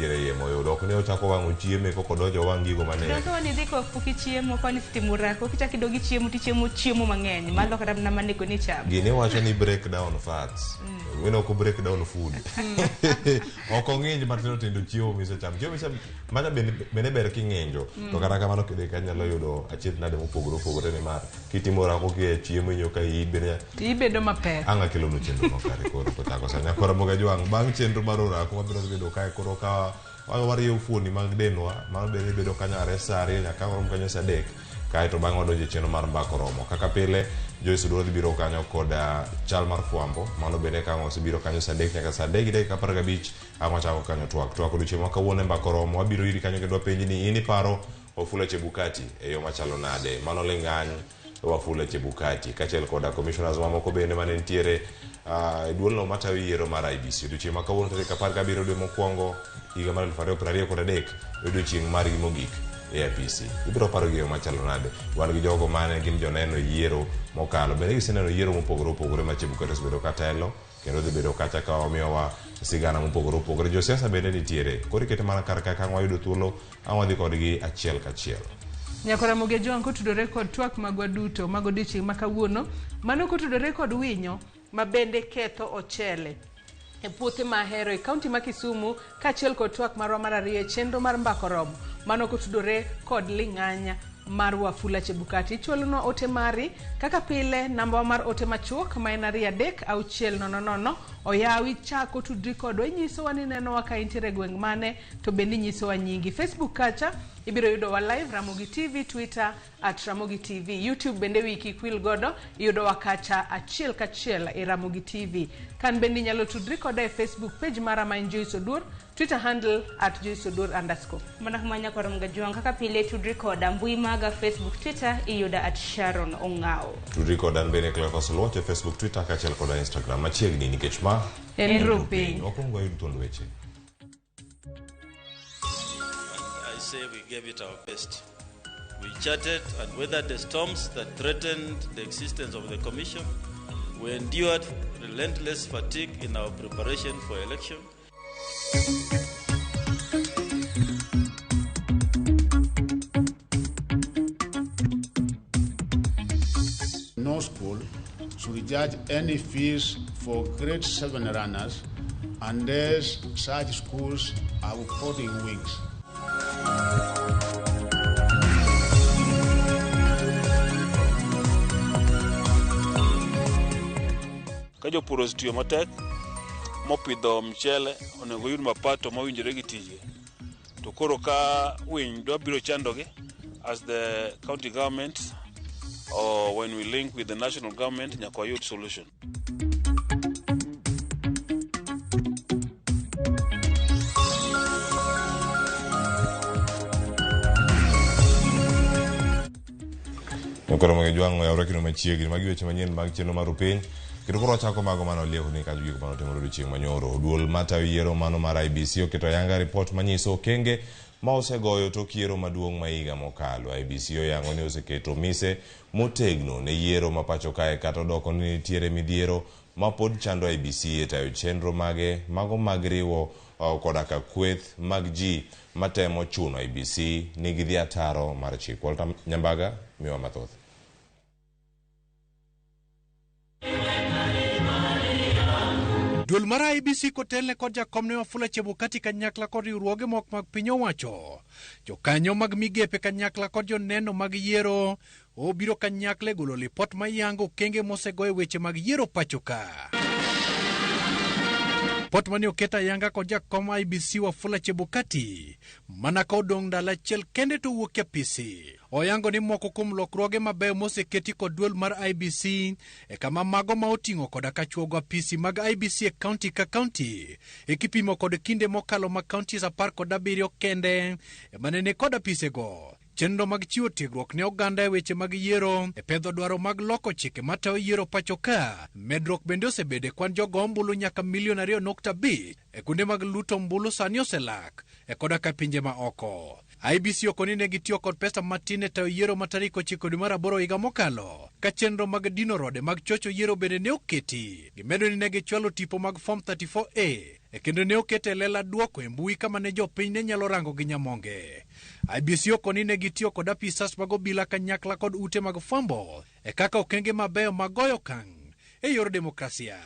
nitiere iye moyudo. Ok ni ochako wang'o chiemo e koka odonjo owang' gigo mane. Donge wan idhi ka pok ichiemo, ka isetimo orako, kichako idog ichiemo tichiemo chiemo mang'eny malo kata mana manego ni ichamo. Gini wacho ni break down fats. Mm. Ok break down food. Ok ong'inj matindo tindo chiemo misechamo. Chiemo misechamo macha bende bende ber king'injo. To kata kamano kinde ka nyalo yudo achiedh nade mopogore opogore nimar kitimo orako kia chiemo inyo ka iyi bende Iyi bedo mapek. Ang' akelonu chenro no kare koro kochako sani. Akora moga jwang' bang' chenro mar orako wabiro bedo kae koro ka warieyo fuoni mag dendwa mano bende bedo kanyo are saa ariyo nyaka warom kanyo saa adek kaeto bang'e wadonjo e chenro mar mbaka oromo. Kaka pile Joyce Oduor dhi biro kanyo kod chal mar fwambo mano bende ka ang' osebiro kanyo saa adek nyaka saa adek gi dakika apar gabich ang' wachako kanyo twak. Twak odiochieng' ma kawuono e mbaka oromo wabiro iri kanyo kendo wapenji ni in iparo Wafula Chebukati e yo machalo nade? Mano ling'any Wafula Chebukati kaachiel koda commissioners mamoko bende mane nitiere e duolno matayo yiero mar IEBC. Odiochieng' ma kawuono tarik 17 dwe mokwongo higa mar 2023 e odiochieng' margi mogik e apisi. Ibiro paro gi yo machalo nade? Wan gi jogo mane gin joneno e yiero mokalo. Bende giseneno yiero mopogore opogore ma Chebukati osebedo ka telo kendo dhi bedo kacha ka omiyowa sigana mopogore opogore. Josiasa bende nitiere. Koro ikete mana kar kae ka ang' wayudo thuolo Ang' wadhi kodgi achiel kachiel. Nyako Ramogi Ajwang' kotudore kod twak magwa duto mag odiochieng' ma kawuono, mano kotudore kod winyo ma bende ketho ochele e puothe ma Ahero e kaunti ma Kisumu kaachiel kod twak marwa mar ariyo e chenro mar Mbaka Oromo, mano kotudore kod ling'anya mar Wafula Chebukati. Ichwalonwa ote mari kaka pile, nambawa mar ote machuok ma en 23600 oyawi chako tudri kodwa inyisowa ni nenowa ka intiere e gweng' mane to bende inyisowa nyingi. Facebook kacha ibiro yudowa live Ramogi TV, Twitter at Ramogi TV, YouTube bende wiyi kik wil godo, iyudowa kacha achiel kachiel e Ramogi TV. Kan bende inyalo tudri koda e Facebook page mara ma en Joyce Oduor, Twitter handle at Joyce Oduor underscore. Mana kuma nyakwar Mgajwang' kaka pile tudri koda mbui maga Facebook, Twitter iyuda at Sharon Ong'awo. Tudri koda an bende Cleophas Oluoch e Facebook, Twitter kaachiel koda Instagram machiegni nikech ma En rupiny. Wakwongo wayud thuond weche. I say we gave it our best. We charted and weathered the storms that threatened the existence of the Commission. We endured relentless fatigue in our preparation for election. No school should charge any fees for grade 7 runners unless such schools have coding wings. Ka jopur osetiyo matek mopidho mchele, onego oyud mapato mowinjore gi tije. To koro ka winy dwa biro chandogi as the county government or when we link with the national government nyaka wayud solution. Koro mag jwang'o yawre kendo machiegni. Magi weche manyien mag chenro mar Rupiny. Kendo koro wachako mago mane olieko ni kanyo gik mane otimore odiochieng' manyoro. Duol matayo yiero mano mar IEBC oketo ayanga ripot manyiso okenge ma osegoyo tok yiero maduong' ma higa mokalo. IEBC oyango ni oseketo mise motegno ne yiero ma pacho kae kata odoko ni nitiere midhiero ma pod chando IEBC e tayo chenro mage mago mag riwo koda ka kweth mag ji matemo chuno IEBC ni gidhi ataro mar chik. Walter Nyambaga miwa mathoth. Duol mar IEBC kotelne kod jakomne Wafula Chebukati kanyakla kod riwruoge moko mag piny owacho, jokanyo mag migepe kanyakla kod joneno mag yiero obiro kanyakla e golo lipot mayango okenge mosego e weche mag yiero pacho ka. Lipot mane oket ayanga kod jakom IEBC Wafula Chebukati mana ka odong' ndalo achiel kende to owuok e apisi. Oyango ni moko kuom lokruoge mabeyo moseketi kod duol mar IEBC e kama mago ma oting'o koda ka chuogo apisi mag IEBC e kaunti ka kaunti e kipimo kod kinde mokalo ma kauntis 17 kende ema ne ni kod apisego. Chenro mag chiwo tiegruok ne oganda e weche mag yiero e pedho dwaro mag loko chike matayo yiero pacho ka. Medruok bende osebedo e kwan jogo ombulu nyaka milion 2.5 e kuonde mag luto ombulu sani oselak. e koda ka pinje ma oko. IEBC okoni ne gitiyo kod pesa matin e tayo yiero ma tarik 9 dwe mar aboro higa mokalo, ka chenro mag dino rode mag chocho yiero bende ne oketi. Gimedo ni ne gichwalo tipo mag Form 34A e kendo ne oket e lela duoko e mbui kama ne jopiny ne nyalo rango gi nyamonge. IEBC okoni ne gitiyo kod apisas mag obila kanyakla kod ute mag fwambo e kaka okenge mabeyo mag goyo okang' e yor demokrasia.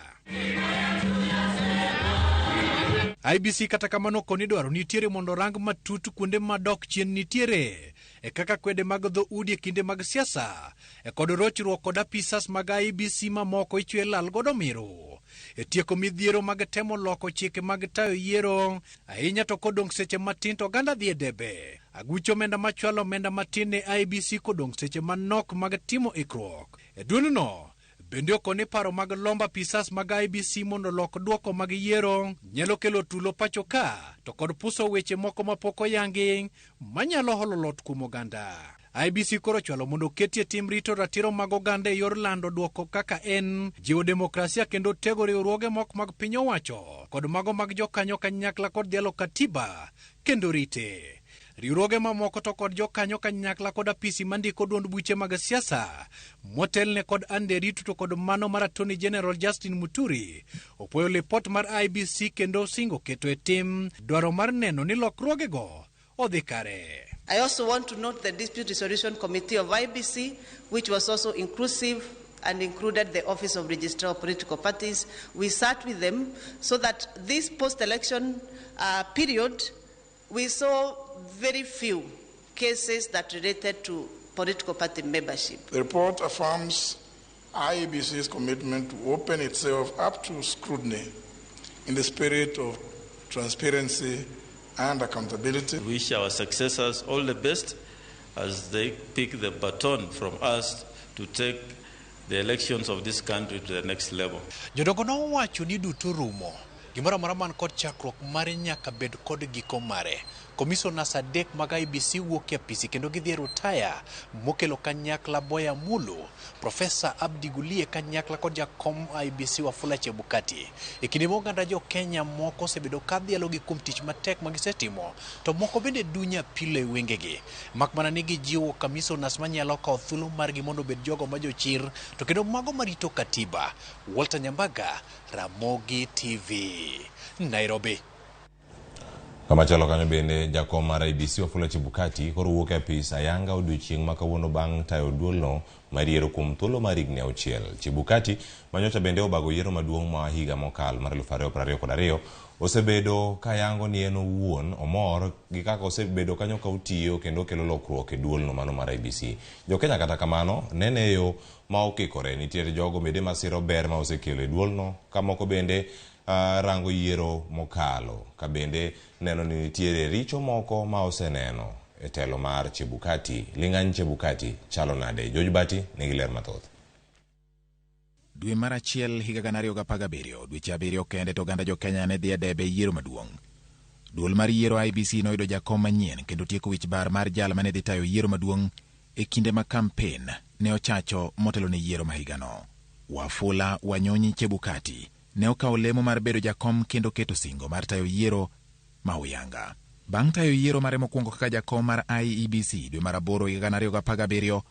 IEBC kata kamano okoni dwaro nitiere mondo rang matut kuonde madok chien nitiere e kaka kwede mag dho udi e kinde mag siasa e kod rochruok kod apisas mag IEBC mamoko ichwe lal godo miru e tieko midhiero mag temo loko chike mag tayo yiero ahinya to kodong' seche matin to oganda dhi e debe. Aguch omenda machwalo omenda matin ne IEBC kodong' seche manok mag timo ikruok. E duolno bende okoni paro mag lombo apisas mag IEBC mondo olok duoko mag yiero nyalo kelo tulo pacho ka to kod puso weche moko mapok oyangi manyalo holo lot kuom oganda. IEBC koro ochwalo mondo oketie tim rito ratiro mag oganda e yor lando duoko kaka en, jiwo demokrasia kendo tego riwruoge moko mag piny owacho kod mago mag jokanyo kanyakla kod dhialo katiba kendo rite. Riwruoge mamoko to kod jokanyo kanyakla kod apisi mandiko duond buche mag siasa motelne kod Anderitu to kod mano mar Attorney General Justin Muturi opuoyo lipot mar IEBC kendo singo keto e tim dwaro mar neno ni lokruogego odhi kare. I also want to note the Dispute Resolution Committee of IEBC, which was also inclusive and included the Office of Registrar of Political Parties. We sat with them so that this post-election period, we saw very few cases that related to political party membership. The report affirms IEBC's commitment to open itself up to scrutiny in the spirit of transparency and accountability. We wish our successors all the best as they pick the baton from us to take the elections of this country to the next level. Jodongo nowacho ni duto rumo. Gimoro amora man kod chakruok mare nyaka bed kod giko mare. Komisonas adek mag IEBC wuok e apisi kendo gidhi e rutaya mokelo kanyakla Boya Mulu, Profesa Abdi Gulie kanyakla kod jakom IEBC Wafula Chebukati. E kinde ma oganda jo Kenya moko osebedo ka dhialogi kuom tich matek ma gisetimo, to moko bende dunyo apilo e wengegi. Mak mana ni gijiwo komisonas manyalo kawo thuolo margi mondo obed jogo ma jochir, to kendo mago marito katiba. Walter Nyambaga, Ramogi TV, Nairobi. Kamachielo kanyo bende jakom mar IEBC Wafula Chebukati koro wuok e apis ayanga odiochieng' ma kawuono bang' tayo duolno mar yiero kuom thuolo mar higni 6. Chebukati manyocha bende obago yiero maduong' ma higa mokalo mar 2022 osebedo kayango ni en owuon omor gi kaka osebedo kanyo ka otiyo kendo kelo lokruok e duolno mano mar IEBC. Jo-Kenya kata kamano nene e yo ma okikore nitiere jogo bende masiro ber ma osekelo e duolno ka moko bende rango yiero mokalo ka bende neno ni nitiere richo moko ma oseneno e telo mar Chebukati. Ling'any Chebukati chalo nade? George Bati nigi ler mathoth. Dwe mar achiel higa 2017, dweche 7 kende to oganda jo-Kenya ne dhi e debe yiero maduong'. Duol mar yiero IEBC noyudo jakom manyien kendo tieko wich bar mar jal mane dhi tayo yiero maduong' e kinde ma kampen ne ochacho motelo ne yiero ma higano. Wafula Wanyonyi Chebukati ne okawo lemo mar bedo jakom kendo keto singo mar tayo yiero ma uyanga. Bang' tayo yiero mare mokwongo kaka jakom mar IEBC dwe mar aboro higa 2017,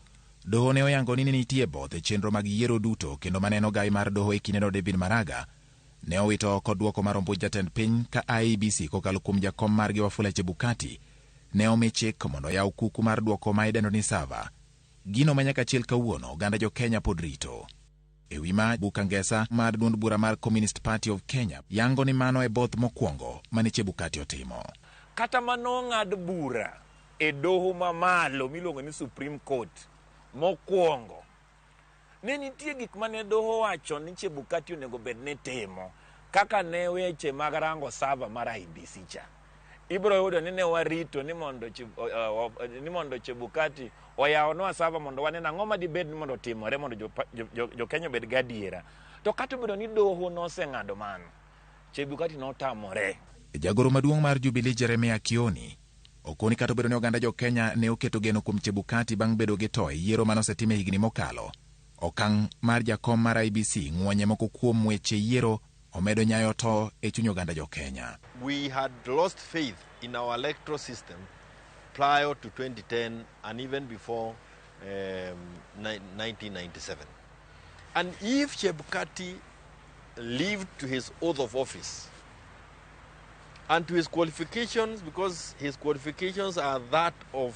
doho ne oyango ni ne nitie both e chenro mag yiero duto kendo maneno gai mar doho e kindeno David Maraga ne owito oko duoko mar ombuch jatend piny ka IEBC kokalo kuom jakom margi Wafula Chebukati ne omi chik mondo oyaw kuku mar duoko ma idendo ni sava. Gino ma nyaka chiel kawuono oganda jo Kenya pod rito. E wi ma, Buka Ngesa mar duond bura mar Communist Party of Kenya yango ni mano e both mokwongo mane Chebukati otimo. Kata mano ng'ad bura e doho mamalo miluongo ni Supreme Court mokwongo, ne nitie gik mane doho wacho ni Chebukati onego bed ni timo, kaka ne weche mag rango sava mar IEBC cha. Ibiro yudo ni ne warito ni mondo Chebukati oyawnwa sava mondo wane ang'o ma dibed ni mondo otimore mondo jo Kenya obed gadiera. To kata obedo ni doho noseng'ado mano, Chebukati notamore. Jagoro maduong' mar Jubilee Jeremiah Kioni okoni kata obedo ni oganda jo Kenya ne oketo geno kuom Chebukati bang' bedo gi to e yiero manosetim e higni mokalo, okang' mar jakom mar IEBC ng'wonye moko kuom weche yiero omedo nyayo to e chuny oganda jo Kenya. We had lost faith in our electoral system prior to 2010 and even before 1997. And if Chebukati lived to his oath of office and to his qualifications, because his qualifications are that of,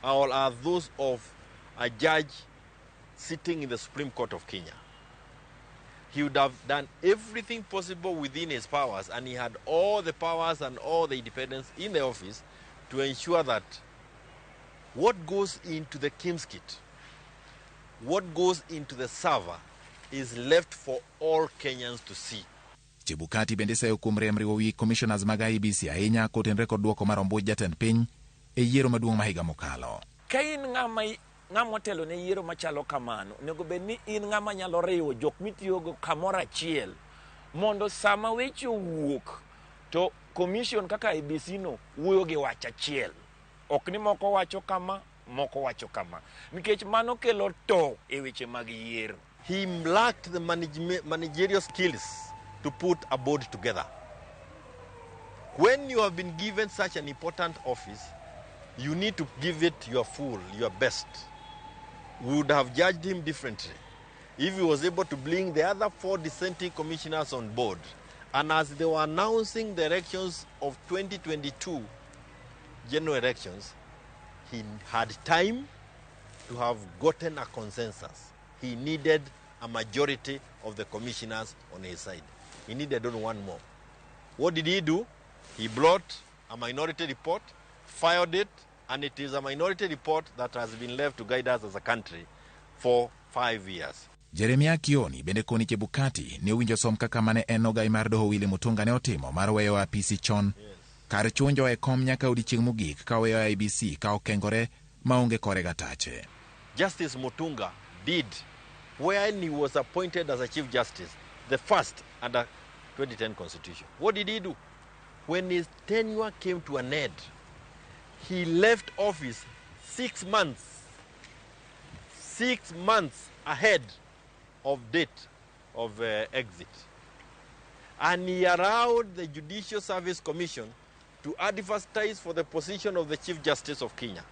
or are those of a judge sitting in the Supreme Court of Kenya, he would have done everything possible within his powers, and he had all the powers and all the independence in the office to ensure that what goes into the KIEMS kit, what goes into the server, is left for all Kenyans to see. Chebukati bende seyo kuom rem riwo wi commissioners mag IEBC ahinya kotenore kod duoko mar ombuch jatend piny e yiero maduong' ma higa mokalo. Ka in ng'ama otelo ne yiero machalo kamano, onego bed ni in ng'ama nyalo riwo jok mitiyogo kamoro achiel mondo sama weche owuok to commission kaka IEBC no wuoyo gi wach achiel. Ok ni moko wacho kama, moko wacho kama. Nikech mano kelo to e weche mag yiero. He lacked the managerial skills to put a board together. When you have been given such an important office, you need to give it your full, your best. We would have judged him differently if he was able to bring the other 4 dissenting commissioners on board. And as they were announcing the elections of 2022 general elections, he had time to have gotten a consensus. He needed a majority of the commissioners on his side. He needed only one more. What did he do? He brought a minority report, filed it, and it is a minority report that has been left to guide us as a country for 5 years. Jeremia Kioni bende koni Chebukati ne owinjo som kaka mane en ogai mar doho Willy Mutunga ne otimo mar weyo apisi chon kar chunjo e kom nyaka odiechieng' mogik ka oweyo IEBC ka okengore maonge kore gatache. Justice Mutunga did when he was appointed as a Chief Justice, the first under 2010 Constitution. What did he do? When his tenure came to an end, he left office 6 months, 6 months ahead of date of exit. And he allowed the Judicial Service Commission to advertise for the position of the Chief Justice of Kenya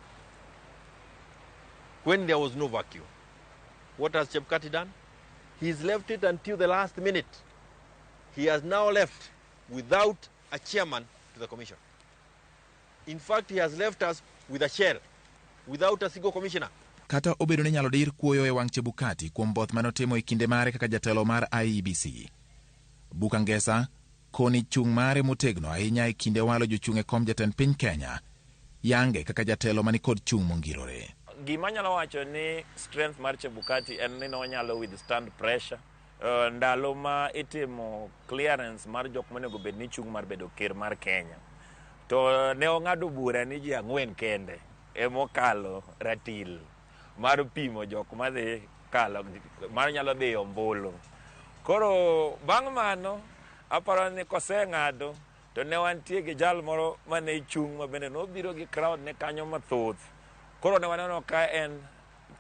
when there was no vacuum. What has Chebukati done? He's left it until the last minute. He has now left without a chairman to the commission. In fact, he has left us with a chair, without a single commissioner. Kata obedo ni nyalo dir kuoyo e wang' Chebukati kuom both manotimo e kinde mare kaka jatelo mar IEBC. Bukangesa koni chung' mare motegno ahinya e kinde walo jochung' e kom jatend piny Kenya, yange kaka jatelo manikod chung' mongirore. Gima anyalo wacho ni strength mar Chebukati en ni nonyalo withstand pressure. Ndalo ma itimo clearance mar jok monego bed ni chung' mar bedo ker mar Kenya. To ne ong'ado bura ni ji 4 kende emokalo ratil mar pimo jok madhi kalo mar nyalo dhi ombulu. Koro bang' mano aparo ni koseng'ado to ne wantie gi jal moro mane chung' ma bende nobiro gi crowd ne kanyo mathoth. Koro ne waneno ka en,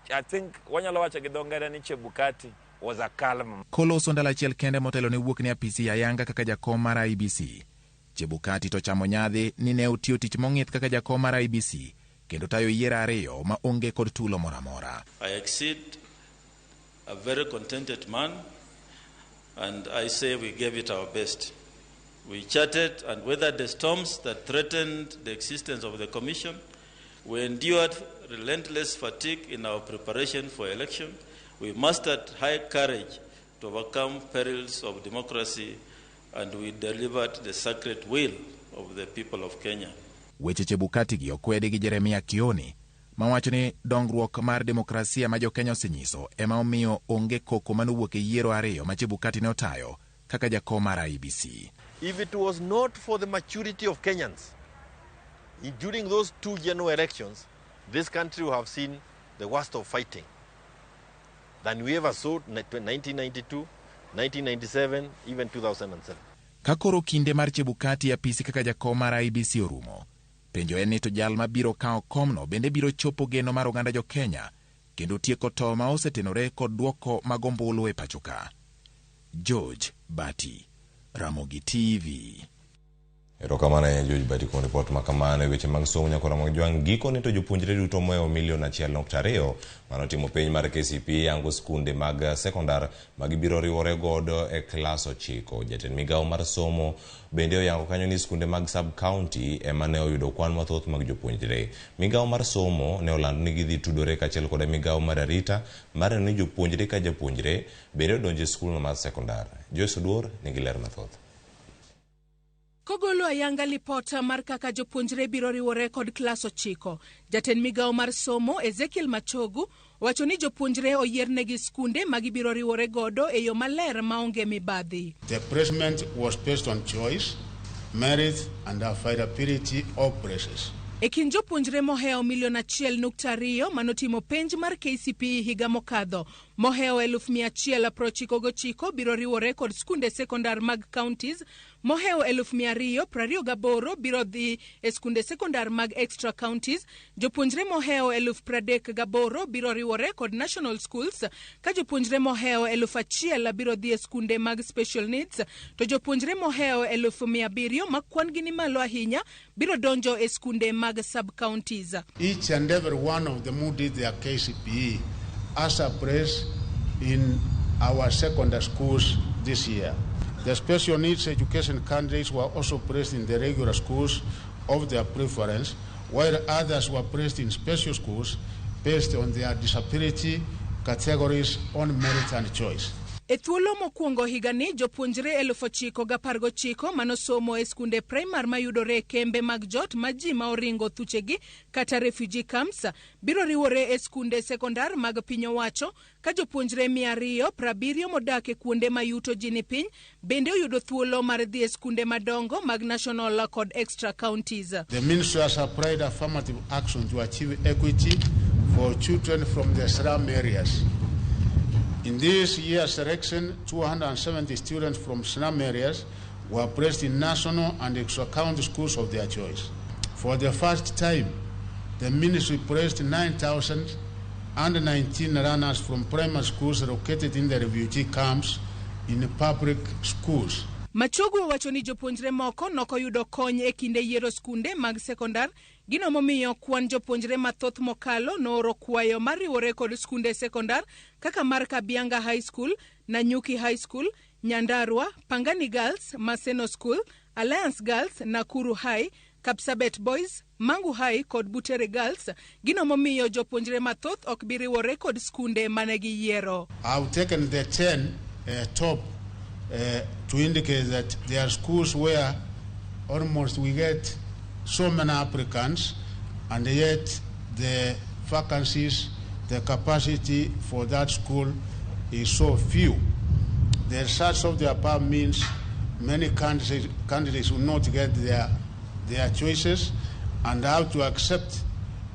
I think wanyalo wacho gi dho ngere ni Chebukati was a calm. Koloso ndalo achiel kende motelo ne wuok ne apisi ayanga kaka jakom mar IEBC. Chebukati to chamo nyadhi ni ne otiyo tich mong'ith kaka jakom mar IEBC kendo tayo yiero 2 ma onge kod tulo moro amora. I exceed a very contented man, and I say we gave it our best. We charted and weathered the storms that threatened the existence of the commission. We endured relentless fatigue in our preparation for election. We mustered high courage to overcome perils of democracy, and we delivered the sacred will of the people of Kenya. Weche Chebukati gi okwedi gi Jeremia Kioni mawacho ni dongruok mar demokrasia ma jo-Kenya osenyiso ema omiyo onge koko manowuok e yiero 2 ma Chebukati ne otayo kaka jakom mar IEBC. If it was not for the maturity of Kenyans during those 2 general elections, this country will have seen the worst of fighting than we ever saw in 1992, 1997, even 2007. Ka koro kinde mar Chebukati apisi kaka jakom mar IEBC orumo, penjo en ni to jal mabiro kawo komno bende biro chopo geno mar oganda jo-Kenya kendo tieko to ma osetenore kod duoko mag ombulu e pacho ka. George Bati, Ramogi TV. Erokamano ahinya George Bati kuom ripot ma kamano e weche mag somo nyakora mag jwang'. Gikone to jopuonjre duto mohewo milion 1.2 manotimo penj mar KCPE yango skunde mag sekondar ma gibiro riwore godo e klas 9. Jatend migawo mar somo bende oyango kanyo ni skunde mag sub county ema ne oyudo kwan mathoth mag jopuonjre. Migawo mar somo ne olando ni gidhi tudore kaachiel koda migawo mar arita mar neno ni jopuonjre ka japuonjre bende odonjo e skulno mar sekondar. Joyce Oduor nigi ler mathoth. Kogolo ayanga lipota mar kaka jopuonjre biro riwore kod klas 9, jatend migawo mar somo Ezekiel Machogu owacho ni jopuonjre oyiernegi skunde ma gibiro riwore godo e yo maler maonge mibadhi. The placement was based on choice, merit and availability of places. E kind jopuonjre mohewo milion 1.2 manotimo penj mar KCPE higa mokadho, mohewo 199,000 biro riwore kod skunde sekondar mag counties, mohewo 228,000 biro dhi e skunde sekondar mag extra counties, jopuonjre mohewo 38,000 biro riwore kod national schools, ka jopuonjre mohewo 1,000 biro dhi e skunde mag special needs, to jopuonjre mohewo 700,000 ma kwan gi ni malo ahinya biro donjo e skunde mag sub-counties. Each and every one of them who did their KCPE as a place in our secondary schools this year. The special needs education candidates were also placed in the regular schools of their preference, while others were placed in special schools based on their disability categories on merit and choice. E thuolo mokwongo higani, jopuonjre 9,019 manosomo e skunde primar mayudore e kembe mag jot ma ji ma oringo thuchegi kata refugee camps biro riwore e skunde sekondar mag piny owacho, ka jopuonjre 270 modak e kuonde ma yuto ji ni piny bende oyudo thuolo mar dhi e skunde madongo mag national kod extra counties. The ministry has applied affirmative action to achieve equity for children from the slum areas. In this year's selection, 270 students from slum areas were placed in national and extra-county schools of their choice. For the first time, the ministry placed 9,019 learners from primary schools located in the refugee camps in public schools. Machogu owacho ni jopuonjre moko nokoyudo kony e kinde yiero skunde mag sekondar, gino momiyo kwan jopuonjre mathoth mokalo nooro kwayo mar riwore kod skunde sekondar kaka mar Kabianga High School, Nanyuki High School, Nyandarua, Pangani Girls, Maseno School, Alliance Girls, Nakuru High, Kapsabet Boys, Mangu High kod Butere Girls, gino momiyo jopuonjre mathoth ok bi riwore kod skunde mane giyiero. I've taken the 10 top to indicate that there are schools where almost we get so many applicants, and yet the vacancies, the capacity for that school is so few. The results of the above means many candidates will not get their choices and have to accept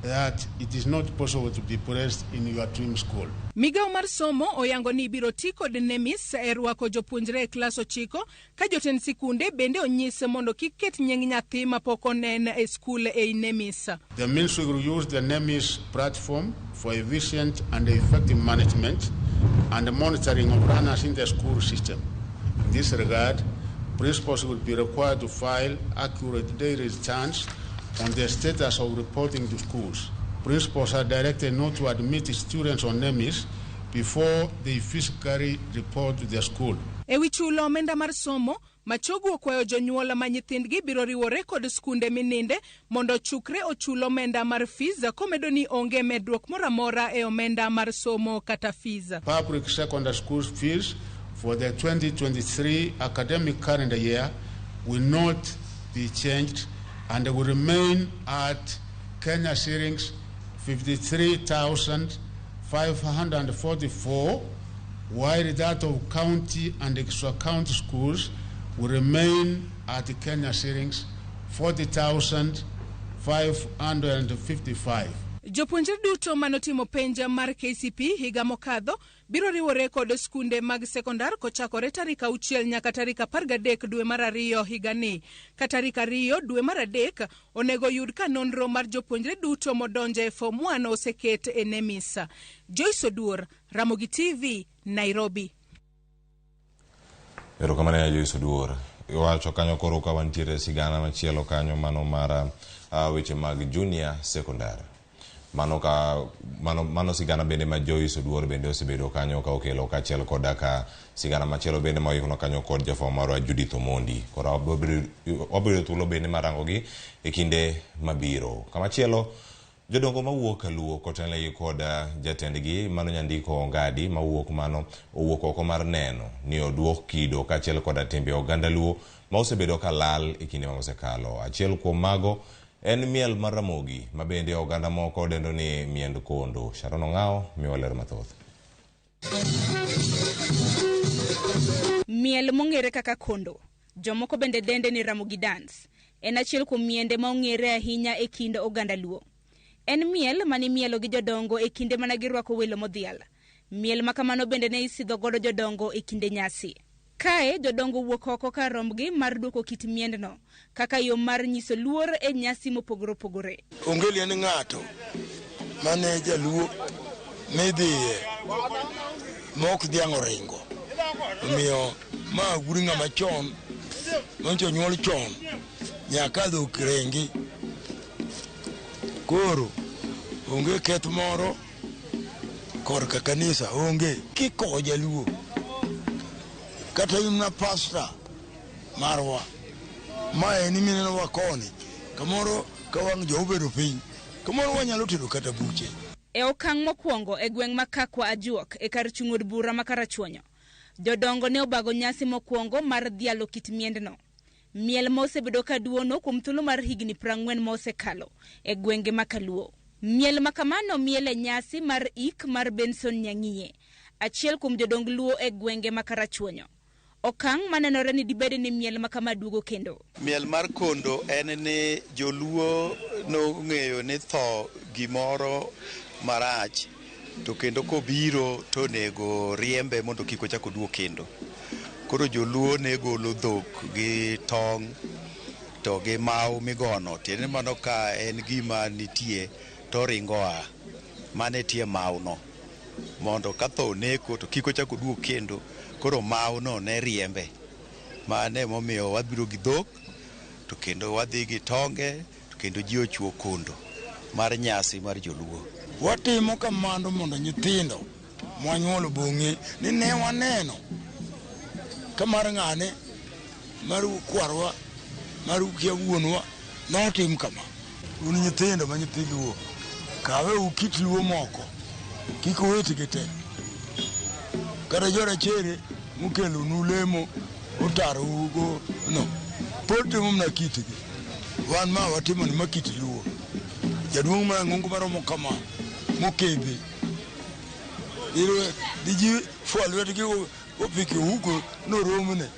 that it is not possible to be placed in your dream school. Migawo mar somo oyango ni ibiro ti kod NEMIS e rwako jopuonjre e klas 9, ka jotend sikunde bende onyis mondo kik ket nying nyathi mapok onen e skul ei NEMIS. The ministry will use the NEMIS platform for efficient and effective management and monitoring of learners in the school system. In this regard, principals will be required to file accurate daily returns on the status of reporting to schools. Principals are directed not to admit students on NEMIS before they physically report to the school. E wi chulo omenda mar somo, Machogu okwayo jonyuol ma nyithindgi biro riwore kod skunde mininde mondo ochukre ochul omenda mar fees, komedo ni onge medruok moro amora e omenda mar somo kata fees. Public secondary school fees for the 2023 academic calendar year will not be changed and will remain at Kenya shillings 53,544, while that of county and extra county schools will remain at Kenya shillings 40,555. Jopuonjre duto manotimo penj mar KCPE higa mokadho biro riwore kod skunde mag sekondar kochakore tarik 6 nyaka tarik 13 dwe mar 2 higani. Ka tarik 2 dwe mar 3 onego yud ka nonro mar jopuonjre duto modonjo e form 1 oseket e NEMIS. Joyce Oduor, Ramogi TV, Nairobi. Erokamano ahinya Joyce Oduor. Iwacho kanyo koro ka wantiere sigana machielo kanyo mano mar weche mag junior secondary. Mano ka mano, mano sigana bende ma Joyce Oduor bende osebedo kanyo ka okelo kaachiel koda ka sigana machielo bende ma oikno kanyo kod jafwambo marwa Judith Omondi. Koro wabiro thuolo bende mar rangogi e kinde mabiro. Kamachielo jodongo mawuok Luo kotelnegi kod jatendgi mano Nyandiko Ongadi mawuok mano owuok oko mar neno ni oduok kido kaachiel koda timbe oganda Luo ma osebedo ka lal e kinde ma osekalo. Achiel kuom mago en miel mar Ramogi ma bende oganda moko dendo ni miend kondo. Sharon Ong'ao miwa ler mathoth. Miel mong'ere kaka kondo, jomoko bende dende ni Ramogi dance, en achiel kuom miende ma ong'ere ahinya e kind oganda Luo. En miel mane imielo gi jodongo e kinde mana girwako welo modhial. Miel ma kamano bende ne isidho godo jodongo e kinde nyasi. Kae jodongo wuok oko kar rombgi mar duoko kit miendno kaka yo mar nyiso luor e nyasi mopogore opogore. Onge liend ng'ato mane jaluo midhiye mok dhiang' oringo. Omiyo ma gur ng'ama chon manyicho onyuol chon nyaka dhok ringi. Koro onge keth moro korka kanisa onge kikowo jaluo kata in na pasta marwa ma en mineno wa koni kamoro ka wang' jo obedo piny kamoro wanyalo tedo kata buche. E okang' mokwongo e gweng' ma Kakwa Ajuok e kar chung' od bura ma Karachuonyo, jodongo ne obago nyasi mokwongo mar dhialo kit miendno. Miel ma osebedo ka duono kuom thuolo mar higni 40 ma osekalo e gwenge ma Kaluo. Miel ma kamano miel e nyasi mar ik mar Benson Nyang'iye, achiel kuom jodong Luo e gwenge ma Karachuonyo. Okang' manenore ni dibed ni miel ma kama duogo kendo. Miel mar kondo en ni joluo nong'eyo ni tho gimoro marach to kendo kobiro to onego riembe mondo kik ochak oduog kendo. Koro joluo ne golo dhok gi tong' to gi maw migono, tiende ni mano ka en gima nitie to oringo oa. Mano e tie mawno mondo ka tho oneko to kik ochak oduog kendo. Koro mawno ne riembe. Mano emomiyo wabiro gi dhok to kendo wadhi gi tonge to kendo ji ochuo kondo mar nyasi mar joluo. Watimo kamano mondo nyithindo mwanyuolo bong'e ni ne waneno ka mar ng'ane mar kwarwa mar kia wuonwa notim kama. Un nyithindo ma nyithi Luo, kawe ukit Luo moko kik uwitgi te. Kata jorachere mokelonu lemo otarougo no pod timo mana kitgi. Wan ma watimo ni ma kit Luo. Jaduong' marang'ongo maromo kama mokembe diji fwa lwetgi opike ohuko noromne.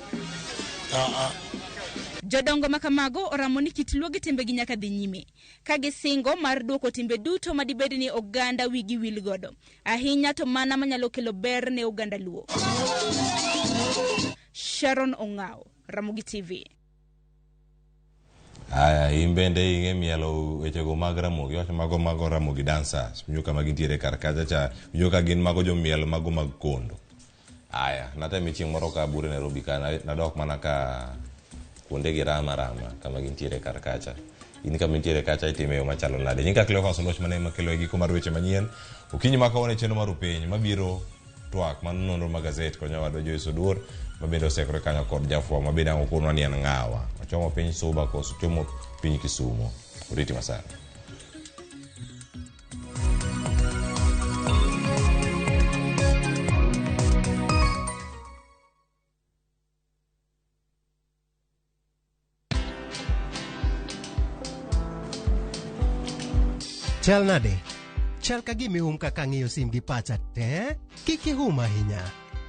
Jodongo ma kamago oramo ni kit Luo gi timbegi nyaka dhi nyime, ka gisingo mar duoko timbe duto madibed ni oganda wigi wil godo, ahinya to mana manyalo kelo ber ne oganda Luo. Sharon Ong'ao, Ramogi TV. Aya, in bende ing'e mielo wechego mag Ramogi, iwacho mago mago Ramogi dancers, winjo kama gintiere kar kacha cha, winjo ka gin mago jomiel mago mag kondo. Aya, nateme chieng' moro ka abure Nairobi ka, nadok mana ka kuonde gi rama rama kama gintiere kar kacha. In kama intiere kacha itime yo machalo nade? Nyinga Cleophas Oluoch mane makelo e giko mar weche manyien. Okinyi ma kawuono e chenro mar Upiny mabiro twak mano nonro mag gazet kod nyawadwa Joyce Oduor ma bende osekore kanyo kod jafwambo ma bende ang' okonwa ni en ng'awa. Ochomo piny Suba koso ochomo piny Kisumo. Oriti masani. Chal nade? Chal ka gima ihum kaka ang'iyo sim gi pacha te. Kik ihum ahinya.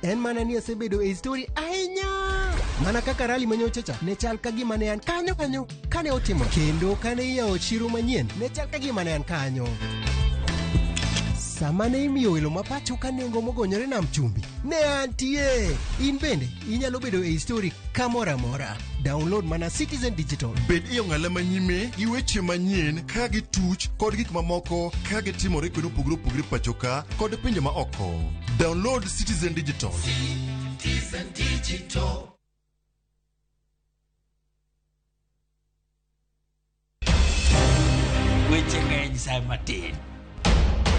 En mana ni asebedo e histori ahinya. Mana kaka rali manyocha cha ne chal ka gima ne an kanyo kanyo kane otimo kendo kane iyawo chiro manyien ne chal ka gima ne an kanyo. Sama ne imiyo welo ma pacho ka nengo mogonyore nam chumbi, ne antie. In bende inyalo bedo e histori kamoro amora. Download mana Citizen Digital. Bed e ong'ala manyime gi weche manyien ka gituch kod gik mamoko ka gitimore kuonde mopogore opogore pacho ka kod pinje ma oko. Download Citizen Digital. Citizen Digital. Weche ng'eny sa matin.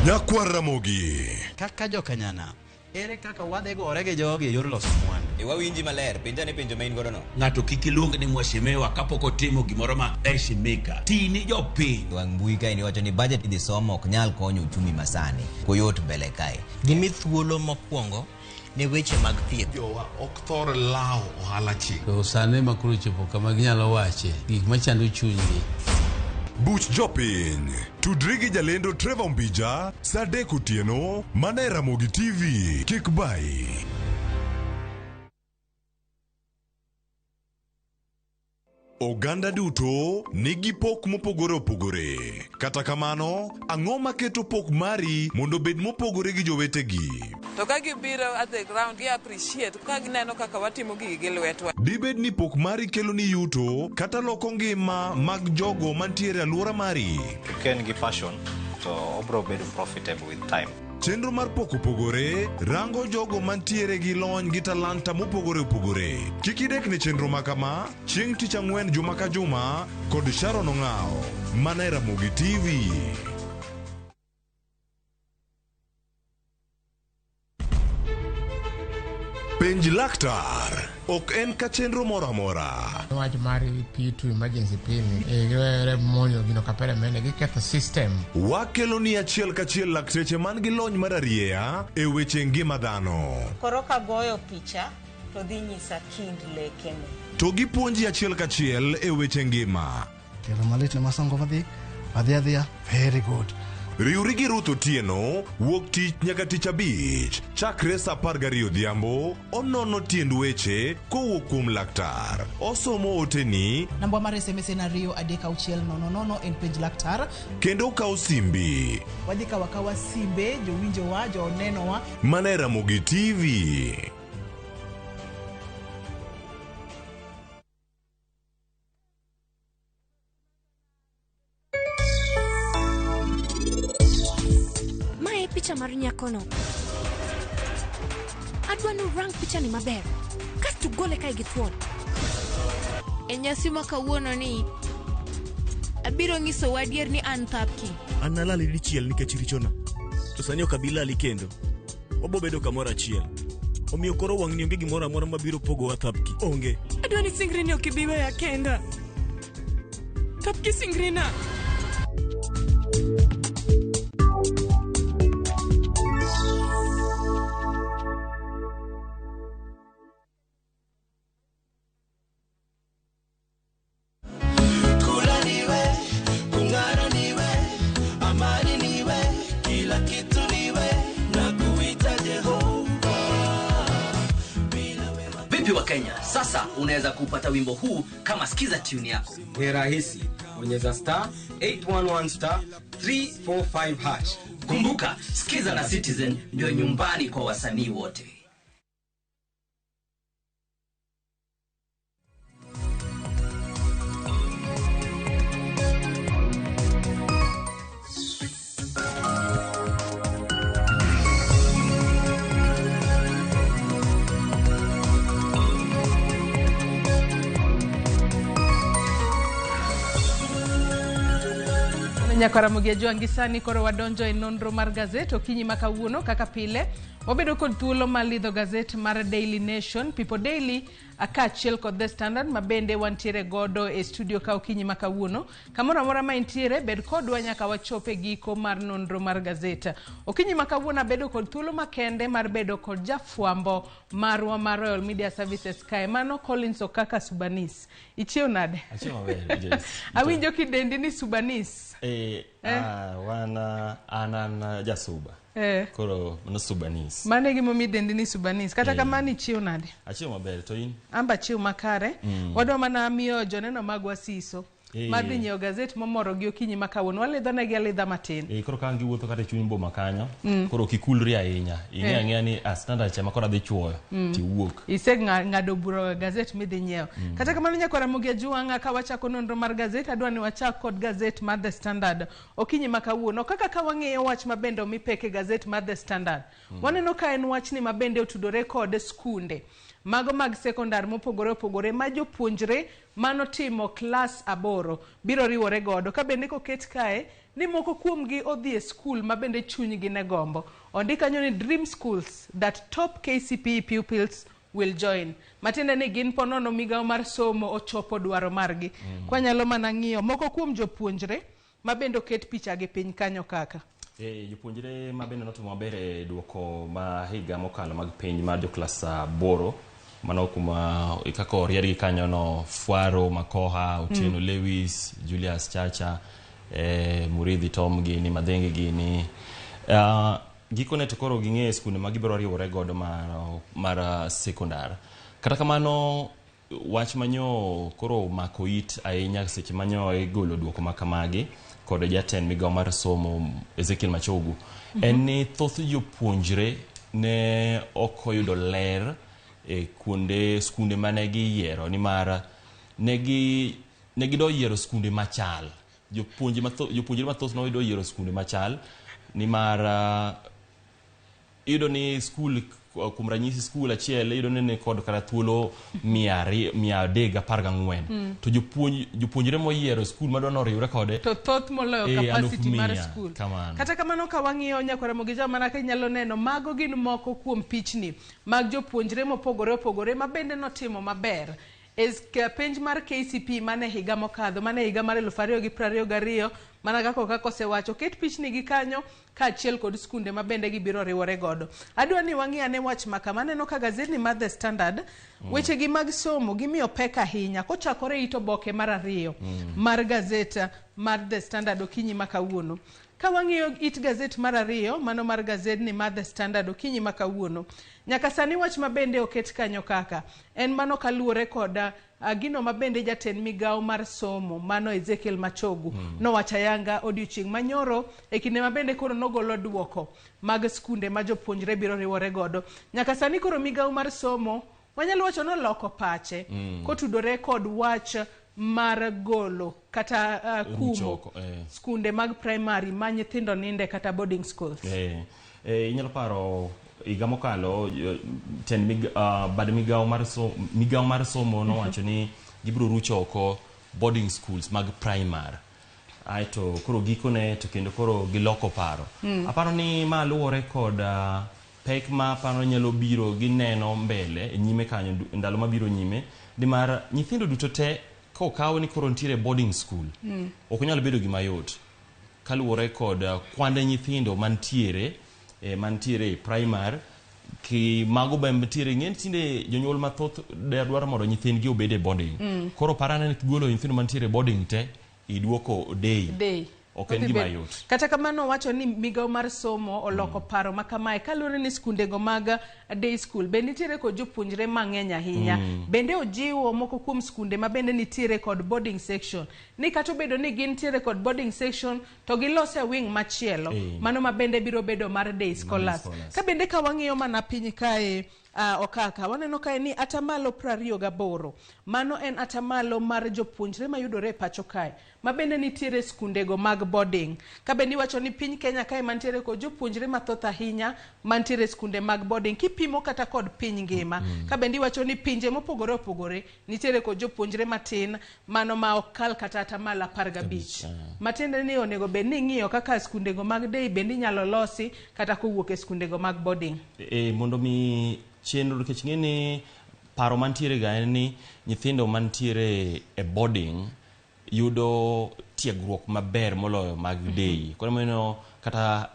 Nyakwar Ramogi. Kaka jokanyana, ere kaka wadhi gore gi jogi e yor loso mwandu? E wawinji maler, penja ne penjo ma in godo no. Ng'ato kik iluong ni mheshimiwa kapok otimo gimoro ma heshimika. Ti ni jopiny. Wang' mbui kae niwacho ni budget idhi somo ok nyal konyo uchumi masani. Koyot mbele kae. Gimi thuolo mokwongo ne weche mag thieth. Jowa ok thor lawo ohala chik. To sani ma koro chopo kama ginyalo wache gik machando chunygi. Buch Jopiny. Tudri gi jalendo Trevor Mbija saa 3 otieno mana e Ramogi TV. Kik bayi. Oganda duto nigi pok mopogore opogore. Kata kamano, ang'o maketo pok mari mondo obed mopogore gi jowetegi? To ka gibiro at the ground, gi appreciate ka gineno kaka watimo gigi gi lwetwa. Dibed ni pok mari kelo ni yuto kata loko ngima mag jogo mantiere e alwora mari? Ka en gi passion to obro bedo profitable with time. Chenro mar pok opogore rango jogo mantiere gi lony gi talanta mopogore opogore. Kik idek ne chenro ma kama chieng' tich ang'wen juma ka juma kod Sharon Ong'awo mana e Ramogi TV. Penj laktar ok en ka chenro moro amora. Wach mar P2 emergency P ni giwere monjo gino kapere mene giketho system. Wakelo ni achiel kachiel lakteche man gi lony mar arieya e weche ngima dhano. Koro kagoyo picha to dhi nyisa kind lekene. To gipuonji achiel kachiel e weche ngima. Tielo malit ne masongo madhi adhi adhiya very good. Riwri gi Ruth Otieno wuok tich nyaka tich abich chakre saa 12 odhiambo onono tiend weche kowuok kuom laktar. Osomo oteni Namba mar SMS en 2 3 6 0 0 en penj laktar. kendo okawo simbi Wadhi kawo akawa simbe jowinjowa, jonenowa. mana e Ramogi TV. Mae e picha mar nyakono. Adwa ni urang pichani maber. Kasto ugole kae gi thuon. E nyasi ma kawuono ni, abiro nyisou adier ni an Thapki. An nalali dichiel nikech richona, to sani ok abi lali kendo. Wabo bedo kamoro achiel. Omiyo koro wang'ni onge gimoro amora mabiro pogowa Thapki. Onge. Adwa ni singri ni ok ibi weya kenda. Thapki singrina. Kula niwe, kung'ara niwe, amani niwe, kila kitu niwe, na kuita Jehova. Vipi wa Kenya, sasa unaweza kupata wimbo huu kama skiza tune yako. Ni rahisi, bonyeza star 811 star 345 hash. Kumbuka, skiza na Citizen ndio nyumbani kwa wasanii wote. Nyakwara Ramogi Ajwang' sani koro wadonjo e nonro mar gazet okinyi ma kawuono kaka pile wabedo kod thuolo mar lidho gazet mar Daily Nation, People Daily kaachiel kod The Standard ma bende wantiere godo e studio ka okinyi ma kawuono. Kamoro amora ma intiere bed kodwa nyaka wachop e giko mar nonro mar gazet. Okinyi ma kawuono abedo kod thuolo makende mar bedo kod jafwambo marwa mar Royal Media Services kae mano Collins Okaka Subanis. Ichiew nade? Achiew maber, Joyce. Awinjo kidendi ni Subanis. Wan an jasuba. Koro mano Subanis. Mano e gimomiyo idendi ni Subanis. Kata kamano ichiew nade? Achiew maber to in? Amba chiew makare. Wadwa mana miyo joneno magwa siso. Madhi nyiewo gazet momoro gi okinyi ma kawuono. Walidho negi alidha matin. Koro ka giwuotho kata e chuny boma kanyo, koro kik ikulri ahinya. Ing'e ang'eya ni standard cha ma koro adhi chuoyo, tiwuok. Ise ng'ado bura e gazet midhi nyiewo. Kata kamano nyakwara Ramogi Ajwang' ka wachako nonro mar gazet, adwa ni wachak kod gazet mar The Standard okinyi ma kawuono. Kaka ka wang'iyo wach ma bende omi pek e gazet mar The Standard, waneno ka en wachni ma bende otudore kod skunde. mago mag sekondar mopogore opogore ma jopuonjre manotimo klas 8 biro riwore godo. Ka bende koket kae ni moko kuomgi odhi e skul ma bende chunygi ne gombo. Ondik kanyo ni dream schools that top KCPE pupils will join. Matiende ni gin ponono migawo mar somo ochopo dwaro margi. Kwanyalo mana ng'iyo moko kuom jopuonjre ma bende oket picha gi piny kanyo kaka. Jopuonjre ma bende notimo maber e duoko ma higa mokalo mag penj mar joklas 8 mano kuma kaka oriedgi kanyo no Fwaro Makoha, Otieno Lewis, Julius Chacha, Muridhi Tom gini, Madhengi gini. Gikone to koro ging'e skunde ma gibiro riwore godo mar sekondar. Kata kamano wach manyo koro mako it ahinya seche manyo igolo duoko ma kamagi kod jatend migawo mar somo Ezekiel Machogu en ni thoth jopuonjre ne ok oyudo ler e kuonde skunde mane giyiero nimar ne gido yiero skunde machal. Jopuonjre mathoth noyudo yiero skunde machal nimar iyudo ni skul kuom ranyisi skul achiel iyudo ni ni kod kata thuolo 314 to jopuonjre moyiero skul madwa noriwre kode to thoth moloyo capacity mar skul. Kata kamano ka wang'iyo nyakwara Mogija mana ka inyalo neno mago gin moko kuom pichni mag jopuonjre mopogore opogore ma bende notimo maber penj mar KCPE mane higa mokadho, mane higa mar 2022 mana kaka osewacho ket pichni gi kanyo kaachiel kod skunde ma bende gibiro riwore godo. Adwa ni wang'i ane wach ma kama. Aneno ka gazetni mar The Standard weche gi mag somo gimiyo pek ahinya kochakore it oboke mar 2 mar gazet mar The Standard okinyi ma kawuono. Ka wang'iyo it gazet mar 2 mano mar gazetni mar The Standard okinyi ma kawuono, nyaka sani wach ma bende oket kanyo kaka en mano kaluwore kod gino ma bende jatend migawo mar somo mano Ezekiel Machogu nowacho ayanga odiochieng' manyoro e kinde ma bende koro nogolo duoko mag skunde ma jopuonjre biro riwore godo. Nyaka sani koro migawo mar somo wanyalo wacho noloko pache kotudore kod wach mar golo kata kumo skunde mag primary ma nyithindo ninde kata boarding schools. Inyalo paro higa mokalo tend bad migawo mar somo nowacho ni gibiro rucho oko boarding schools mag primary. Aeto koro gikone to kendo koro giloko paro. Aparo ni ma luwore kod pek ma paro nyalo biro gineno mbele e nyime kanyo ndalo mabiro nyime nimar nyithindo duto te kokaw ni koro nitiere boarding school ok onyal bedo gima yot kaluwore kod kwande nyithindo mantiere e primary ki mago be nitiere ng'eny tinde jonyuol mathoth dwaro mondo nyithindgi obed e boarding. Koro parane ni golo nyithindo mantiere e boarding te iduoko day. Ok en gima yot. Kata kamano wacho ni migawo mar somo oloko paro ma kamae kaluwore ni skundego mag day school bende nitiere kod jopuonjre mang'eny ahinya. Bende ojiwo moko kuom skunde ma bende nitiere kod boarding section ni kata obedo ni gintiere kod boarding section to gilose wing machielo mano ma bende biro bedo mar day scholars. Ka bende ka wang'iyo mana piny kae okaka waneno kae ni atamalo 28 mano en atamalo mar jopuonjre mayudore e pacho kae ma bende nitiere skundego mag boarding. Ka bende iwacho ni piny Kenya kae mantiere kod jopuonjre mathoth ahinya mantiere skunde mag boarding kipimo kata kod piny ngima. Ka bende iwacho ni pinje mopogore opogore nitiere kod jopuonjre matin mano ma ok kal kata atamalo 15. Matiende ni onego bed ni ing'iyo kaka skundego mag day bende inyalo losi kata kowuok e skundego mag boarding. Mondo mi chenro nikech ng'e ni paro mantiere ga en ni nyithindo mantiere e boarding yudo tiegruok maber moloyo mag day. Koro mano kata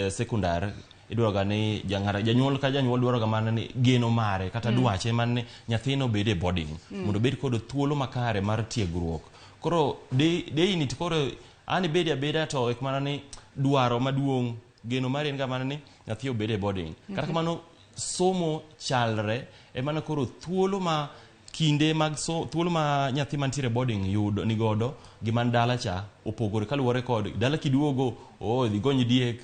sekondar idwaro ga ni janyuol ka janyuol dwaro ga mana ni geno mare kata dwache mana ni nyathino obed e boarding mondo obed kod thuolo makare mar tiegruok. Koro day ni to koro an ibedi abeda to ek mana ni dwaro maduong' geno mari en ga mana ni nyathi obed e boarding. Kata kamano somo chalre emana koro thuolo ma kinde mag thuolo ma nyathi mantiere boarding yudo nigodo gi man dala cha opogore kaluwore kod dala kiduogo dhi gony diek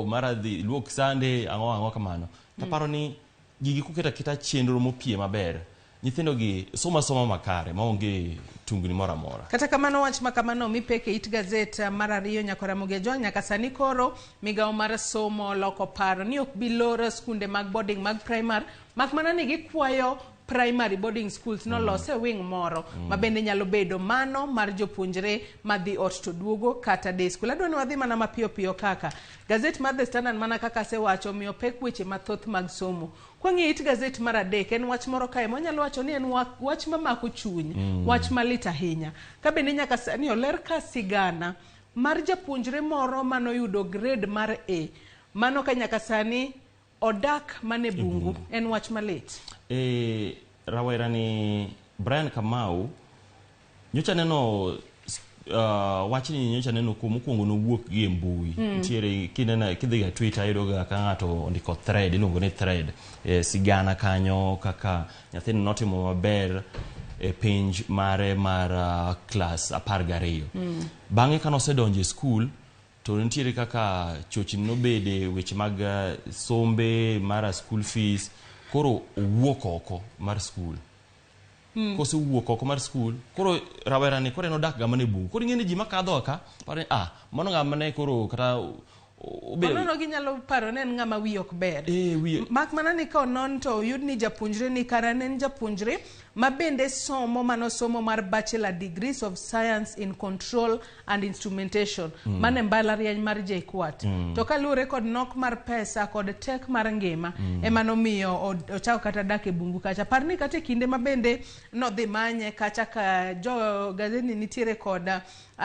mara dhi luok sande ang'o ang'o kamano. Taparo ni gigi koketo aketa chenro mopie maber nyithindo gi somo asoma makare maonge tungni moro amora. Kata kamano wach ma kamano omi pek e it gazet mar ariyo nyaka Ramogi Ajwang' nyaka sani koro migawo mar somo loko paro ni ok bi lor skunde mag boarding mag primar mak mana ni gikwayo primary boarding schools nolos e wing moro ma bende nyalo bedo mano mar jopuonjre madhi ot to duogo kata day school. Adwa ni wadhi mana mapiyo piyo kaka gazet mar The Standard mana kaka asewacho omiyo pek weche mathoth mag somo. Kwang'iyo it gazet mar adek en wach moro kae mwanyalo wacho ni en wach mamako chuny, wach malit ahinya. Ka bende nyaka sani oler ka sigana mar japuonjre moro manoyudo grade mar A, mano ka nyaka sani odak mana e bungu, en wach malit. Rawera ni Brian Kamau nyocha neno wachni nyocha neno kuom mokwongo nowuok gi e mbui. Nitiere kineno kidhi ga Twitter iyudo ga ka ng'ato ondiko thread iluongo ni thread sigana kanyo kaka nyathini notimo maber e penj mare mar klas 12. Bang'e kanosedonjo e skul to nitiere kaka chochni nobede weche mag sombe mar school fees koro owuok oko mar skul. Kosewuok oko mar skul koro rawera ni koro en odak ga mana e bungu. Koro ing'e ni ji makadho ka paro ni mano ng'ama ne koro kata Onono ginyalo paro ni en ng'ama wiye ok ber. Mak mana ni ka onon to oyud ni japuonjre ni kara ne en japuonjre ma bende somo mano somo mar Bachelor Degrees of Science in Control and Instrumentation mane mbalariany mar JKUAT. To kaluwore kod nok mar pesa kod tek mar ngima ema nomiyo ochako kata dak e bungu kacha. Par ni kata e kinde ma bende nodhi manye kacha ka jo gazeti nitiere kod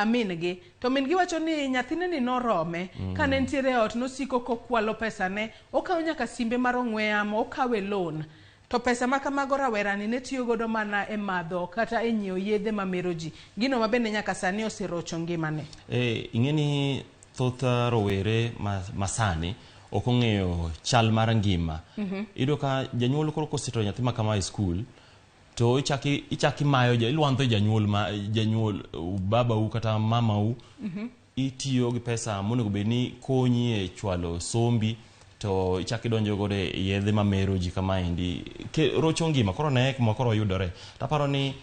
min gi. To min gi wacho ni nyathine ni norome kane nitiere e ot nosiko kokwalo pesane, okawo nyaka simbe mar ong'we yamo, okawe loan. To pesa ma kamago rawera ni ne tiyo godo mana e madho kata e nyiewo yedhe mamero ji. Gino ma bende nyaka sani oserocho ngimane. Ing'e ni thoth rowere masani ok ong'eyo chal mar ngima. Iyudo ka janyuol koro kosetero nyathi ma kama e skul to ichaki mayo ilwandho janyuol ma janyuol babau kata mamau. Itiyo gi pesa monego bed ni konyi e chwalo sombi to ichaki donjo godo e yedhe mamero ji kamaendi rocho ngima koro ne kuma koro oyudore. Taparo ni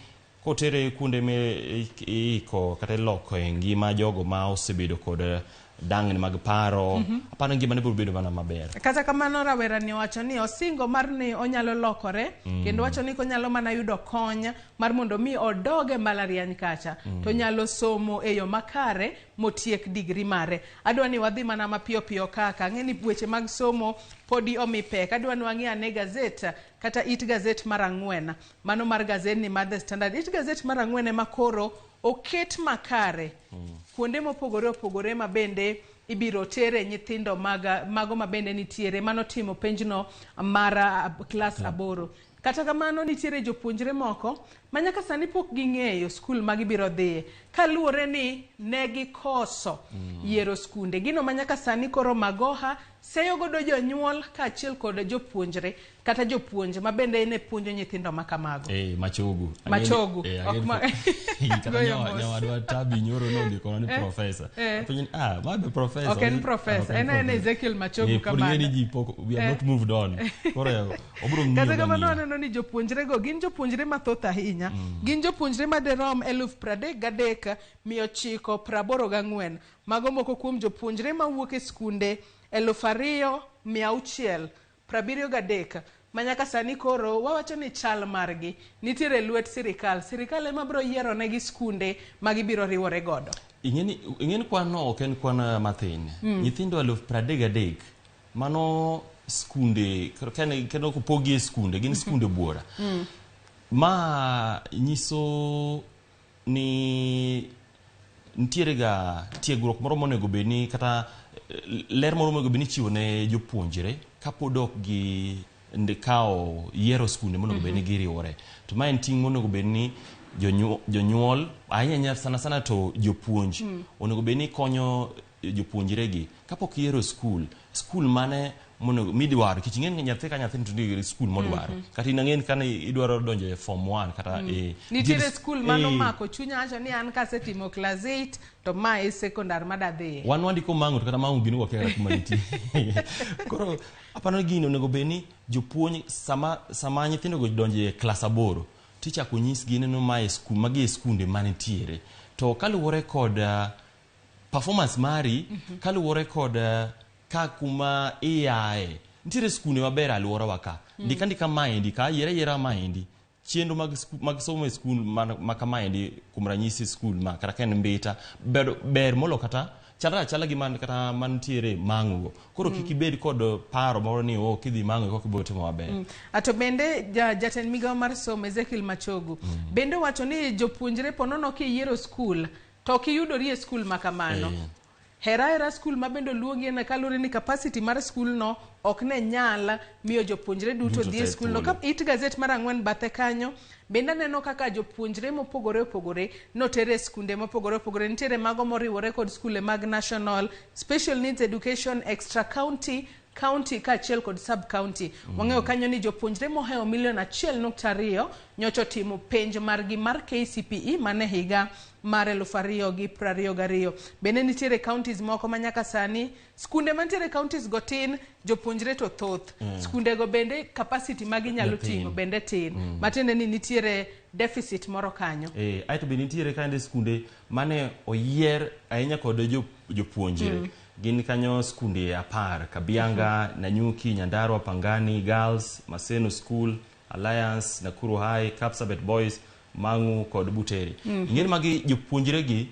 kotere kuonde miiko kata iloko e ngima jogo ma osebedo kod dang'ni mag paro, aparo ni ngimane biro bedo mana maber. Kata kamano rawera ni owacho ni osingo mar ni onyalo lokore, kendo wacho ni konyalo mana yudo kony mar mondo mi odog e mbalariany kacha, to nyalo somo e yo makare motiek digri mare. Adwa ni wadhi mana mapiyo piyo kaka ang'e ni weche mag somo podi omi pek. Adwa ni wang'i ane gazet kata it gazet mar 4, mano mar gazet ni mar The Standard. It gazet mar 4 ema koro oket makare kuonde mopogore opogore ma bende ibiro tere nyithindo mago ma bende nitiere mano timo penjno mar klas 8. Kata kamano nitiere jopuonjre moko ma nyaka sani pok ging'eyo skul ma gibiro dhiye kaluwore ni ne gikoso yiero skunde. Gino ma nyaka sani koro Magoha seyo godo jonyuol kaachiel kod jopuonjre kata jopuonj ma bende ne puonjo nyithindo ma kamago. Machogu. Machogu. Kata nyawadwa Tabi nyoro nondikona ni professor. Apenjo ni, ma be professor. Ok en professor. En en Ezekiel Machogu kamano. Pod ing'e ni ji pok, we have not moved on. Koro obiro ng'iyo. Kata kamano aneno ni jopuonjrego gin jopuonjre mathoth ahinya. Gin jopuonjre maderom 33,984. Mago moko kuom jopuonjre mawuok e skunde 2673 ma nyaka sani koro wawacho ni chal margi nitiere lwet sirikal. Sirikal ema biro yiero negi skunde ma gibiro riwore godo. Ing'e ni kwan no ok en kwan mathin. Nyithindo 33,000 mano skunde kendo kopogi e skunde gin skunde buora. Ma nyiso ni nitiere ga tiegruok moro monego bed ni kata ler moro monego bed ni ichiwo ne jopuonjre kapod ok gi kawo yiero skunde monego bed ni giriwore. To ma en ting' monego bed ni jonyuol ahinya ahinya sana sana to jopuonj onego bed ni konyo jopuonjre gi kapok iyiero skul, skul mane monego midwaro nikech ing'e ni nyathi ka nyathi to nigi skul modwaro. Kata in ang'e ni kane idwaro donjo e form 1 kata e Nitiere skul manomako chunya wacho ni an kasetimo class 8 to ma e secondary madadhiye. Wan wandiko Mang'u to kata Mang'u gini wakia kata kuma nitie. Koro aparo ni gini onego bed ni jopuonj sama nyithindo go donjo e klas 8 tichako nyisgi ni mae skul, magi e skunde manitiere. To kaluwore kod performance mari, kaluwore kod ka kuma iae, nitiere skunde maber e alworawa ka. Ndika andika maendi ka, yier ayiera maendi. Chenro mag somo e skul ma kamaendi, kuom ranyisi skul ma kata ka en Mbita, ber molo kata chalre achala gi man kata mantiere Mang'u go. Koro kik ibed kod paro moro ni oh kidhi Mang'u kok ibiro timo maber. Ato bende jatend migawo mar somo Ezekiel Machogu bende wacho ni jopuonjre ponono kiyiero skul to ok iyudori e skul ma kamano. Hera hera skul ma bende oluongi en kaluwore ni capacity mar skul no ok ne nyal miyo jopuonjre duto dhi e skul no. Ka it gazet mar 4 bathe kanyo bende aneno kaka jopuonjre mopogore opogore notere e skunde mopogore opogore. Nitiere mago moriwore kod skule mag national, special needs education, extra county, county kaachiel kod sub county. Wang'eyo kanyo ni jopuonjre mohewo milion 1.2 nyocha otimo penj margi mar KCPE mane higa mar 2022. Bende nitiere counties moko ma nyaka sani skunde mantiere counties go tin, jopuonjre to thoth. Skunde go bende capacity magi nyalo ting'o bende tin. Matiende ni nitiere deficit moro kanyo. Aeto bende nitiere kande skunde mane oyier ahinya kod jopuonjre. Gin kanyo skunde 10, Kabianga, Nanyuki, Nyandarua, Pangani, Girls, Maseno School, Alliance, Nakuru High, Kapsabet Boys, Mang'u kod Butere. Ing'eni magi jopuonjre gi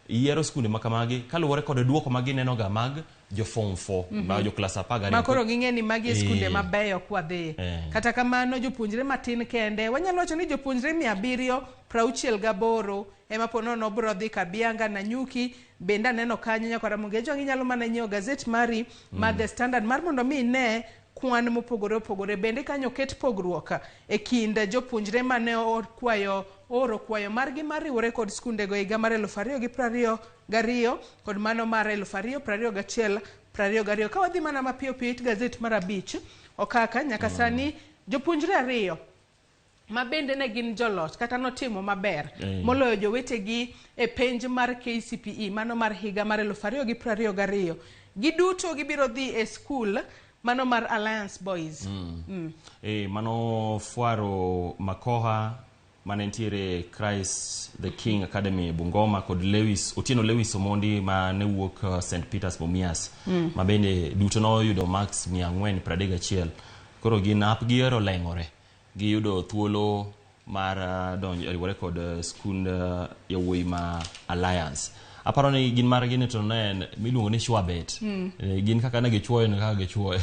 yiero skunde makamagi kaluwore kod duoko ma gineno ga mag jo form 4, ma jo klas 12. Ma koro ging'e ni magi e skunde mabeyo kwadhiye. Kata kamano jopuonjre matin kende, wanyalo wacho ni jopuonjre 768 ema po nono biro dhi Kabianga, Nanyuki. Bende aneno kanyo nyakwara Ramogi Ojwang' inyalo mana nyiewo gazet mari mar The Standard mar mondo mi ine kwan mopogore opogore. Bende kanyo oket pogruok e kind jopuonjre mane ooro kwayo margi mar riwore kod skundego e higa mar 2022 kod mano mar 2021 22. Ka wadhi mana mapiyo piyo it gazet mar 5 okaka nyaka sani jopuonjre 2 ma bende ne gin joloch kata notimo maber moloyo jowetegi e penj mar KCPE mano mar higa mar 2022. Giduto gibiro dhi e skul mano mar Alliance Boys. Mano Fwaro Makoha mane nitiere Christ the King Academy Bungoma kod Lewis Otieno Lewis Omondi mane wuok St Peters Mumias. Ma bende duto noyudo marks 431. Koro gin ap gihero leng'ore. Giyudo thuolo mar donjo riwore kod skund yawuoyi ma Alliance. Aparo ni gin margi ni to ne en miluongo ni Shwabet. Gin kaka ne gichuoyo ne kaka gichuoyo.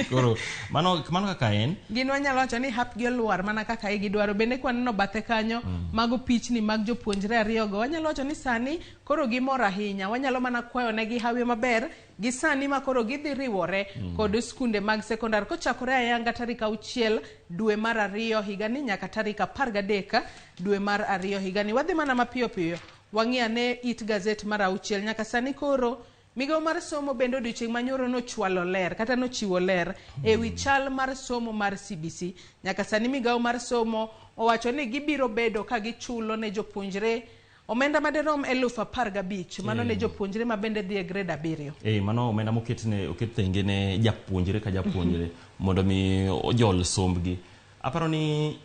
Koro mano kaka en. Gin wanyalo wacho ni hap gi olwar mana kaka e gidwaro. Bende kwaneno bathe kanyo mago pichni mag jopuonjre 2 go. Wanyalo wacho ni sani koro gimor ahinya. Wanyalo mana kwayo negi hawi maber gi sani ma koro gidhi riwore kod skunde mag sekondar kochakore ayanga tarik 6 dwe mar 2 higani nyaka tarik 13 dwe mar 2 higani. Wadhi mana mapiyo piyo wang'i ane it gazet mar 6 nyaka sani koro migawo mar somo bende odiochieng' manyoro nochwalo ler kata nochiwo ler e wi chal mar somo mar CBC. Nyaka sani migawo mar somo owacho ni gibiro bedo ka gichulo ne jopuonjre omenda maderom 15,000 mano ne jopuonjre ma bende dhi e grade 7. Mano omenda moketne oket tenge ne japuonjre ka japuonjre mondo mi ojol sombgi. Aparo ni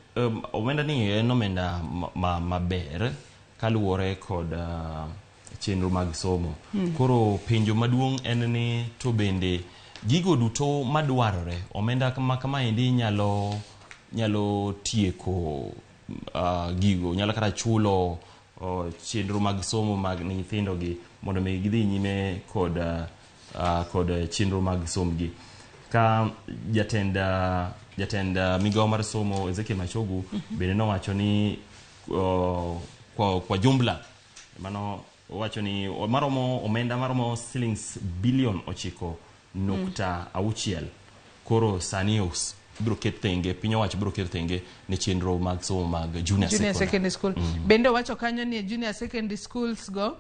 omenda ni en omenda maber kaluwore kod chenro mag somo. Koro penjo maduong' en ni to bende gigo duto madwarore omenda ma kamaendi nyalo tieko gigo, nyalo kata chulo chenro mag somo mag nyithindo gi mondo mi gidhi nyime kod chenro mag sombgi. Ka jatend migawo mar somo Ezekiel Machogu bende nowacho ni kwa jumla mano owacho ni maromo omenda maromo shillings bilion 9.6 koro sani biro ket tenge, piny owacho biro ket tenge ne chenro mag somo mag junior secondary school. Bende owacho kanyo ni junior secondary schools go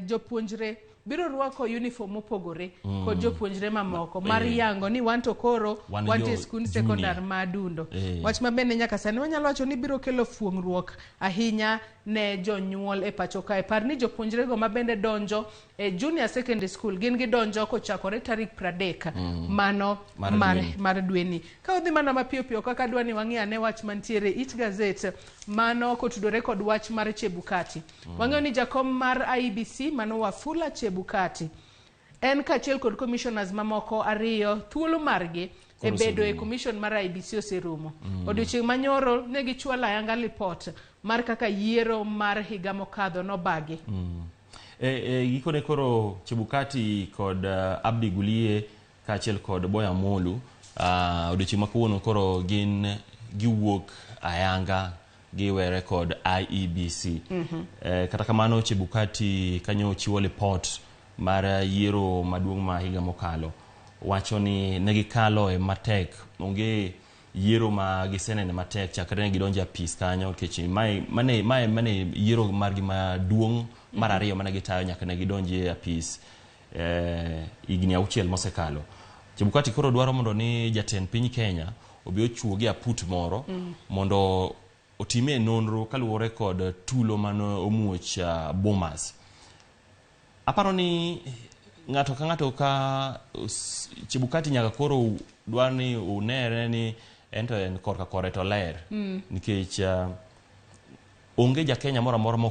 jopuonjre biro rwako uniform mopogore kod jopuonjre mamoko mar yango ni wan to koro Wan wantie jo e skund junior. sekondar ma Adundo. Wach ma bende nyaka sani wanyalo wacho ni biro kelo fuong'ruok ahinya ne jonyuol e pacho kae. Par ni jopuonjrego ma bende donjo e junior secondary school gin gidonjo kochakore tarik 30 mano Mar mar, dweni. mar dweni. Ka odhi mana mapiyo piyo kaka dwa ni wang'i ane wach mantiere it gazet mano kotudore kod wach mar Chebukati. Wang'eyo ni jakom mar IEBC mano Wafula Chebukati en kaachiel kod commissioners mamoko ariyo thuolo margi e Koro bedo e oserumo. commission mar IEBC oserumo. Odiochieng' manyoro ne gichwalo ayanga lipot mar kaka yiero mar higa mokadho nobagi. Gikone koro Chebukati kod Abdi Gulie kaachiel kod Boya Molu odiochieng' ma kawuono koro gin giwuok ayanga giwere kod IEBC. Kata kamano Chebukati kanyo chiwo lipot mar yiero maduong' ma higa mokalo wacho ni ne gikalo e matek onge yiero ma gisenene matek chakre ne gidonjo e apis kanyo nikech mae yiero margi maduong' mar ariyo mane gitayo nyaka ne gidonji e apis higni 6 mosekalo. Chebukati koro dwaro mondo ni jatend piny Kenya obi ochuogi aput moro mondo otime nonro kaluwore kod tulo mane omuoch Bomas. Aparo ni ng'ato ka ng'ato ka Chebukati nyaka koro dwar ni unere ni en to en korka kore to ler. Nikech onge ja Kenya moro amora ma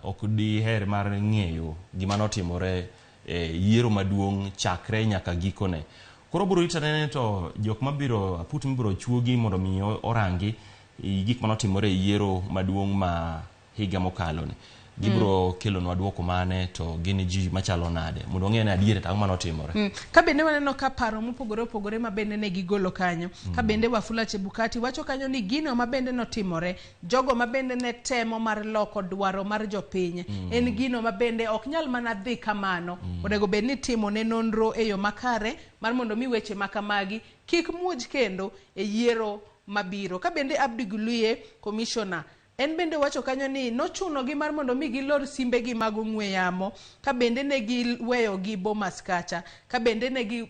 ok diher mar ng'eyo gima notimore e yiero maduong' chakre nyaka gikone. Koro biro rito anene to jok mabiro aput mibiro chuogi mondo mi orangi gik manotimore e yiero maduong' ma higa mokalo ni. Gibiro kelonwa duoko mane to gin ji machalo nade mondo wang'e ni adier to ang'o manotimore. Ka bende waneno ka paro mopogore opogore ma bende ne gigolo kanyo. Ka bende Wafula Chebukati wacho kanyo ni gino ma bende notimore, jogo ma bende ne temo mar loko dwaro mar jopiny, en gino ma bende ok nyal mana dhi kamano. Onego bed ni timo ne nonro e yo makare mar mondo mi weche ma kamagi kik muoj kendo e yiero mabiro. Ka bende Abdi Gulie, commissioner, en bende wacho kanyo ni nochunogi mar mondo mi gilor simbegi mag ong'we yamo, ka bende ne giweyogi Bomas kacha, ka bende ne gi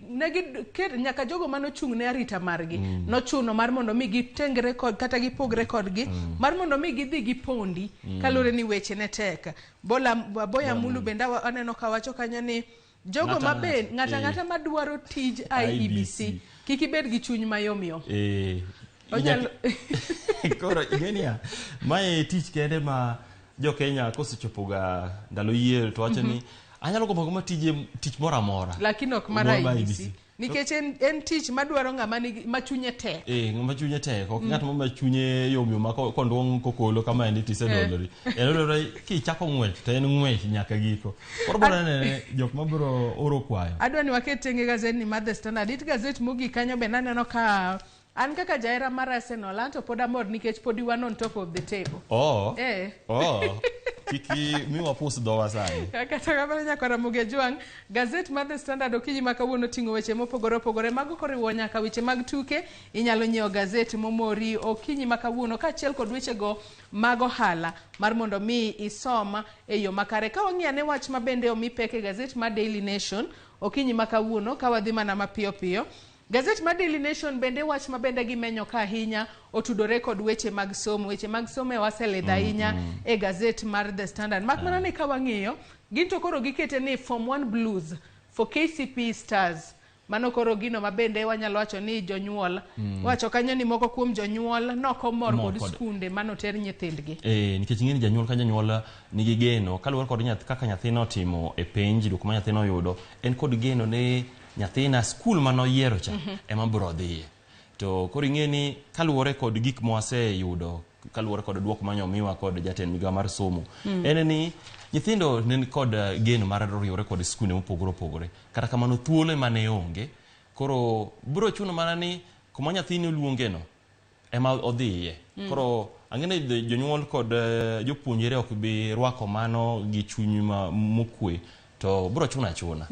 nyaka jogo manochung' ne arita margi nochuno mar mondo mi gitengre kod kata gipogre kodgi mar mondo mi gidhi gipondi kaluwore ni weche ne tek. Boya Mulu bende aneno ka wacho kanyo ni jogo ma bende ng'ata madwaro tij IEBC kik ibed gi chuny mayom yom. Koro ing'enia mae tich kende ma jo Kenya kosechopoga ndalo yiero to wacho ni anyalo gombo gomba tich moro amora lakini ok mar IEBC nikech en tich madwaro ng'ama nigi ma chunye tek. Ng'ama chunye tek ok ng'at ma chunye yom yom ma konduong' kokolo kama endi tisedolori. En odwaro kichako ng'wech to en ng'wech nyaka giko. Koro biro nene jok mabiro oro kwayo. Adwa ni waket tenge gazet ni mar The Standard. It gazet mogik kanyo bende aneno ka an kaka jahera mar Arsenal anto pod amor nikech podi wan on top of the table. Kiki miwa pus dhowa sani. Kata kamano nyakwara Ramogi Ajwang', gazet mar The Standard okinyi ma kawuono oting'o weche mopogore opogore mago koriwo nyaka weche mag tuke. Inyalo nyiewo gazet momori okinyi ma kawuono kaachiel kod wechego mag ohala mar mondo mi isom e yo makare. Ka wang'iyo ane wach ma bende omi pek e gazet mar Daily Nation okinyi ma kawuono ka wadhi mana mapiyo piyo. Gazet mar Daily Nation bende wach ma bende gimenyo ka ahinya otudore kod weche mag somo. Weche mag somo e waselidho ahinya e gazet mar The Standard. Mak mana ni ka wang'iyo, gin to koro gikete ni Form 1 Blues for KCPE Stars. Mano koro gino ma bende wanyalo wacho ni jonyuol. Wacho kanyo ni moko kuom jonyuol nokomor kod skunde manoter nyithindgi. Nikech ing'e ni janyuol ka janyuol nigi geno kaluwore kod kaka nyathino otimo e penj, duoko ma nyathino oyudo, en kod geno ni nyathina skul manoyiero cha ema biro dhiye. To koro ing'e ni kaluwore kod gik mwaseyudo, kaluwore kod duoko manyomiwa kod jatend migawo mar somo, en ni nyithindo ne kod geno mar riwore kod skunde mopogore opogore. Kata kamano thuolo ema ne onge. Koro biro chuno mana ni kuma nyathini oluongeno ema odhiye. Koro ang'e ni jonyuol kod jopuonjre ok bi rwako mano gi chuny mokwe. To biro chuno achuna.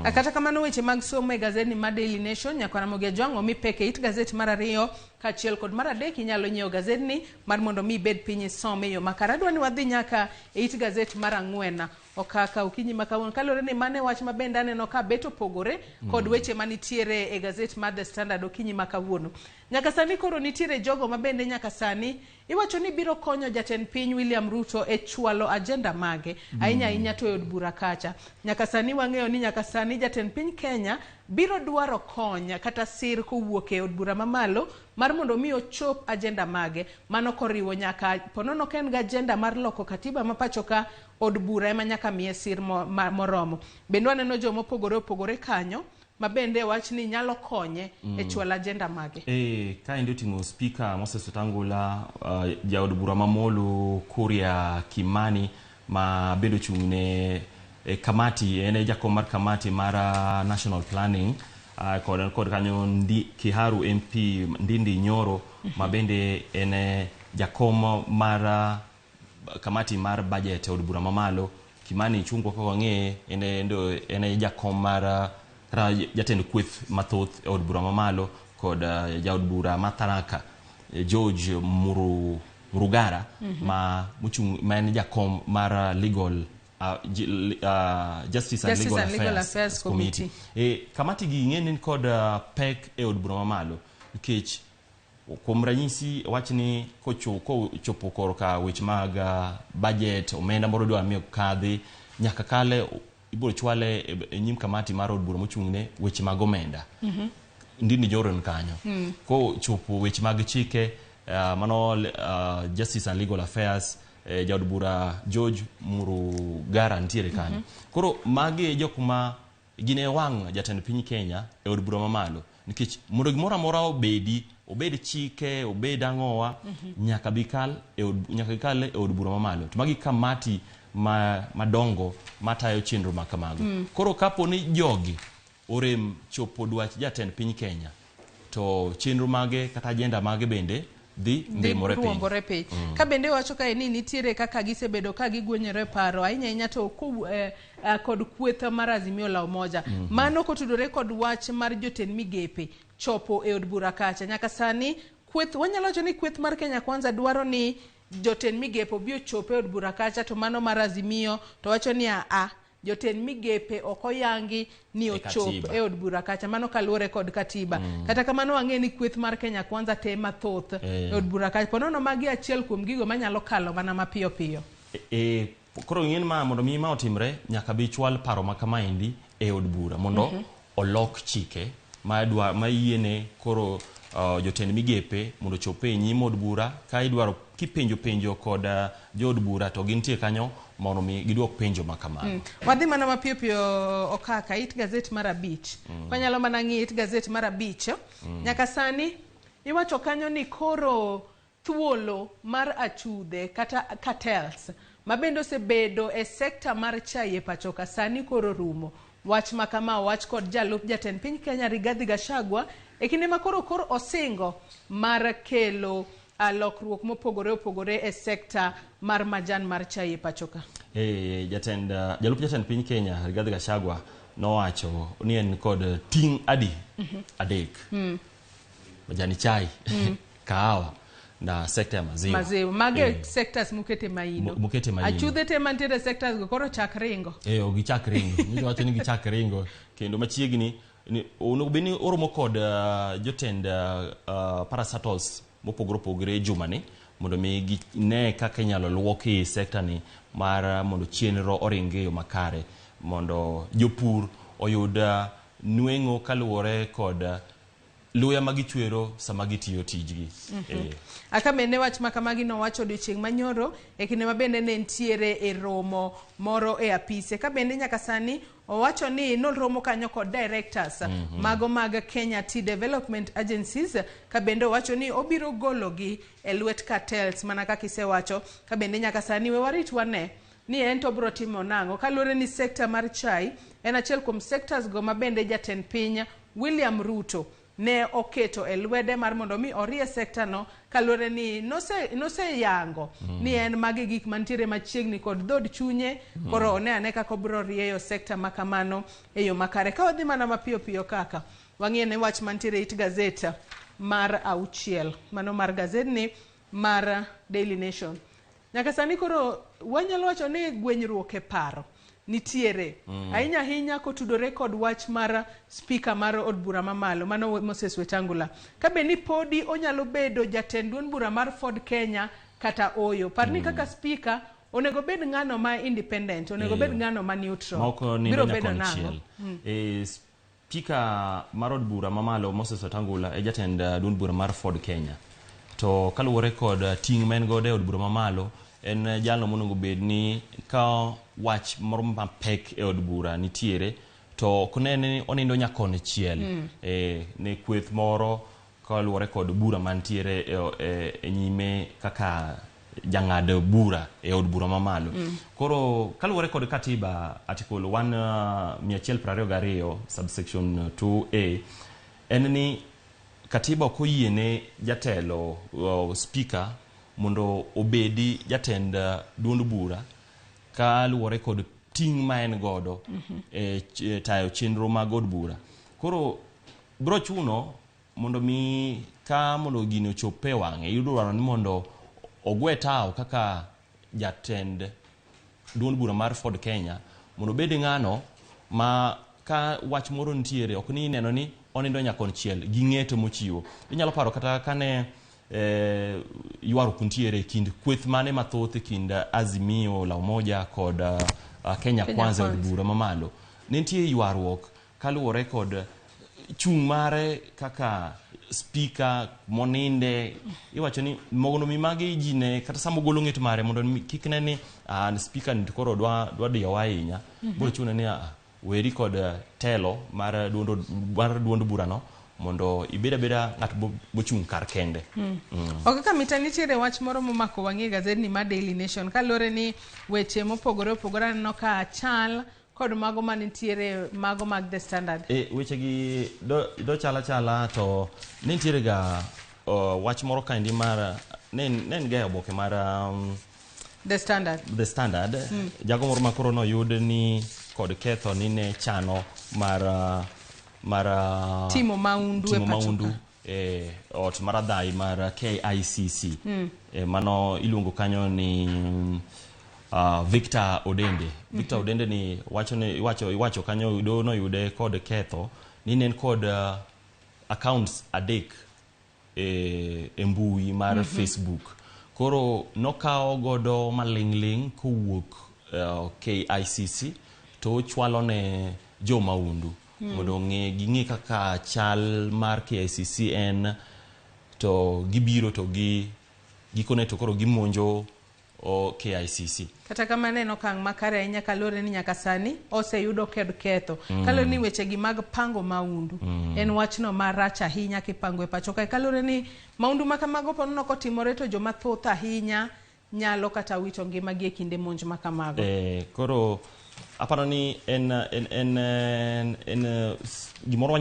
Kata kamano weche mag somo e gazeti mar Daily Nation nyakwara Ramogi Ajwang' omi pek e it gazeti mar 2 kaachiel kod mar 3. Inyalo nyiewo gazetni mar mondo mi ibed piny isome e yo makare. Adwa ni wadhi nyaka e it gazeti mar 4. Okaka okinyi ma kawuono kaluwore ni mane wach ma bende aneno ka bet opogore kod weche manitiere e gazet mar The Standard okinyi ma kawuono. Nyaka sani koro nitiere jogo ma bende nyaka sani iwacho ni biro konyo jatend piny William Ruto e chwalo agenda mage ahinya ahinya to e od bura kacha. Nyaka sani wang'eyo ni nyaka sani jatend piny Kenya biro dwaro kony kata sir kowuok e od bura mamalo mar mondo mi ochop agenda mage. Mano koriwo nyaka ponono ka en gi agenda mar loko katiba ma pacho ka od bura ema nyaka miye sir moromo. Bende waneno joma opogore opogore kanyo ma bende wach ni nyalo konye e chwalo agenda mage. Kaendi oting'o Spika Moses Wetangula, jaod bura ma Molo Kuria Kimani ma bende ochung' ne kamati, en e jakom mar kamati mar National Planning, kod kanyo Kiharu MP Ndindi Nyoro ma bende en jakom mar kamati mar budget e od bura mamalo. Kimani Ichung'wa kaka wang'eye en e jakom mar jatend kweth mathoth e od bura mamalo kod jaod bura ma Tharaka George Murugara ma mochung' ma en jakom mar legal Justice and Justice Legal and Legal Affairs Affairs Committee. Committee. Kamati gi ing'e ni kod pek e od bura mamalo nikech kuom ranyisi wach ni kochopo korka weche mag budget, omenda moro dwa miyo kadhi nyaka kale ibiro chwale e nyim kamati mar od bura mochung' ne weche mag omenda. Ndindi Nyoro ni kanyo. Kochopo weche mag chike, mano Justice and Legal Affairs, jaod bura George Murugara nitiere kanyo. Koro magi e jok ma gin e wang' jatend piny Kenya e od bura mamalo nikech mondo gimoro amora obedi, obed chike, obed ang'owa, nyaka bikal e od, nyaka gikal e od bura mamalo. To magi kamati madongo matayo chenro ma kamago. Koro kapo ni jogi orem chopo dwach jatend piny Kenya, to chenro mage kata agenda mage bende dhi mbemore piny. Ruombore piny. Ka bende wacho kae ni nitiere kaka gisebedo ka gigwenyore paro ahinya ahinya to kod kweth mar Azimio la Umoja. Mano kotudore kod wach mar jotend migepe chopo e od bura kacha. Nyaka sani kweth, wanyalo wacho ni kweth mar Kenya Kwanza dwaro ni jotend migepe obi ochop e od bura kacha, to mano mar Azimio to wacho ni a jotend migepe ok oyangi ni E ochop katiba. e od bura kacha, mano kaluwore kod katiba. Kata kamano wang'e ni kweth mar Kenya Kwanza te mathoth e od bura kacha. Ponono magi achiel kuom gigo manyalo kalo mana mapiyo piyo. Koro ing'e ni ma mondo mi ma otimre nyaka bi chwal paro ma kamaendi e od bura mondo olok chike ma yiene koro jotend migepe mondo ochop e nyim od bura ka idwaro kipenjo penjo kod jood bura to gintie kanyo mondo mi giduok penjo ma kamano. Wadhi mana mapiyo piyo Okaka, it gazet mar 5. Wanyalo mana ng'iyo it gazet mar 5. Nyaka sani iwacho kanyo ni koro thuolo mar achudhe kata cartels ma bende osebedo e sekta mar chai e pacho ka sani koro rumo. Wach ma kama owach kod jalup jatend piny Kenya Rigathi Gachagua e kinde ma koro kor osingo mar kelo lokruok mopogore opogore e sekta mar majan mar chai e pacho ka. Jalup jatend piny Kenya Rigathi Gachagua nowacho ni en kod ting' adi? 3. Majani chai, kahawa na sekta ya maziwa. Maziwa. Mage sectors mukete maino. Mukete maino. Achudhe te mantiere sectors go koro chak ringo. Ok gichak ringo. Nyiso wacho ni gichak ringo kendo machiegni ni onego bed ni oromo kod jotend parastatals mopogore opogore jumani mondo mi gine kaka inyalo luoki sekta ni mar mondo chenro oring e yo makare mondo jopur oyud nweng'o kaluwore kod luya ma gichwero sama gitiyo tijgi. Aka bende wach ma kamagi nowacho odiochieng' manyoro e kinde ma bende ne nitiere e romo moro e apise. Ka bende nyaka sani owacho ni noromo kanyo kod directors mago mag Kenya Tea Development Agencies, ka bende owacho ni obiro gologi e lwet cartels mana kaka isewacho. Ka bende nyaka sani we warit wane ni en to biro timo nang'o kaluwore ni sekta mar chai en achiel kuom sectors go ma bende jatend piny William Ruto ne oketo e lwede mar mondo mi orie sekta no kaluwore ni noseyango ni en magi gik mantiere machiegni kod dhood chunye. Koro one ane kaka obiro rieyo sekta ma kamano e yo makare. Ka wadhi mana mapiyo piyo kaka wang'iyo ne wach mantiere it gazet mar 6, mano mar gazetni mar Daily Nation. Nyaka sani koro wanyalo wacho ni gwenyruok e paro nitiere. Ahinya ahinya kotudore kod wach mar spika mar od bura mamalo, mano Moses Wetangula. Ka be ni podi onyalo bedo jatend duond bura mar Ford Kenya kata oyo. Par ni kaka spika onego bed ng'ano ma independent, onego bed ng'ano ma neutral. Ma ok onindo Biro bedo nang'o? nyakonchiel. E, spika mar od bura mamalo Moses Wetangula e jatend duond bura mar Ford Kenya. To kaluwore kod ting' ma en godo e od bura mamalo, en jalno monego bed ni ka wach moro mapek e od bura nitiere, to ok ne ni onindo nyakonchiel ne kweth moro kaluwore kod bura mantiere e nyime kaka jang'ad bura e od bura mamalo. Koro kaluwore kod katiba article 1 122 subsection 2A en ni katiba ok oyiene jatelo speaker mondo obedi jatend duond bura kaluwore kod ting' ma en godo e tayo chenro mag od bura. Koro biro chuno mondo mi ka mondo gini ochop e wang'e, idwaro ni mondo ogwe tawo kaka jatend duond bura mar Ford Kenya mondo obed ng'ano ma ka wach moro nitiere ok ni ineno ni onindo nyakonchiel gi ng'eto mochiwo. Inyalo paro kata kane ywaruok nitiere e kind kweth mane mathoth e kind Azimio la Umoja kod Kenya Kwanza e od bura mamalo. Ne nitie ywaruok kaluwore kod chung' mare kaka spika moninde. Iwacho ni mondo mi magi ji ne kata sama ogolo ng'et mare mondo mi kik ne ni spika ni to koro dwa diyowa ahinya. Biro chune ni weri kod telo mar duond burano mondo ibed abeda ng'at mochung' kar kende. Ok kaka mita nitiere wach moro momako wang'i e gazetni mar Daily Nation kaluwore ni weche mopogore opogore aneno ka chal kod mago manitiere mago mag The Standard. Weche gi do chala chala to ne nitiere ga wach moro kaendi mar ne en ga e oboke mar The Standard. The Standard. Jago moro ma koro noyud ni kod ketho ni ne chano mar timo maundu e pacho e ot mar adhai mar KICC. Mano iluongo kanyo ni Victor Odende. Victor Odende ni wacho kanyo noyude kod ketho ni ne en kod accounts 3 e mbui mar Facebook. Koro nokawo godo maling'ling' kowuok KICC to ochwalo ne jo maundu mondo ging'e kaka chal mar KICC en, to gibiro to gikone to koro gimonjo KICC. Kata kamano en okang' makare ahinya kaluwore ni nyaka sani oseyudo kod ketho. Kaluwore ni weche gi mag pango maundu en wachno marach ahinya kipango e pacho kae. Kaluwore ni maundu ma kamago po nono kotimore to joma thoth ahinya nyalo kata wito ngimagi e kinde monj ma kamago. Koro aparo ni en gimoro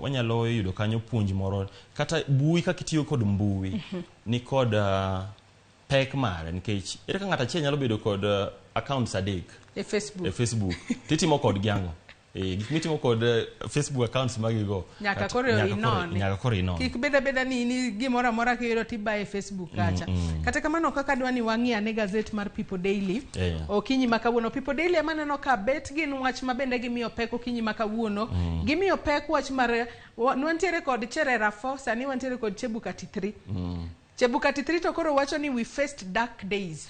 wanyalo yudo kanyo puonj moro kata mbui kaka itiyo kod mbui ni kod pek mare nikech ere ka ng'ato achiel nyalo bedo kod accounts 3 e Facebook. E Facebook. Titimo kod gi ang'o? Gik mitimo kod Facebook accounts magigo nyaka koro inon. Kik bed abeda ni in gimoro amora kiyudo tibaye e Facebook kacha. Kata kamano kaka dwa ni wang'i ane gazet mar People Daily. Okinyi ma kawuono People Daily ema aneno ka bet gin wach ma bende gimiyo pek okinyi ma kawuono. Gimiyo pek wach mar wantiere kod Cherera 4 sani wantiere kod Chebukati 3. Chebukati 3 to koro wacho ni we faced dark days.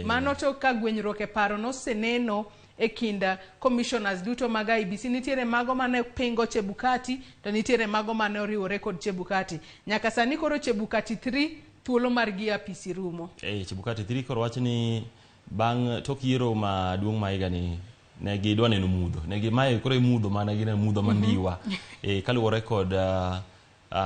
Mano to ka gwenyruok e paro noseneno e kind commissioners duto mag IEBC. Nitiere mago mane pingo Chebukati to nitiere mago mane oriwore kod Chebukati. Nyaka sani koro Chebukati 3 thuolo margi apisi rumo. Chebukati 3 koro wacho ni bang' tok yiero maduong' ma higa ni ne gidwa neno mudho. Ne gi mae koro e mudho mana gineno mudho mandiwa. Kaluwore kod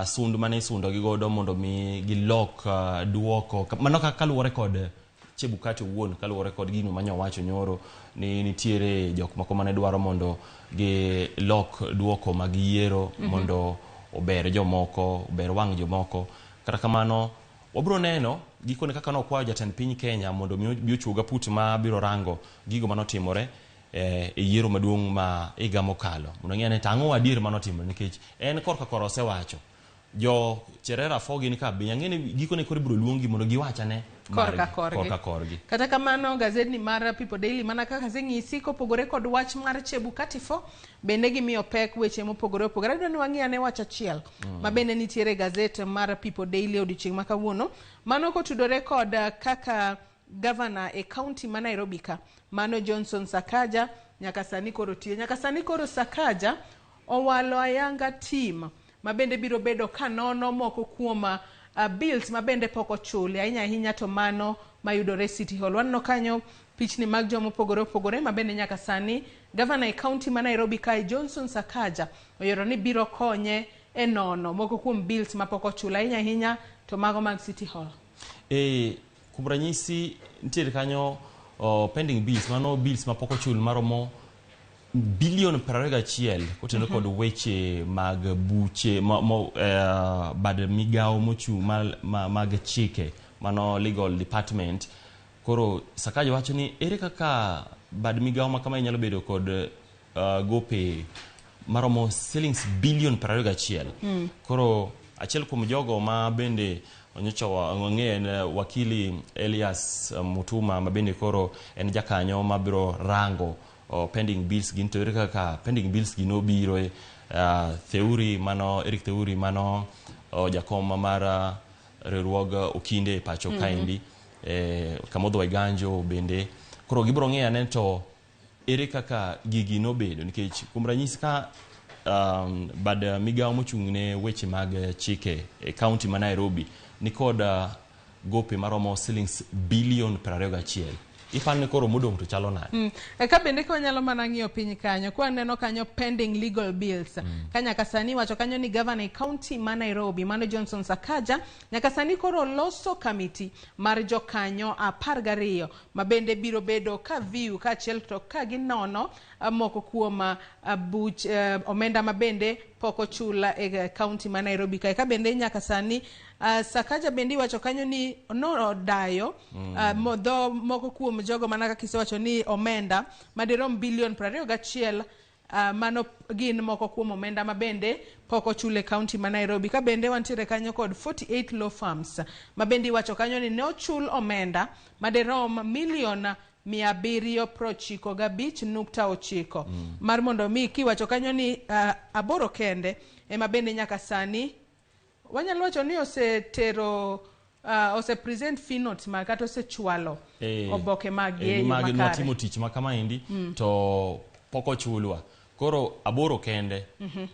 sund mane isundo gi godo mondo mi gilok duoko. Mano kaluwore kod Chebukati owuon, kaluwore kod gino mane owacho nyoro ni nitiere jok moko mane dwaro mondo gilok duoko mag yiero mondo ober jomoko, ober wang' jomoko. Kata kamano wabiro neno gikone kaka nokwayo jatend piny Kenya mondo mi ochuog aput ma biro rango gigo manotimore e yiero maduong' ma higa mokalo mondo ng'e ni tang'o adier manotimore nikech en korka koro osewacho jo Cherera 4 gin ka be ang'e ni gikone koro ibiro luongi mondo giwachane Korka korgi. Korka korgi. Kata kamano gazetni mar People Daily mana kaka aseng'isi kopogore kod wach mar Chebukati 4 bende gimiyo pek weche mopogore opogore. Adwa ni wang'i ane wach achiel ma bende nitiere e gazet mar People Daily odiochieng' ma kawuono. Mano kotudore kod kaka gavana e kaunti ma Nairobi ka mano Johnson Sakaja nyaka sani koro tiyo. Nyaka sani koro Sakaja owalo ayanga team ma bende biro bedo ka nono moko kuom bills ma bende pok ochuli ahinya ahinya to mano mayudore City Hall. Waneno kanyo pichni mag joma opogore opogore ma bende nyaka sani gavana e kaunti ma Nairobi kae Johnson Sakaja oyiero ni biro konye e nono moko kuom bills ma pok ochul ahinya ahinya to mago mag City Hall. Kuom ranyisi nitiere kanyo pending bills, mano bills ma pok ochul maromo bilion 21 kotenore kod weche mag buche bad migawo mochung' mag chike mano legal department. Koro Sakaja wacho ni ere kaka bad migawo ma kama nyalo bedo kod gope maromo shillings bilion 21. Koro achiel kuom jogo ma bende onyocha wang'eyo en wakili Elias Mutuma ma bende koro en jakanyo mabiro rango pending bills gin to ere kaka pending bills gi nobiro. Theuri mano Eric Theuri mano jakom mar riwruog okinde e pacho kaendi, Kamodho Waiganjo bende koro gibiro ng'iyo ane to ere kaka gigi nobedo, nikech kuom ranyisi ka bad migawo mochung' ne weche mag chike e kaunti ma Nairobi nikod gope maromo shillings bilion 21, iparo ni koro modong' to chalo nade? Ka bende ka wanyalo mana ng'iyo piny kanyo, kwa waneno kanyo pending legal bills. Ka nyaka sani wacho kanyo ni gavana e kaunti ma Nairobi mano Johnson Sakaja nyaka sani koro loso kamiti mar jokanyo 12 ma bende biro bedo ka view kaachiel to ka ginono moko kuom buch omenda ma bende pok ochul e kaunti ma Nairobi kae. Ka bende nyaka sani Sakaja bende iwacho kanyo ni nodayo dho moko kuom jogo mana kaka isewacho ni omenda madirom bilion 21, mano gin moko kuom omenda ma bende pok ochul e kaunti ma Nairobi. Ka bende wantiere kanyo kod 48 law firms ma bende iwacho kanyo ni ne ochul omenda madirom milion 795.9 mar mondo mi kiwacho kanyo ni 8 kende ema bende nyaka sani wanyalo wacho ni osetero ose present fee notes ma kata osechwalo oboke mag e yo makare. Nwatimo tich ma kamaendi to pok ochulwa. Koro 8 kende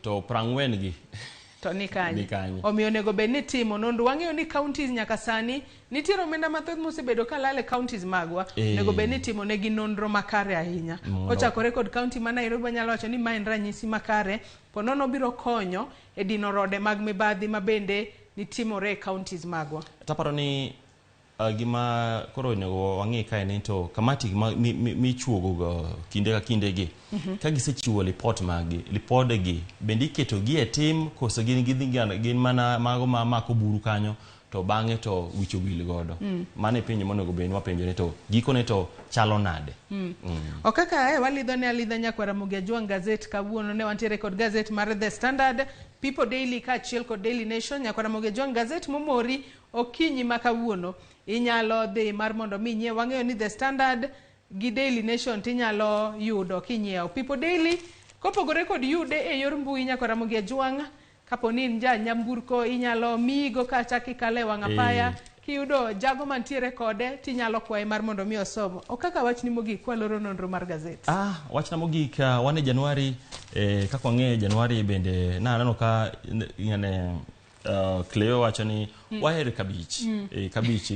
to 40 gi to ni kanye. Omiyo onego bed ni timo nonro. Wang'eyo ni counties nyaka sani nitiere omenda mathoth mosebedo kalal e counties magwa. Onego bed ni timo negi nonro makare ahinya. Kochakore kod county ma Nairobi wanyalo wacho ni ma en ranyisi makare ponono biro konyo e dino rode mag mibadhi ma bende nitimore e counties magwa. Taparo ni gima koro onego wang'i kae ni to kamati michuogo go kinde ka kinde gi ka gisechiwo lipot maggi, lipodegi bende iketo gi e tim koso gin gin mana mago ma mako buru kanyo to bang'e to wich owil godo. Mano e penjo monego bed ni wapenjore to gikone to chalo nade. Okaka walidho ne alidha nyakwar Ramogi Ajwang' gazet kawuono ne wantiere kod gazet mar The Standard, People Daily kaachiel kod Daily Nation. Nyakwar Ramogi Ajwang' gazet momori okinyi ma kawuono inyalo dhi mar mondo mi inyiew. Wang'eyo ni The Standard gi Daily Nation tinyalo yudo kinyiewo. People Daily kopogore kod yude e yor mbui nyakwar Ramogi Ajwang', kapo ni in ja nyamburko inyalo miyigo kata kikalo e wang' apaya, kiyudo jago mantiere kode tinyalo kwaye mar mondo mi osom. Okaka wachni mogik kwaloro nonro mar gazet. Wachna mogik, wan e Januari, kaka wang'eyo Januari bende naneno ka Cleo wacho ni wahero kabich. Kabich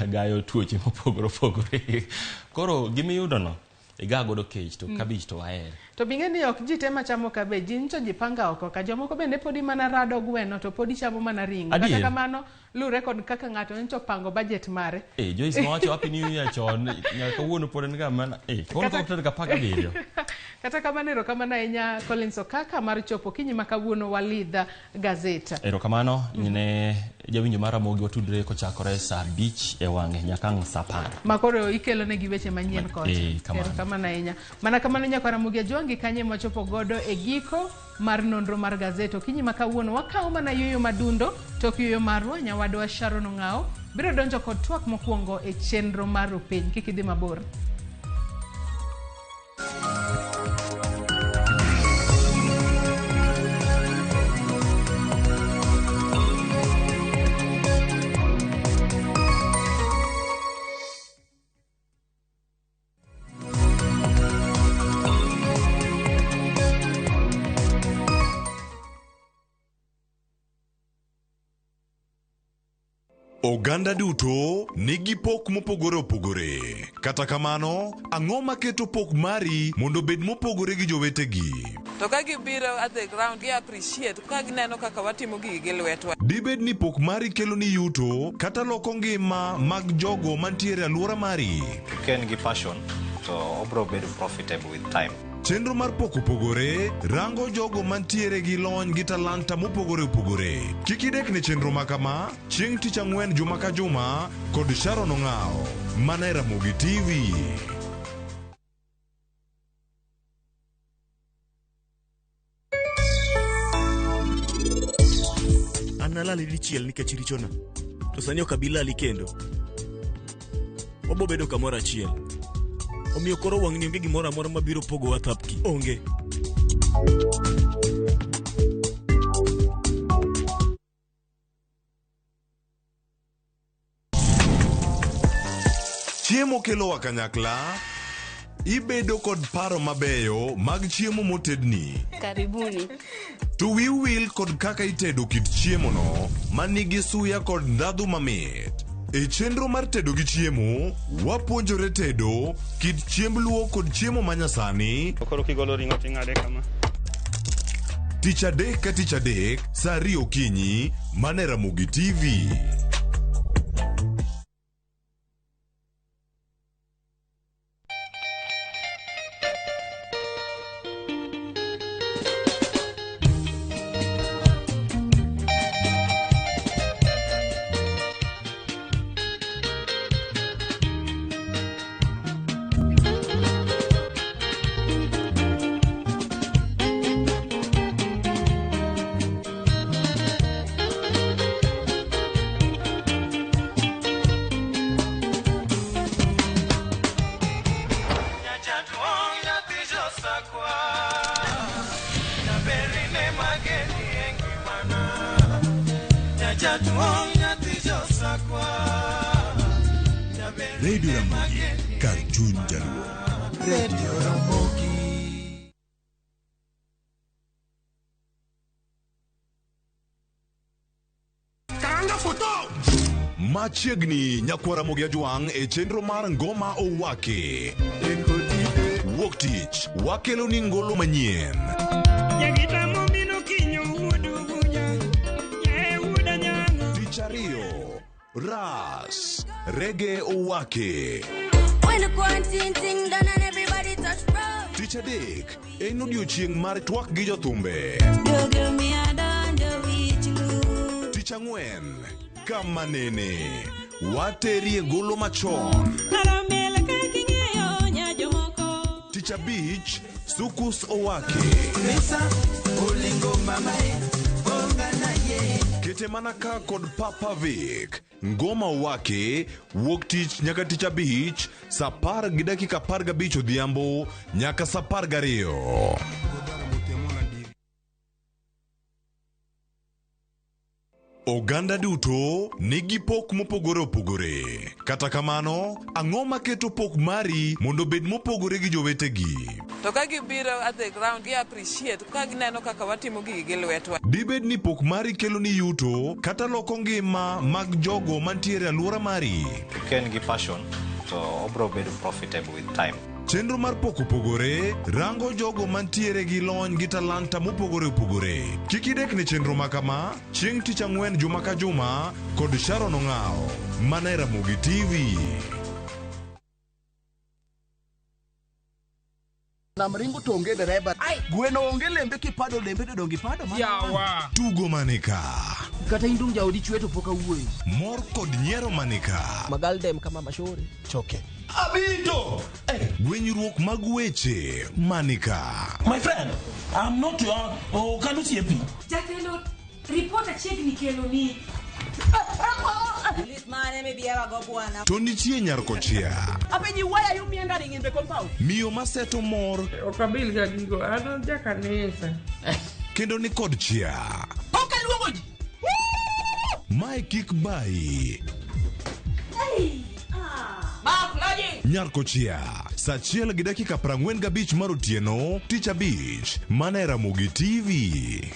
gayo tuoche mopogore opogore. Koro gimiyudo no iga godo kech to kabich to wahero. To bing'e ni ok ji te machamo kabej, ji nyicho ji panga oko ka jomoko bende podi mana rado gweno to podi chamo mana ring'o. Kata kamano luwre kod kaka ng'ato nyicho pango budget mare. Joyce nowacho happy new year chon, nyaka kawuono pod en ga mana koro pok tarik 17. Kata kamano erokamano ahinya Collins Okaka mar chopo kinyi ma kawuono walidha gazet. Erokamano ne jawinjo mar Ramogi, watudre kochakore saa 5 e wang'e nyaka ang' saa 10. Makoro ikelo negi weche manyien kocha. Erokamano ahinya. Mana kamano nyakwar Ramogi Ajwang' gi kanye mwachopo godo e giko mar nonro mar gazet. Okinyi ma kawuono wakawo mana yueyo madundo tok yueyo marwa nyawadwa Sharon Ong'ao Biro donjo kod twak mokwongo e chenro mar Rupiny. Kik idhi mabor. Oganda duto nigi pok mopogore opogore. Kata kamano, ang'o maketo pok mari mondo obed mopogore gi jowetegi? To ka gibiro at the ground, gi appreciate ka gineno kaka watimo gigi gi lwetwa. Dibed ni pok mari kelo ni yuto kata loko ngima mag jogo mantiere e alwora mari? Ka en gi passion to obro bedo profitable with time. Chenro mar pok opogore rango jogo mantiere gi lony gi talanta mopogore opogore. Kik idekne chenro ma kama chieng' tich ang'wen juma ka juma kod Sharon Ong'awo mana e Ramogi TV. An nalali dichiel nikech richona, to sani ok abi lali kendo. Wabo bedo kamoro achiel. Omiyo koro wang'ni onge gimoro amora mabiro pogowa Thapki. Onge. Chiemo kelowa kanyakla. Ibedo kod paro mabeyo mag chiemo motedni. Karibuni. To wiu wil kod kaka itedo kit chiemono ma nigi suya kod ndhadhu mamit. E chenro mar tedo gi chiemo, wapuonjore tedo kit chiemb luo kod chiemo manyasani. Koro kigolo ring'o ting'ade kama. Tich adek ka tich adek, saa ariyo okinyi, mana e Ramogi TV. Radio Ramogi, kar chuny jaluo. Radio Ramogi. Karanga foto! Machiegni nyakwar Ramogi Ajwang' e chenro mar Ngoma Owaki. Wuok tich, wakelo ni ngolo manyien. Tich ariyo, Ras, Rege Owaki. When the quarantine thing done and everybody touch road. Tich adek, en odiochieng' mar twak gi jothumbe. Dogo mi adonjo wich lu. Tich ang'wen, kama nene, waterie golo machon. Tich abich, Sukus Owaki. Kete mana ka kod Papa Vic. Ngoma Owaki, wuok tich nyaka tich abich, saa 10:15 odhiambo nyaka saa 12. Oganda duto nigi pok mopogore opogore. Kata kamano, ang'o maketo pok mari mondo obed mopogore gi jowetegi? To ka gibiro at the ground, gi appreciate ka gineno kaka watimo gigi gi lwetwa. Dibed ni pok mari kelo ni yuto kata loko ngima mag jogo mantiere e alwora mari? Ka en gi passion to obro bedo profitable with time. Chenro mar pok opogore rango jogo mantiere gi lony gi talanta mopogore opogore. Kik idekne chenro ma kama chieng' tich ang'wen juma ka juma kod Sharon Ong'awo mana e Ramogi TV. Nam ringo to onge dereba. Gweno onge lembe kipado lembe to donge ipado mana. Yawa. Tugo manika. Kata in dong jaodi chwe to pok awuoyo. Mor kod nyiero manika. Magaldem kama mashore. Choke. Abito! Gwenyruok mag weche manika. My friend, I'm not your oh, can you see Jatelo, ripot achiegni kelo ni. Lit mane mibiera go bwana. To nitie nyar kochia. Apenji, why are you meandering in the compound? Miyo maseto mor. Ok abil ga gigo, an jakanisa. Kendo ni kod chia. Ok aluongo ji. Mae kik bayi. Mark Lodging. Nyar kochia. Saa 1:45 mar otieno, tich abich, mana e Ramogi TV.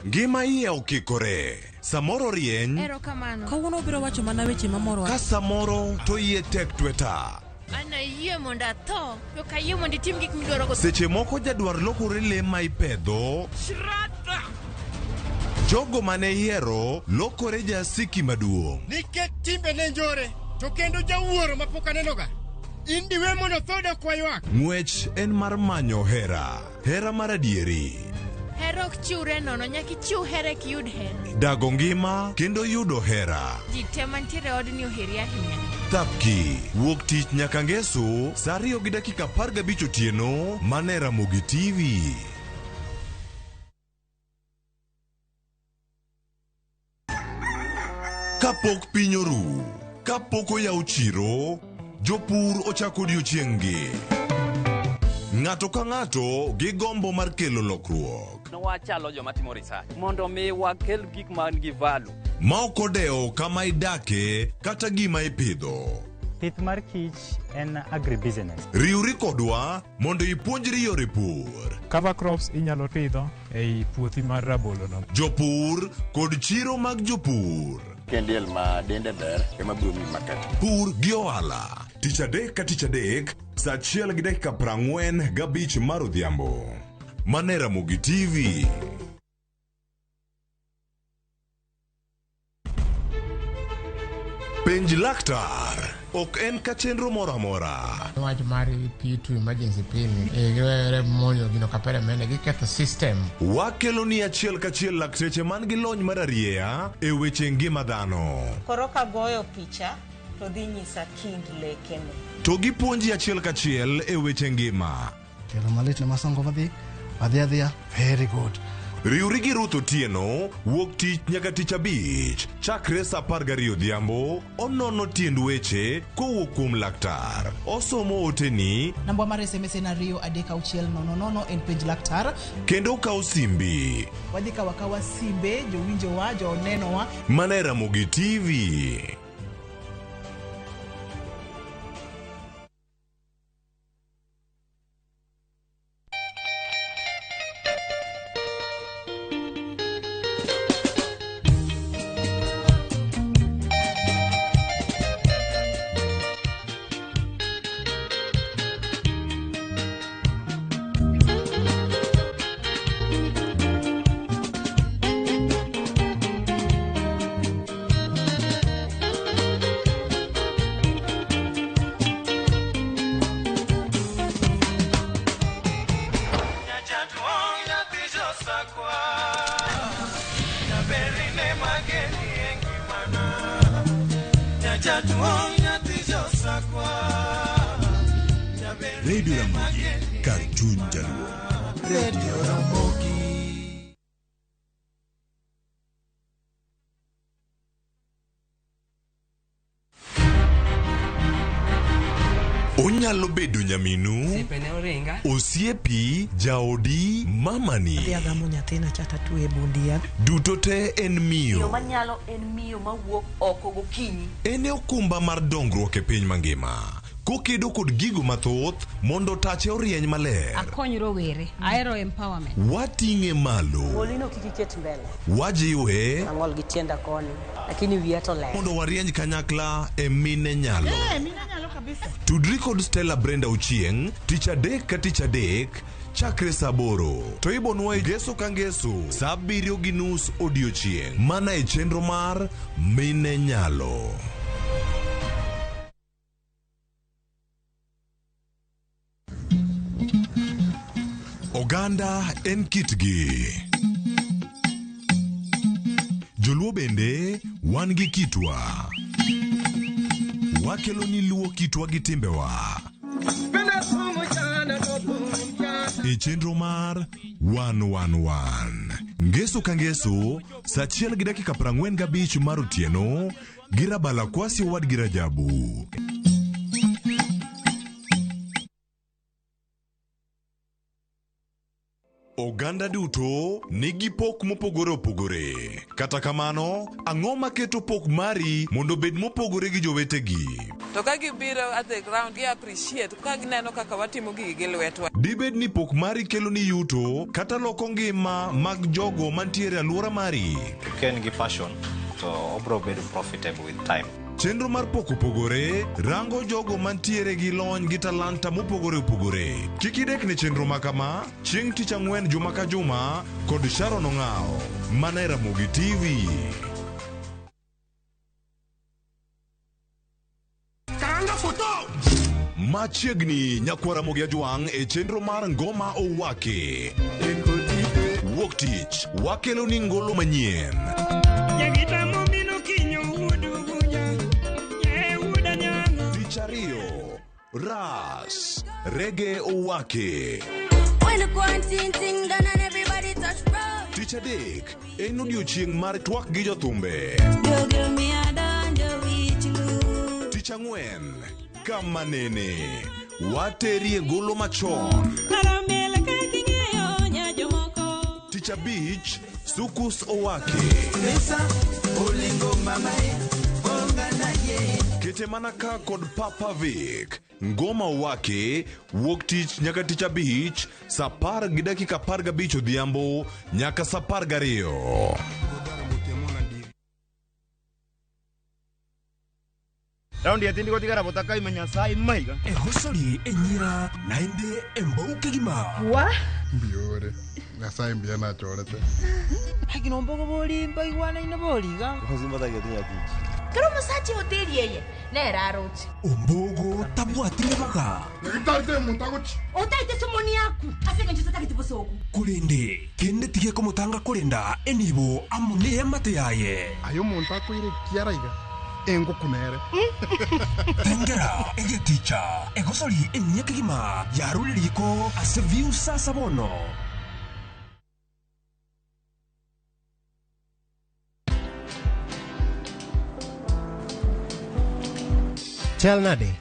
Ngima iye okikore. Samoro rieny, Erokamano. Kawuono obiro wacho mana weche mamoro. ka samoro to iye tek tweta. An ayie mondo atho, to ok ayie mondo itim gik midwaro go. Seche moko jadwar lokore le ma ipedho. Jogo mane ihero lokore jasiki maduong'. Nikech timbe ne njore, to kendo jawuoro mapok anenoga. In diwe mondo tho dok waywak. Ng'wech en mar manyo hera. Hera mar adieri. Hera ok chiwre nono, nyaka ichiw hera eka iyud hera. Dago ngima kendo yudo hera. Ji te mantiere e odni oheri ahinya. Thapki wuok tich nyaka ngeso saa 2:15 otieno mana e Ramogi TV. Kapok piny oru, kapok oyaw chiro, jopur ochako odiochieng'-gi. Ng'ato ka ng'ato gi gombo mar kelo lokruok. Wachalo joma timo research mondo mi wakel gik man gi value. Ma ok odewo kama idake kata gima ipidho. Pith mar kich en agribusiness. Riwri kodwa mondo ipuonjri yore pur. Cover crops inyalo pidho ei puothi mar rabolo no. Jopur kod chiro mag jopur. Kendiel ma dende ber ema biro miyi market. Pur gi ohala. Tich adek ka tich adek, saa 1:45 mar odhiambo. Mana e Ramogi TV. Penj laktar ok en ka chenro moro amora. Wach mar P2 emergency P ni giwere monjo gino kapere mene giketho system. Wakelo ni achiel kachiel lakteche man gi lony mar arieya e weche ngima dhano. Koro kagoyo picha to dhi nyisa kind lekene. To gipuonji achiel kachiel e weche ngima. Tielo malit ne masongo madhi, adhi adhiya, very good. Riwri gi Ruth Otieno wuok tich nyaka tich abich chakre saa 12 odhiambo onono tiend weche kowuok kuom laktar. Osomo oteni Namba mar SMS en 23600 en penj laktar. kendo okawo simbi. Wadhi kawo akawa simbe jowinjowa, jonenowa. Mana e Ramogi TV. Radio Ramogi, kar chuny jaluo. Radio Ramogi. Onyalo bedo nyaminu, Osiepene oringa. osiepi, jaodi, mamani. Adhi agamo nyathina cha tatwe e bundia. Duto te en Miyo miyo. manyalo en miyo mawuok oko gokinyi. En e okumba mar dongruok e piny mangima. Kokedo kod gigo mathoth mondo tache orieny maler. Akony rowere, ahero empowerment. Wating'e malo. Golino kik iket mbele. Wajiwe Ang'ol gi tienda koni, lakini wiya to ler. mondo warieny kanyakla e mine nyalo. Mine nyalo kabisa. Tudri kod Stella Brenda Ochieng' tich adek ka tich adek chakre saa 8 to ibonwa e ngeso ka ngeso saa 7:30 odiochieng' mana e chenro mar Mine Nyalo. Oganda en kitgi. Joluo bende wan gi kitwa. Wakelo ni luo kitwa gi timbewa. E chenro mar 111. Ngeso ka ngeso, saa achiel gi dakika 45 mar otieno, gi Rabala Kwasi owadgi Rajabu. Oganda duto nigi pok mopogore opogore. Kata kamano, ang'o maketo pok mari mondo obed mopogore gi jowetegi? To ka gibiro at the ground, gi appreciate ka gineno kaka watimo gigi gi lwetwa. Dibed ni pok mari keloni yuto kata loko ngima mag jogo mantiere e alwora mari? Ka en gi passion to obro bedo profitable with time. Chenro mar pok opogore rango jogo mantiere gi lony gi talanta mopogore opogore. Kik idekne chenro ma kama chieng' tich ang'wen juma ka juma kod Sharon Ong'awo mana e Ramogi TV. Karanga foto! Machiegni nyakwar Ramogi Ajwang' e chenro mar Ngoma Owaki. Wuok tich wakelo ni ngolo manyien. Tich ariyo, Ras, Rege Owaki. When the quarantine thing done and everybody touch road. Tich adek, en odiochieng' mar twak gi jothumbe. Tich ang'wen, kama nene, waterie golo machon. Tich abich, Sukus Owaki. Kete mana ka kod Papa Vic. Ngoma Owaki, wuok tich nyaka tich abich, saa apar gi dakika 15 odhiambo nyaka saa 12. Raundi etindi gotigara botakaima Nyasaye maiga. Egosori enyira naende embou kegima. Wa? Mbiore. Nyasaye mbuya nachorete. Haki nombogo bori mbaigwanaine boriga. Kero omosacha ehoteri eye nere aroche. Ombogo tabwati ribaga. Nyagetari omonto agochi. Otaete somoni yaku ase engencho totagete bosoku. Korende kende tige komotanga korenda enibo amo neamate yaye. Aye omonto akoire kiara iga engoku nere. Tengera egeticha egosori enyia kegima yarure riko ase view sasa bono. Chal nade?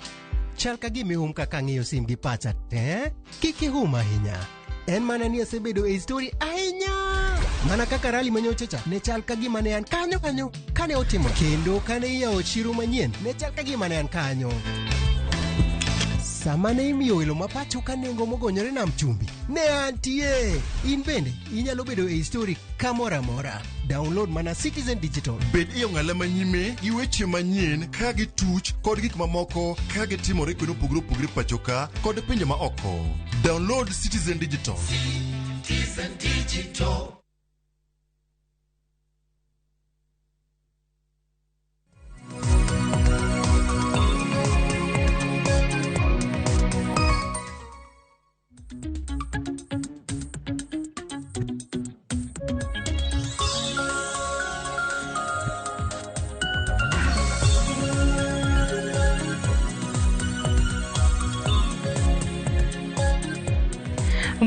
Chal ka gima ihum kaka ang'iyo sim gi pacha te? Kik ihum ahinya. En mana ni asebedo e story ahinya. Mana kaka rally manyocha cha ne chal ka gima ne an kanyo kanyo kane otimo kendo kane iyawo chiro manyien ne chal ka gima ne an kanyo. Sama ne imiyo welo ma pacho ka nengo mogonyore nam chumbi, ne antie. In bende inyalo bedo e story kamoro amora. Download mana Citizen Digital. Bed e ong'ala manyime gi weche manyien ka gituch kod gik mamoko ka gitimore kuonde mopogore opogore pacho ka kod pinje ma oko. Download Citizen Digital. Citizen Digital.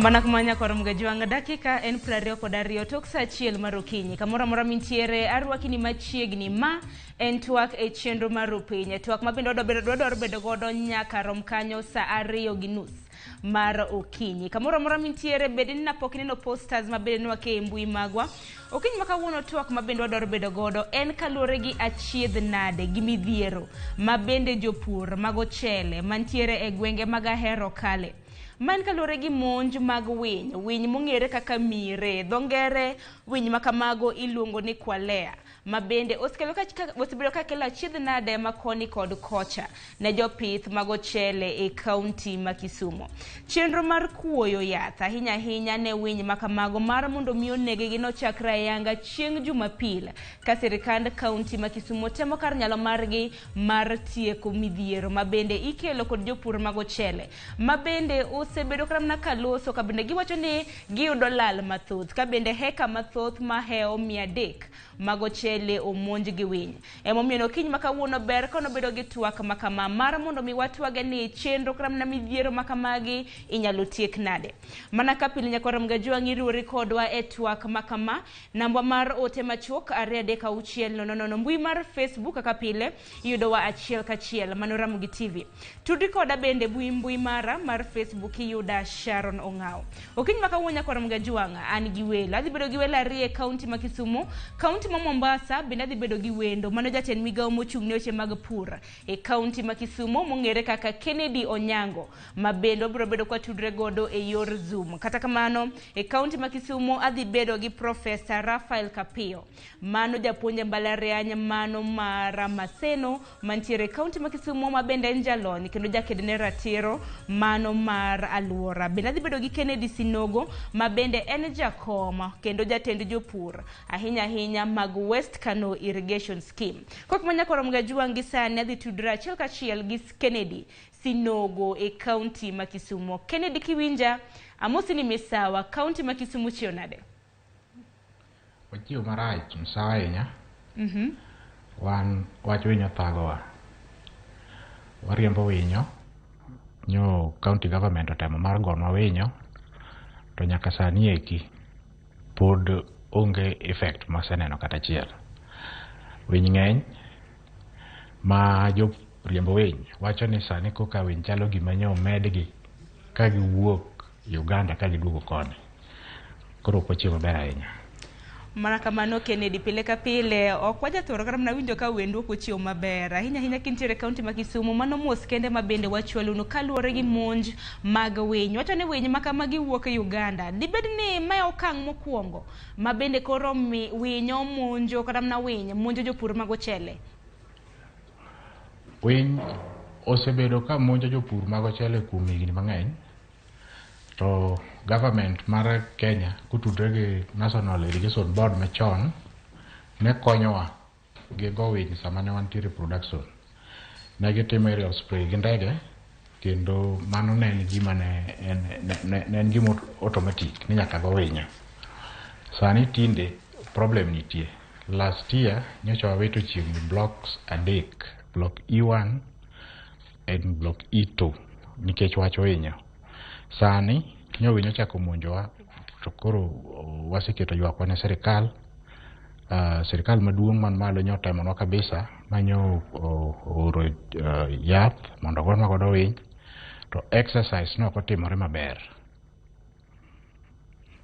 Mana kumanya kor mgajwang' dakika en 22 tok saa achiel mar okinyi. Kamoro amora mintiere arwaki ni machiegni ma en twak e chenro mar piny. Twak ma bende wadwaro bedo godo nyaka rom kanyo saa 2:30 mar okinyi. Kamoro amora mintiere bed ni napok ineno posters ma bende nwake e mbui magwa. Okinyi ma kawuono twak ma bende wadwaro bedo godo en kaluwore gi achiedh nade gi midhiero ma bende jopur mag ochele mantiere e gwenge mag Ahero kale. Man kaluwore gi monj mag winy, winy mong'ere kaka mire, dho ngere winy ma kamago iluongo ni kwalea, ma bende osebedo ka kelo achiedh nade ma koni kod kocha ne jopith mag ochele e kaunti ma Kisumu. Chenro mar kuoyo yath ahinya ahinya ne winy ma kamago mar mondo mi oneggi nochakre ayanga chieng' Jumapil ka sirikand kaunti ma Kisumu temo kar nyalo margi mar tieko midhiero ma bende ikelo kod jopur mag ochele ma bende osebedo kata mana kaloso ka bende giwacho ni giyudo lal mathoth ka bende heka mathoth mahewo 300 mag ochele ochele omonj gi winy. Emomiyo okinyi ma kawuono ber ka nobedo gi twak makama mar mondo mi watwage ni chenro kata mana midhiero makamagi inyalo tiek nade. Mana ka pile nyakwar Mgajwang' iriwori kodwa e twak makama, namba mar ote machuok 23600, mbui mar Facebook kaka pile iyudowa achiel kachiel, mano Ramogi TV. Tudri koda bende mbui mara mar Facebook iyuda Sharon Ong'ao. Okinyi ma kawuono nyakwar Mgajwang' an gi welo. Adhi bedo gi welo ariyo e kaunti ma Kisumu, kaunti ma Mombasa bende adhi bedo gi wendo mano jatend migawo mochung' ne weche mag pur e kaunti ma Kisumu mong'ere kaka Kennedy Onyango, ma bende wabiro bedo kwa tudre godo e yor Zoom. Kata kamano e kaunti ma Kisumu adhi bedo gi Profesa Raphael Kapio, mano japuonj e mbalariany mano mar Maseno mantiere e kaunti ma Kisumu, ma bende en jalony kendo jaked ne ratiro mano mar aluora. Bende adhi bedo gi Kennedy Sinogo ma bende en jakom kendo jatend jopur ahinya ahinya mag West Kano Irrigation Scheme. Kok manyakoro Mgajwang' gi sani adhi tudre achiel kachiel gi Kennedy Sinogo e kaunti ma Kisumu. Kennedy kiwinja, amosi ni misawa, kaunti ma Kisumu chiew nade? Wachiew marach, msawa ahinya. Wan wach winyo thagowa. Wariembo winyo, nyo county government otemo mar gonwa winyo, to nyaka sani eki pod onge effect maseneno kata achiel. Winy ng'eny ma joriembo winy wacho ni sani koka winy chalo gima nyo omedgi ka giwuok Uganda ka giduogo koni. Koro ok wachiew maber ahinya. Mana kamano Kennedy, pile ka pile ok wajathoro kata mana winjo ka wendu ok ochiew maber ahinya ahinya kintiere kaunti ma Kisumu. Mano mos kende ma bende wachwalonu kaluwore gi monj mag winy. Wacho ni winy ma kamagi wuok e Uganda. Dibed ni mae okang' mokwongo ma bende koro winyo monjo kata mana winy monjo jopur mag ochele? Winy osebedo ka monjo jopur mag ochele kuom higni mang'eny, to government mar Kenya kotudore gi National Irrigation Board machon ne konyowa gi go winy sama ne wantiere production. Ne gitimo aerial spray gi ndege, kendo mano ne en gima ne en gima automatic ni nyaka go winyo. Sani tinde problem nitie. Last year nyocha wawito chiegni blocks 3, block E1 and block E2 nikech wach winyo. Sani nyo winyo ochako monjowa, to koro waseketo ywakwa ne sirikal. Sirikal maduong' man malo nyo otemonwa kabisa manyo ooro yath mondo ogonwa godo winy, to exercise ne ok otimore maber.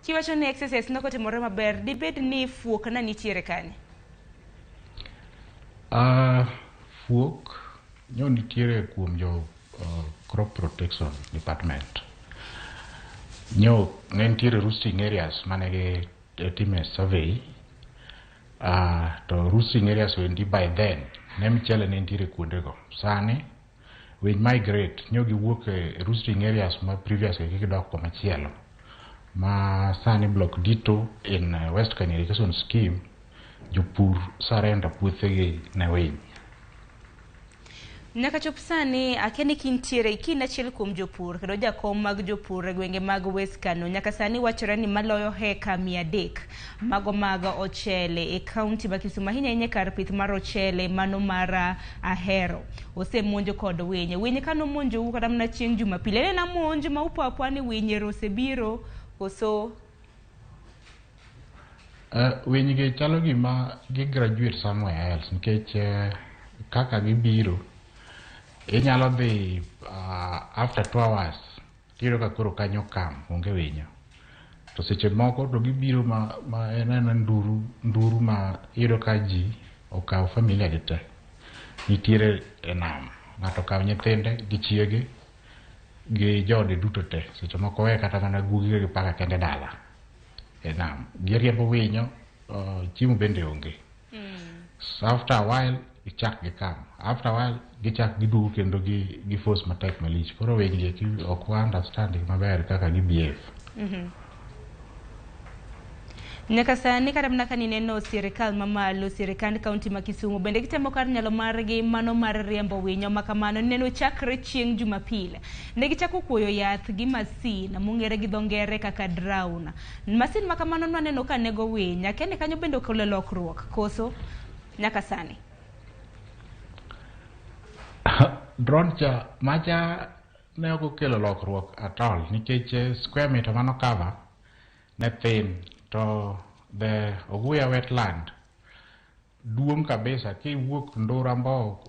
Kiwacho ni exercise ne ok otimore maber, dibed ni fuok na nitiere kanye? Fuok nyo nitiere kuom jo crop protection department. Nyo ne nitiere roosting areas mane gi time survey, to roosting areas wendi by then ne mchele ne nitiere kuondego. Sani winy migrate, nyo giwuok e roosting areas ma previously gidok komachielo. Ma sani block D2 in West Kano Irrigation Scheme, jopur surrender puothegi ne winy. Nyaka chop sani akia ni kintiere kin achiel kuom jopur kendo jakom mag jopur e gwenge mag West Kano. Nyaka sani wachore ni maloyo heka 300 mago mag ochele e kaunti ma Kisumu, ahinya ahinya kar pith mar ochele mano mar Ahero osemonjo kod winyo. Winyo kano monjou kata mana chieng' Jumapil, en monj ma upo apoa ni winy ero osebiro koso? Winy gi chalo gima gi graduate somewhere else nikech kaka gibiro inyalo dhi after 2 hours tiyudo ka koro kanyo kam onge winyo. To seche moko to gibiro ma en ena nduru ma iyudo ka ji okawo familia gi te nitiere e nam. Ng'ato okawo nyithinde gi chiege gi joode duto te, seche moko owe kata mana guogi gi paka kende dala e nam. Giriembo winyo, chiemo bende onge. So after a while gichak gikam, after a while gichak giduogo kendo gi force matek malich. Koro winy gi eki ok wa understand maber kaka gi behave. Nyaka sani kata mana ka nineno sirikal mamalo, sirikand kaunti ma Kisumu bende gitemo kar nyalo margi mano mar riembo winyo ma kamano. Nineno chakre chieng' Jumapil ne gichako kuoyo yath gi masin mong'ere gi dho ngere kaka drone. Masin ma kamano nwaneno ka nego winy. Akia ni kanyo bende okelo lokruok koso nyaka sani? Drone cha macha ne ok okelo lokruok at all nikech square meter mano cover ne thin, to the Oguya wetland duong' kabisa. Kiwuok Ndura Mbo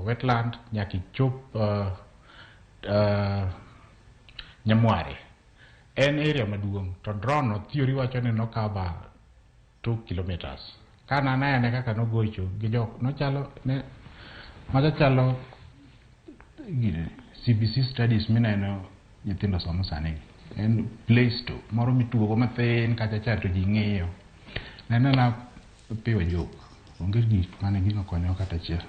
wetland nyaka ichop Nyamware, en area maduong', to drone no theory wacho ni no cover 2 kilometers. Kana anene kaka nogocho gi jok nochalo ne macha chalo gine CBC studies mineno nyithindo somo sani gi. En play store moro mitugo go mathin kacha cha to ji ng'iyo. Neno na piwo jok, onge gik mane gino konyo kata achiel.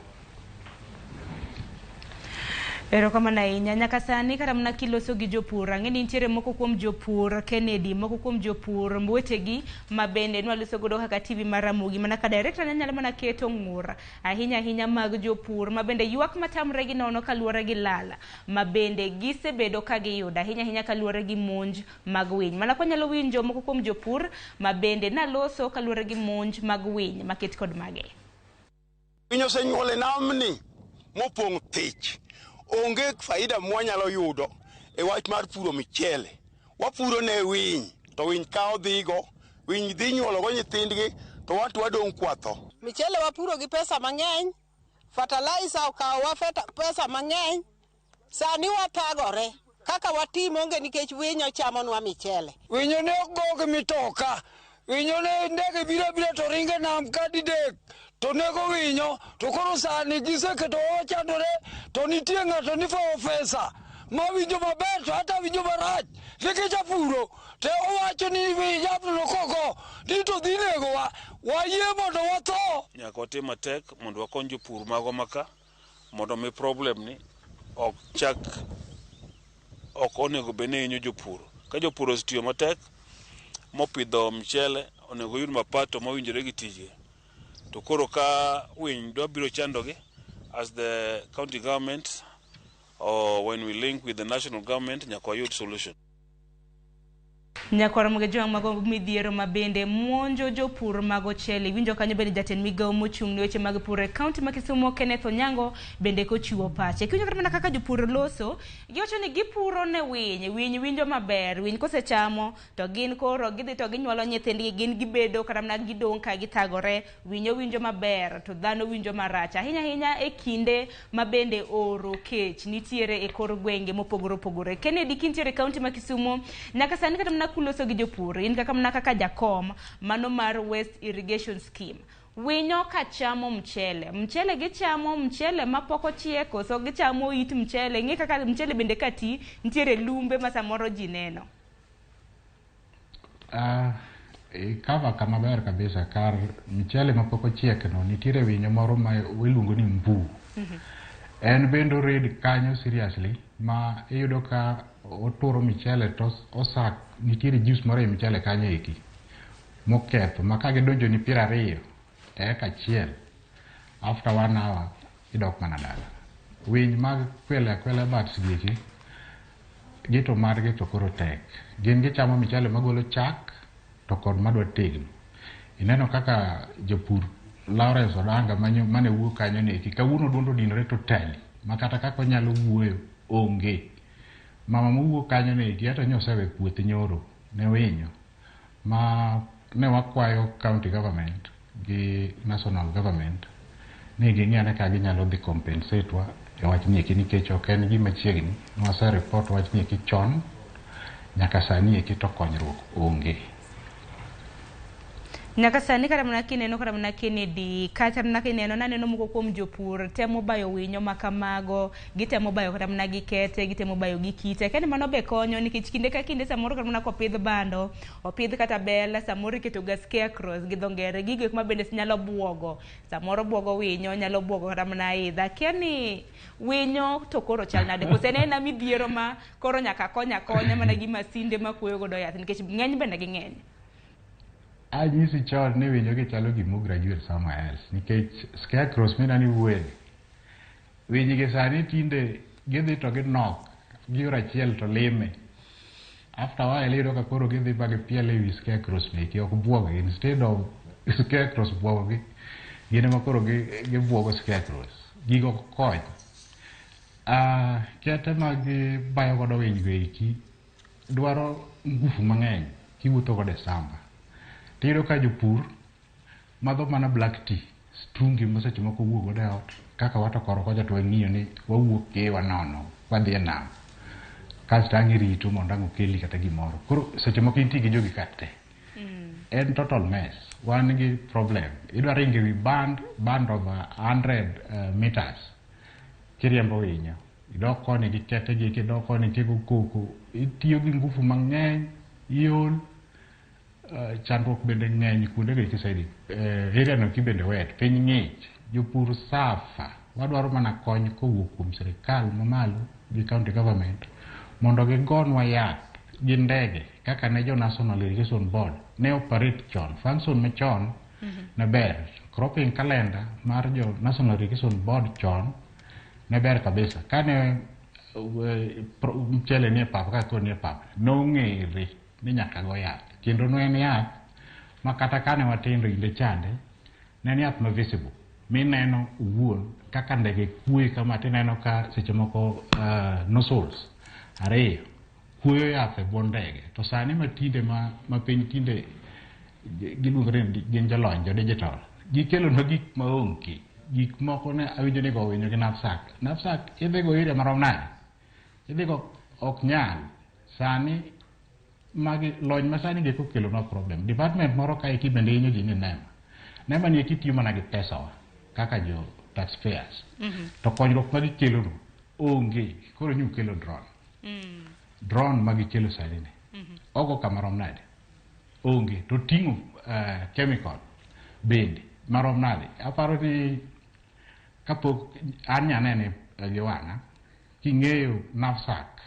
Erokamano ahinya. Nyaka sani kata mana kiloso gi jopur, ang'e ni nitiere moko kuom jopur Kennedy, moko kuom jopur wetegi ma bende nwaloso godo kaka TV mar Ramogi, mana ka director ne nyalo mana keto ng'ur ahinya ahinya mag jopur ma bende ywak matamre gi nono kaluwore gi lal ma bende gisebedo ka giyudo ahinya ahinya kaluwore gi monj mag winy. Mana kwa nyalo winjo moko kuom jopur ma bende naloso kaluwore gi monj mag winy maket kod mage. Winy osenyuol e namni mopong' thich. Onge faida mwanyalo yudo e wach mar puro michele. Wapuro ne winy, to winy kawo dhigo, winy dhi nyuologo nyithindgi, to wan to wadong' kwatho. Michele wapuro gi pesa mang'eny, fertilizer okawowa pesa mang'eny, sani wathagore kaka watim onge nikech winyo chamonwa michele. Winyo ne ok go gi mitoka, winyo ne ndege biro abira to ringo e nam ka didek to nego winyo, to koro sani giseketo wachandore, to nitie ng'ato ni fawo pesa ma winjo maber to hata winjo marach nikech apuro to owacho ni yathno kogo ni to dhi negowa, wayie mondo watho. Nyaka watim matek mondo wakony jopur magwa maka mondo mi problem ni ok chak, ok onego bed ni hinyo jopur. Ka jopur osetiyo matek mopidho mchele, onego oyud mapato mowinjore gi tije. To koro ka winy dwa biro chandogi, as the county government or when we link with the national government, nyaka wayud solution. Nyakwar Ramogi mago midhiero ma bende monjo jopur mag ochele. Iwinjo kanyo bende jatend migawo mochung' ne weche mag pur e kaunti ma Kisumu Kenneth Onyango bende kochiwo pache. Kiwinjo kata mana kaka jopur loso, giwacho ni gipuro ne winy, winy winjo maber, winy kosechamo to gin koro gidhi to ginyuolo nyithindgi, gin gibedo kata mana gidong' ka githagore, winyo winjo maber to dhano winjo marach. Ahinya ahinya e kinde ma bende oro kech nitiere e kor gwenge mopogore opogore. Kennedy kintiere e kaunti ma Kisumu, nyaka sani kata mana kuloso gi jopur, in kaka mana kaka jakom mano mar West Irrigation Scheme, winyo ka chamo mchele, mchele gichamo mchele mapok ochiek koso gichamo it mchele? Ing'e kaka mchele bende ka ti nitiere lumbe ma samoro ji neno. Cover kama ber kabisa. Kar mchele mapok ochiek no nitiere winyo moro ma iluongo ni mbu. En bende ored kanyo seriously ma iyudo ka oturo michele to osak nitiere juice moro e michele kanyo eki moketho ma ka gidonjo ni 20 e eka achiel, after 1 hour idok mana dala. Winy mag kwele akwela bats gi eki gi to margi to koro tek. Gin gichamo michele magolo chak to kod madwa tegno. Ineno kaka jopur Lawrence Odanga mane wuok kanyo ni eki kawuono duond odinore totally ma kata kaka onyalo wuoyo onge. Mama mowuok kanyo ni eki ata nyosewe puoth nyoro ne winyo ma ne wakwayo county government gi national government ni ging'i ane ka ginyalo dhi compensate wa e wach ni eki nikech ok en gima chiegni. Nwase report wach ni eki chon nyaka sani eki to konyruok onge. Nyaka sani kata mana kineno kata mana Kennedy, kata mana kineno naneno moko kuom jopur temo bayo winyo ma kamago, gitemo bayo kata mana gi kete, gitemo bayo gi kite. Kani mano be konyo nikech kinde ka kinde samoro kata mana kopidh bando, opidh kata bel, samoro iketo ga scarecrows gi dho ngere, gigo eko ma bende nyalo buogo, samoro buogo winyo, nyalo buogo kata mana aidha. Akia ni winyo to koro chal nade, koso en aena midhiero ma koro nyaka konya akonya mana gi masinde makuoyo godo yath nikech ng'eny bende ging'eny. Anyisi chon ni winyo gi chalo gima graduate somewhere else nikech scarecrows mineno ni wuoye winy gi sani tinde gidhi to ginok gioro achiel to lime. After a while iyudo ka koro gidhi ba gipiel ewi scarecrows meki ok buog gi. Instead of scarecrows buogo gi, gin ema koro gibuogo scarecrows. Gigo ok kony. Kete ma gibayo godo winy go eki dwaro ngufu mang'eny kiwuotho godo e samba. Tiyudo ka jopur madho mana black tea, strungi ma seche moko wuok godo e ot kaka wato koro kocha to wang'iyo ni wawuok gi wanono wadhi e nam kasto ang' irito mondo ang' okelni kata gimoro. Koro seche moko intie gi jogi ka te. En total mess. Wan gi problem. Idwa ringo ewi band of 100 meters kiriembo winyo. Idok koni gi kete gi, idok koni kigo koko. Itiyo gi ngufu mang'eny, iol. Chandruok bende ng'eny kuonde go eki saidi. Area no ki bende wet, piny ng'ich. Jopur suffer. Wadwaro mana kony kowuok kuom sirikal mamalo gi county government mondo gigonwa yath gi ndege kaka ne jo National Irrigation Board ne operate chon. Function machon ne ber. Cropping calendar mar jo National Irrigation Board chon ne ber kabisa. Kane mchele nie pap kaka koro nie pap, nong'ere ni nyaka go yath. Kendo ne en yath ma kata kane watindo inde chande, ne en yath ma visible. Mineno owuon kaka ndege kuoyo kama tineno ka seche moko nozzles ariyo kuoyo yath e bwo ndege. To sani ma tinde ma piny tinde giluongore ni gin jolony, jo digital, gikelonwa gik maonge. Gik moko ne awinjo ni go winyo gi knapsack. Knapsack idhi go area marom nade? Idhi go ok nyal. Sani magi lony masani gi kokelonwa problem. Department moro kae ki bende hinyo ji ni NEMA. NEMA ni eki tiyo mana gi pesawa kaka jo taxpayers. To konyruok ma gikelo no onge. Koro nyu kelo drone. Drone ma gikelo sani ni. Ogo kama rom nade? Onge. To ting'o chemical bende marom nade? Aparo ni kapok an nyanene gi wang'a king'eyo knapsack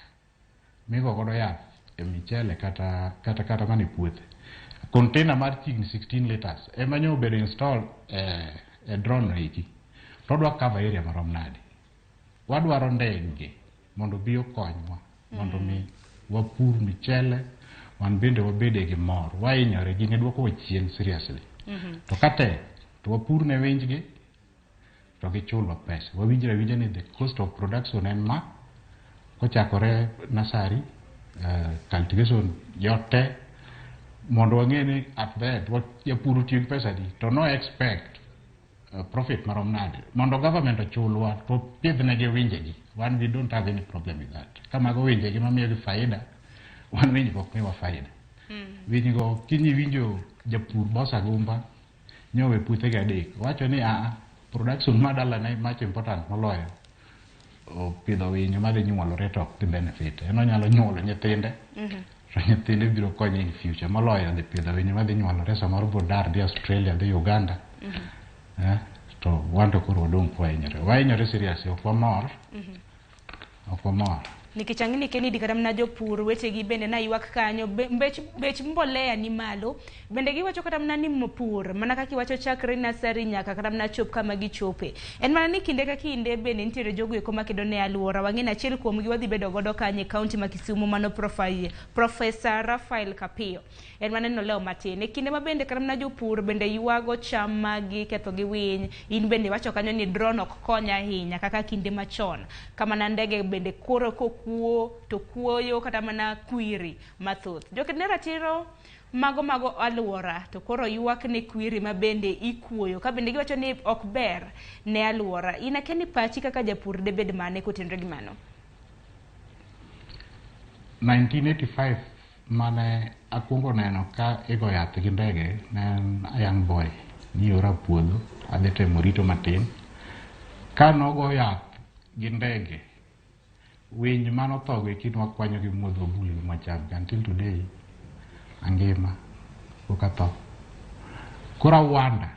migo godo yath e michele kata mana e puothe. Container mar chiegni 16 liters ema nyo obedo installed e drone no eki. To odwa cover area marom nade? Wadwaro ndege mondo obi okonywa mondo mi wapur michele wan bende wabede gi mor. Wahinyore gini dwokowa chien seriously. To ka tek to wapur ne winjgi to gichulwa pesa. Wawinjre awinja ni the cost of production en ma kochakore nursery, cultivation yote mondo wang'e ni at the end japur otiyo gi pesa adi to no expect profit marom nade mondo government ochulwa to pidhnegi winjegi. Wan we don't have any problem with that. Ka mago winjegi mamiyogi faida, wan winjgo ok miwa faida. Winygo kiny iwinjo japur Boss Agumba nyowe puothegi adek. Owacho ni production ma dalane much important moloyo opidho winyo madhi nyuolore to ok dhi benefit. En onyalo nyuolo nyithinde to nyithinde biro konye in future moloyo dhi pidho winyo madhi nyuolore samoro biro dar dhi Australia dhi Uganda. To wan to koro wadong' kwahinyore. Wahinyore seriously, ok wamor. Ok wamor. Nikech ang'e ni Kennedy kata mana jopur wetegi bende naywak kanyo bech mbolea ni malo bende giwacho kata mana ni pur mana kaka iwacho chakre nursery nyaka kata mana chop kama gichope en mana ni kinde ka kinde bende nitiere jogo eko makedo ne aluora wang'e ni achiel kuomgi wadhi bedo godo kanyo e kaunti ma Kisumu mano Professor Raphael Kapiyo en mana ni nolewo matin e kinde ma bende kata mana jopur bende ywago cham magi ketho gi winy in bende iwacho kanyo ni drone ok kony ahinya kaka kinde machon kama ndege bende koro kokuo to kuoyo kata mana kwiri mathoth. Joked ne ratiro mago aluora to koro ywak ne kwiri ma bende ikuoyo ka bende giwacho ni ok ber ne aluora. In akia ni pachi kaka japur debed mane kotenore gi mano? 1985 mane akwongo neno ka igo yath gi ndege ne en a young boy niora puodho adhi temo rito matin. Ka nogo yath gi ndege winy manotho go eki nwakwanyo gi muodho obul gi mwacham until today angima pok atho. Koro awanda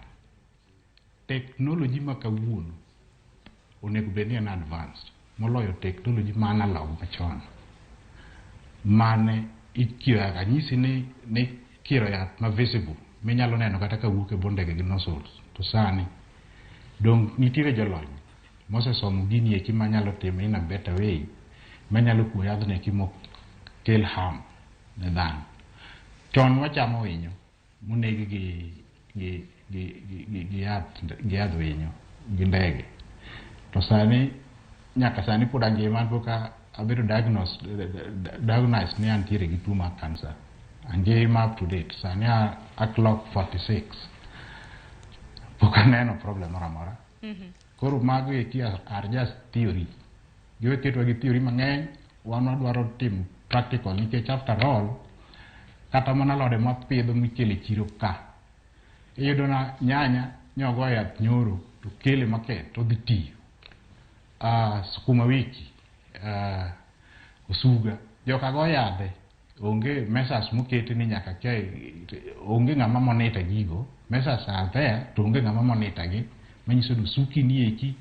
technology ma kawuono onego bed ni en advanced moloyo technology ma analog machon mane ikiro yath anyisi ni kiro yath ma visible minyalo neno kata ka wuok e bwo ndege gi nozzles. To sani dong nitiere jolony mosesomo gini eki manyalo time in a better way, manyalo kuo yadhno eki mok kel harm ne dhano. Chon wachamo winyo moneg gi yadh winyo gi ndege. To sani nyaka sani pod angima, an pok abedo diagnosed ni antiere gi tuo mar cancer. Angima up to date. Sani a clock 46. Pok aneno problem moro amora. Koro mago eki are just theory. Giwe ketwa gi theory mang'eny, wan wadwaro timo practical nikech after all, kata mana alode mwapidho mikelo e chiro ka, iyudo na nyanya nyogo yath nyoro to kele market to odhi tiyo. Sukuma wiki, osuga, joka go yadhe, onge measures moketi ni nyaka kia, onge ng'ama monitor gigo. Measures are there to onge ng'ama monitor gi, manyiso ni osuki ni eki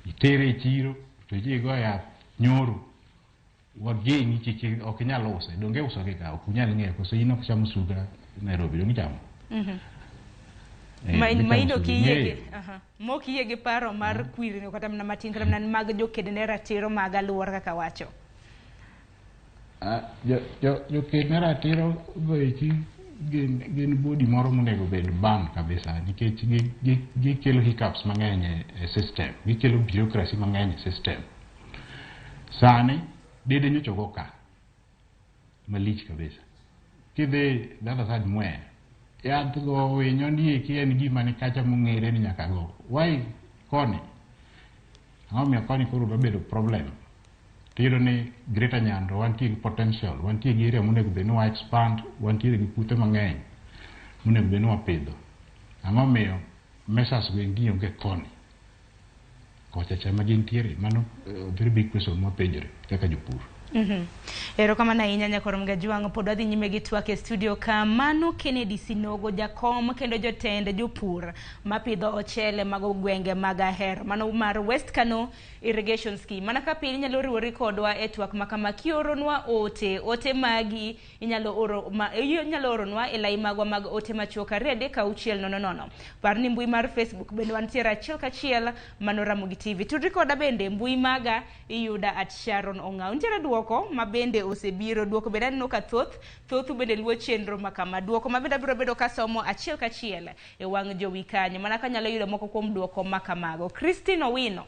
itere e chiro to idhi igo yath nyoro, wageng'i kik ok inyal use. Donge iuso gi ka? Ok unyal ng'eyo koso in ok cham osuga Nairobi, donge ichamo? Ma ichamo ma in osuga, ok iyie gi ing'eyo. aha, ma ok iyie gi paro mar kwirni kata mana matin, kata mana mag joked ne ratiro mag alwora kaka wacho. Joked ne ratiro go eki gin body moro monego bed ban kabisa nikech gikelo hiccups mang'eny e system, gikelo bureaucracy mang'eny e system. Sani dede nyocha ogo ka malich kabisa. Kidhi the other side Mwea, yath go winyo ni eki en gima ni kacha mong'ere ni nyaka go. Why koni? Ang'o momiyo koni koro dwa bedo problem? Tiyudo ni Greater Nyando wantie gi potential, wantie gi area monego bed ni wa expand, wantiere gi puothe mang'eny monego bed ni wapidho. Ang'o miyo measures go endi onge koni? Kocha cha ma gintiere, mano very big question mwapenjore kaka jopur. Erokamano ahinya Nyakoro Mgajwang', pod wadhi nyime gi twak e studio ka. Mano Kennedy Sinogo, jakom kendo jotend jopur mapidho ochele mago gwenge mag Ahero, mano mar West Kano Irrigation Scheme. Mana ka pile inyalo riwori kodwa e twak ma kama kioronwa ote magi inyalo oro ma, inyalo oronwa e lai magwa mag ote machuok 23600. Par ni mbui mar Facebook bende wantiere achiel kachiel, mano Ramogi TV. Tudri koda bende mbui maga iyuda at Sharon Ong'aw. Nitiere duoko ma bende osebiro, duoko bende aneno ka thothu bende luwo chenro ma kama. Duoko ma bende abiro bedo kasomo achiel kachiel e wang' jowi kanyo, mana kanyalo yudo moko kuom duoko ma kamago. Christine Owino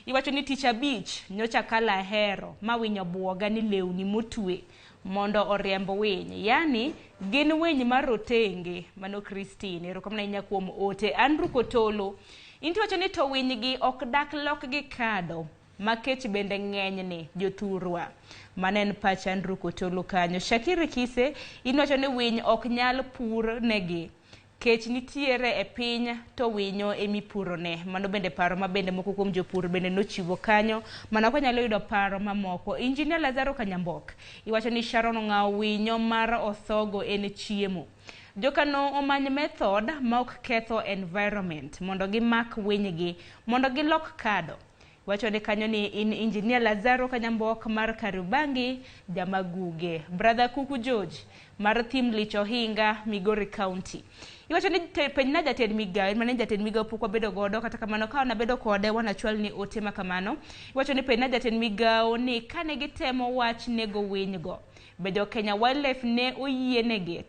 iwacho ni tich abich nyocha kala ahero ma winyo buoga ni lewni motwe mondo oriemb winy, yani gin winy marotenge. Mano Christine, erokamano ahinya kuom ote. Andrew Kotolo inti wacho ni to winy gi ok dak lokgi kado ma kech bende ng'eny ni jothurwa. Mano en pach Andrew Kotolo kanyo. Shakiri Kise inwacho ni winy ok nyal pur negi, kech nitiere e piny to winyo emipurone. Mano bende paro ma bende moko kuom jopur bende nochiwo kanyo. Mano ok wanyalo yudo paro mamoko. Engineer Lazaro Kanyambok iwacho ni Sharon Ong'aw, winyo mar osogo en chiemo. Jokano omany method ma ok ketho environment mondo gimak winygi mondo gilok kado. Wacho ni kanyo ni in Engineer Lazaro Kanyambok mar Kariobangi, Jamaguge. Brother Kuku George mar Thim Lich Ohinga, Migori County. Iwacho ni penjna jatend migawo, en mana ni jatend migawo pok wabedo godo, kata kamano ka wanabedo kode wanachwal ni ote ma kamano. Iwacho ni penjna jatend migawo ni kane gitemo wach nego winy go, be jo Kenya Wildlife ne oyienegi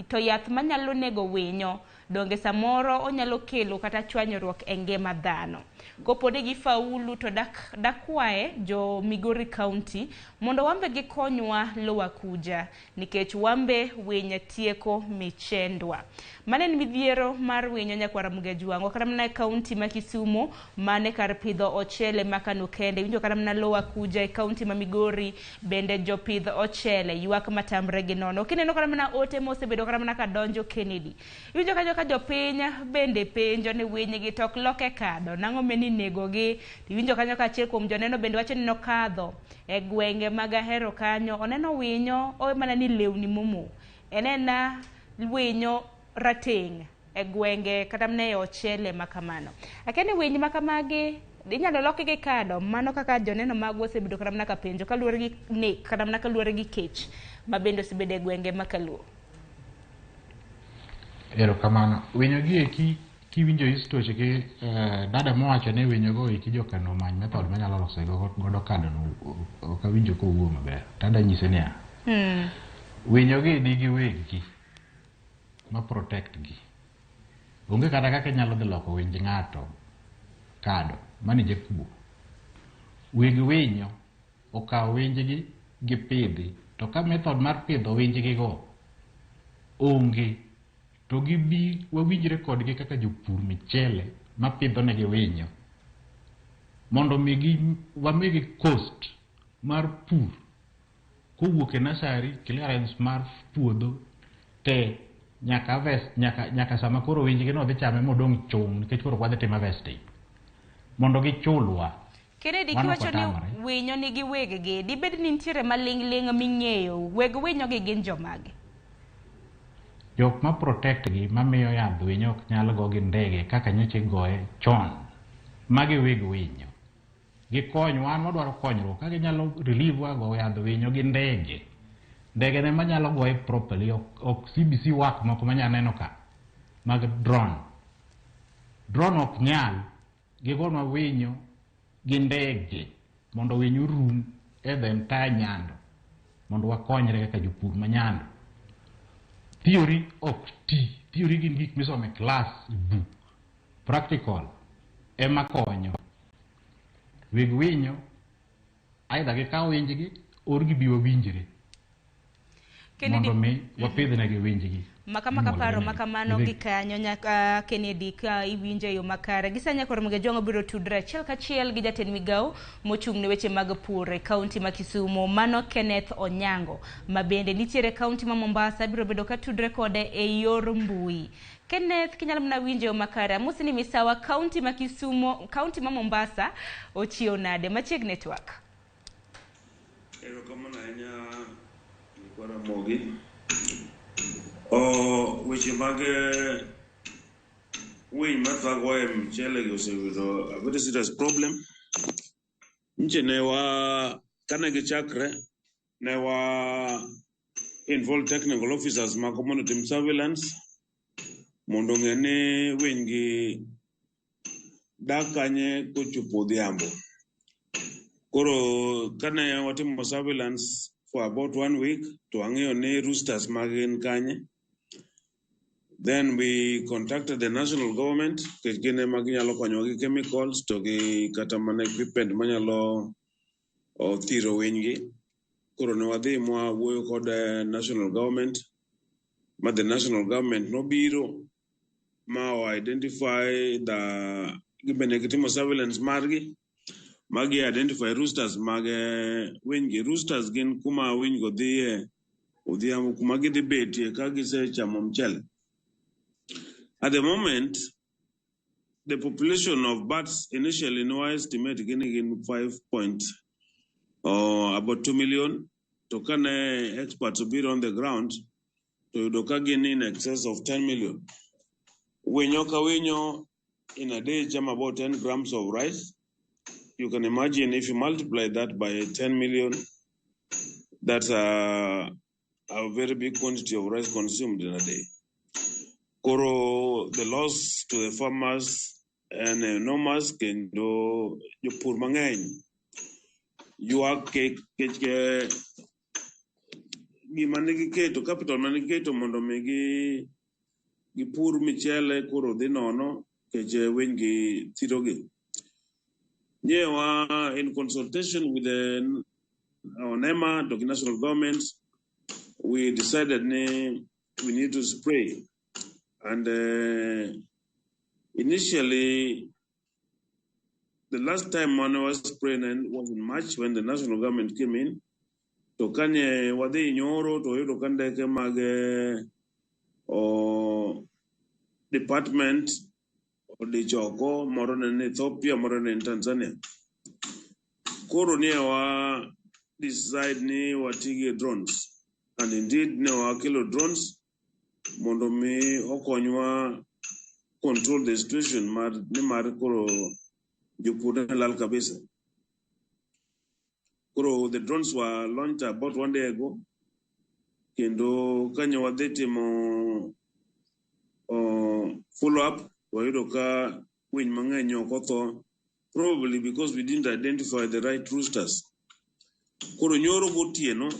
to yath manyalo nego winyo donge samoro onyalo kelo kata chwanyruok e ngima dhano. Kopo ni gifaulu to dakwaye jo Migori County mondo wambe gikonywa Lower Kuja nikech wambe winy tieko michendwa. Mano en midhiero mar winyo nyakwara Mugajwang'o kata mana e kaunti ma Kisumu mane kar pidho ochele ma Kano kende. Iwinjo kata mana Lower Kuja e kaunti ma Migori bende jopidh ochele ywak matamre gi nono. Kineno kata mana ote mosebedo kata mana kadonjo Kennedy. Iwinjo kanyo ka jopiny bende penjo ni winy gi to ok loke kado, nang'o meni inegogi? Iwinjo kanyo ka achiel kuom joneno bende wacho ni nokadho e gwenge mag Ahero kanyo, oneno winyo owe mana ni lewni momo. En ena winyo rateng' e gwenge kata mana e ochele ma kamano. Akia ni winy ma kamagi inyalo lokgi kado, mano kaka joneno magwa osebedo kata mana ka penjo kaluwore gi nek kata mana kaluwore gi kech ma bende osebedo e gwenge ma kaluo. Erokamano. Winyo gi eki kiwinjo history gi dada mowacho ni winyo go eki jokano omany method manyalo loso godo kado no ok awinjo kowuoyo maber. Dada nyise niya, winyo gi nigi weggi ma protect gi. Onge kata kaka inyalo dhi loko winj ng'ato kado, mani jakuo. Weg winyo okawo winjgi gipidhi, to ka method mar pidho winjgi go onge, to gibi wawinjre kodgi kaka jopur michele mapidho negi winyo mondo mi wamigi cost mar pur kowuok e nursery, clearance mar puodho te nyaka harvest, nyaka sama koro winjgi no dhi chame modong' chung' nikech koro wadhi timo harvesting mondo gichulwa. Kennedy, Mano kiwacho ni ok otamre. winyo nigi weggi, dibed ni nitiere maling'ling' ming'eyo weg winyo gi gin jomage? Jok ma protect gi mamiyo yadh winyo ok nyal go gi ndege kaka nyocha igoye chon. Magi weg winyo. Gikony wan wadwaro konyruok ka ginyalo relieve wa go yadh winyo gi ndege. Ndege ne manyalo goye properly ok CBC work moko manya neno ka mag drone. Drone ok nyal gigonwa winyo gi ndege mondo winyo orum e the entire Nyando mondo wakonyre kaka jopur ma Nyando. Theory ok ti. Theory gin gik misomo e class e buk. Practical ema konyo. Weg winyo either gikaw winjgi or gibi wawinjre Kennedy, mondo mi wapidhnegi winjgi. Makama kaparo Imuolo makamano negi. gi kanyo nyaka Kennedy ka iwinjo e yo makare. Gi sani nyakor Mgejwang' biro tudre achiel kachiel gi jatend migawo mochung' ne weche mag pur e kaunti ma Kisumu, mano Kenneth Onyango, ma bende nitiere e kaunti ma Mombasa, biro bedo ka tudre kode e yor mbui. Kenneth, kinyalo mana winjo e yo makare, amosi ni misawa kaunti ma Kisumu, kaunti ma Mombasa ochiew nade? Machiegni e twak. Erokamano ahinya nyikwa Ramogi. Weche mag winy mathago e mchele gi oseyudo a very serious problem. Nche ne wa kane gichakre ne wa involve technical officers mako mondo otim surveillance mondo ong'e ni winy gi dak kanye kochopo odhiambo. Koro kane watimo surveillance for about one week to wang'eyo ni roosters mag gin kanye. Then we contacted the national government nikech gin ema ginyalo konyowa gi chemicals to gi kata mana equipment manyalo thiro winy gi. Koro ne wadhi mwawuoyo kod national government ma the national government nobiro ma o identify the gibende gitimo surveillance margi ma gi identify roosters mag winy gi. Roosters gin kuma winy go dhiye odhiambo kuma gidhi betie ka gisechamo mchele. At the moment, the population of birds initially no estimate gin gin 5 point or about 2 million. To kane experts obiro on the ground to yudo ka gin in excess of 10 million. Winyo ka winyo in a day chamo about 10 grams of rice. You can imagine if you multiply that by 10 million, that's a very big quantity of rice consumed in a day. Koro the loss to the farmers en enormous kendo jopur mang'eny ywak kech gima ne giketo capital mane giketo mondo mi gi gipur michele koro dhi nono nikech winy gi thirogi. Nyewa in consultation with the NEMA, the national government, we decided ni we need to spray. And initially, the last time one was spraying was in March when the national government came in. To kanye wadhi nyoro to yudo ka ndeke mag o department odich oko, moro ne ni Ethiopia, moro ne ni Tanzania. Koro ne wa decide ni wati gi drones. And indeed ne wakelo drones mondo mi okonywa control the situation mar nimar koro jopur ne lal kabisa. Koro the drones were launched about one day ago. Kendo kanyo wadhi timo follow up wayudo ka winy mang'eny ok otho probably because we didn't identify the right roosters. Koro nyoro gotieno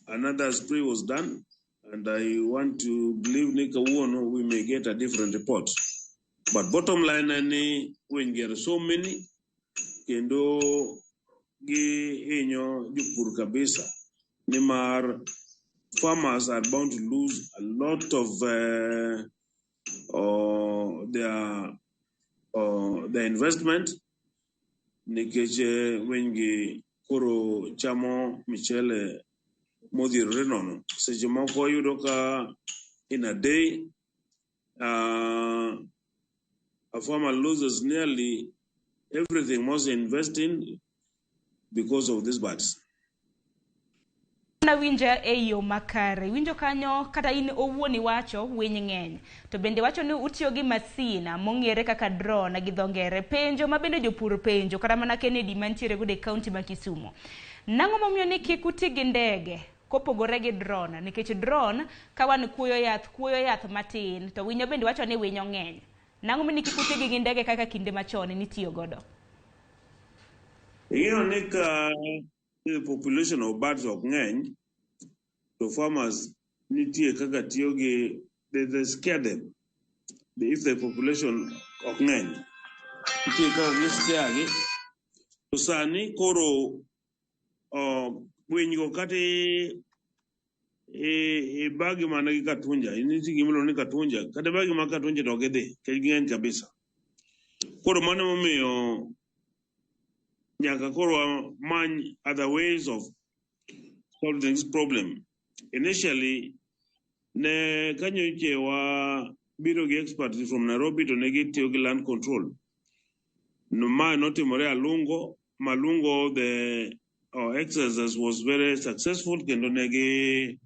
another spray was done and I want to believe ni kawuono we may get a different report. But bottom line en ni winy gi are so many kendo gihinyo jopur kabisa nimar farmers are bound to lose a lot of their investment nikech winy gi koro chamo michele modhierore nono. Seche moko iyudo ka in a day a farmer loses nearly everything must invest in because of these birds. Nawinja e yo makare winjo kanyo kata in owuon iwacho winy ng'eny to bende wacho ni utiyo gi masina mong'ere kaka drone gi dho ngere penjo ma bende jopur penjo kata mana Kennedy mantiere godo e kaunti ma Kisumu nang'o momiyo ni kik uti gi ndege kopogore gi drone nikech drone ka wan kuoyo yath matin to winyo bende wacho ni winyo ng'eny nang'o momiyo ni kik uti gi ndege kaka kinde machon nitiyo godo? Ing'eyo ni ka the population of birds ok ng'eny to farmers nitie kaka tiyo gi they scare them. If the population ok ng'eny nitie kaka gi scare gi. To sani koro winy go kata ibagi mana gi katunja nitie gimiluongo ni katunja kata ibagi mana katunja to ok gidhi nikech ging'eny kabisa. Koro mano emomiyo nyaka koro wamany other ways of solving this problem. Initially, ne kanyoche wa biro gi experts from Nairobi to ne gitiyo gi land control. No, ma notimore Alungo, Malungo the exercise was very successful kendo ne gi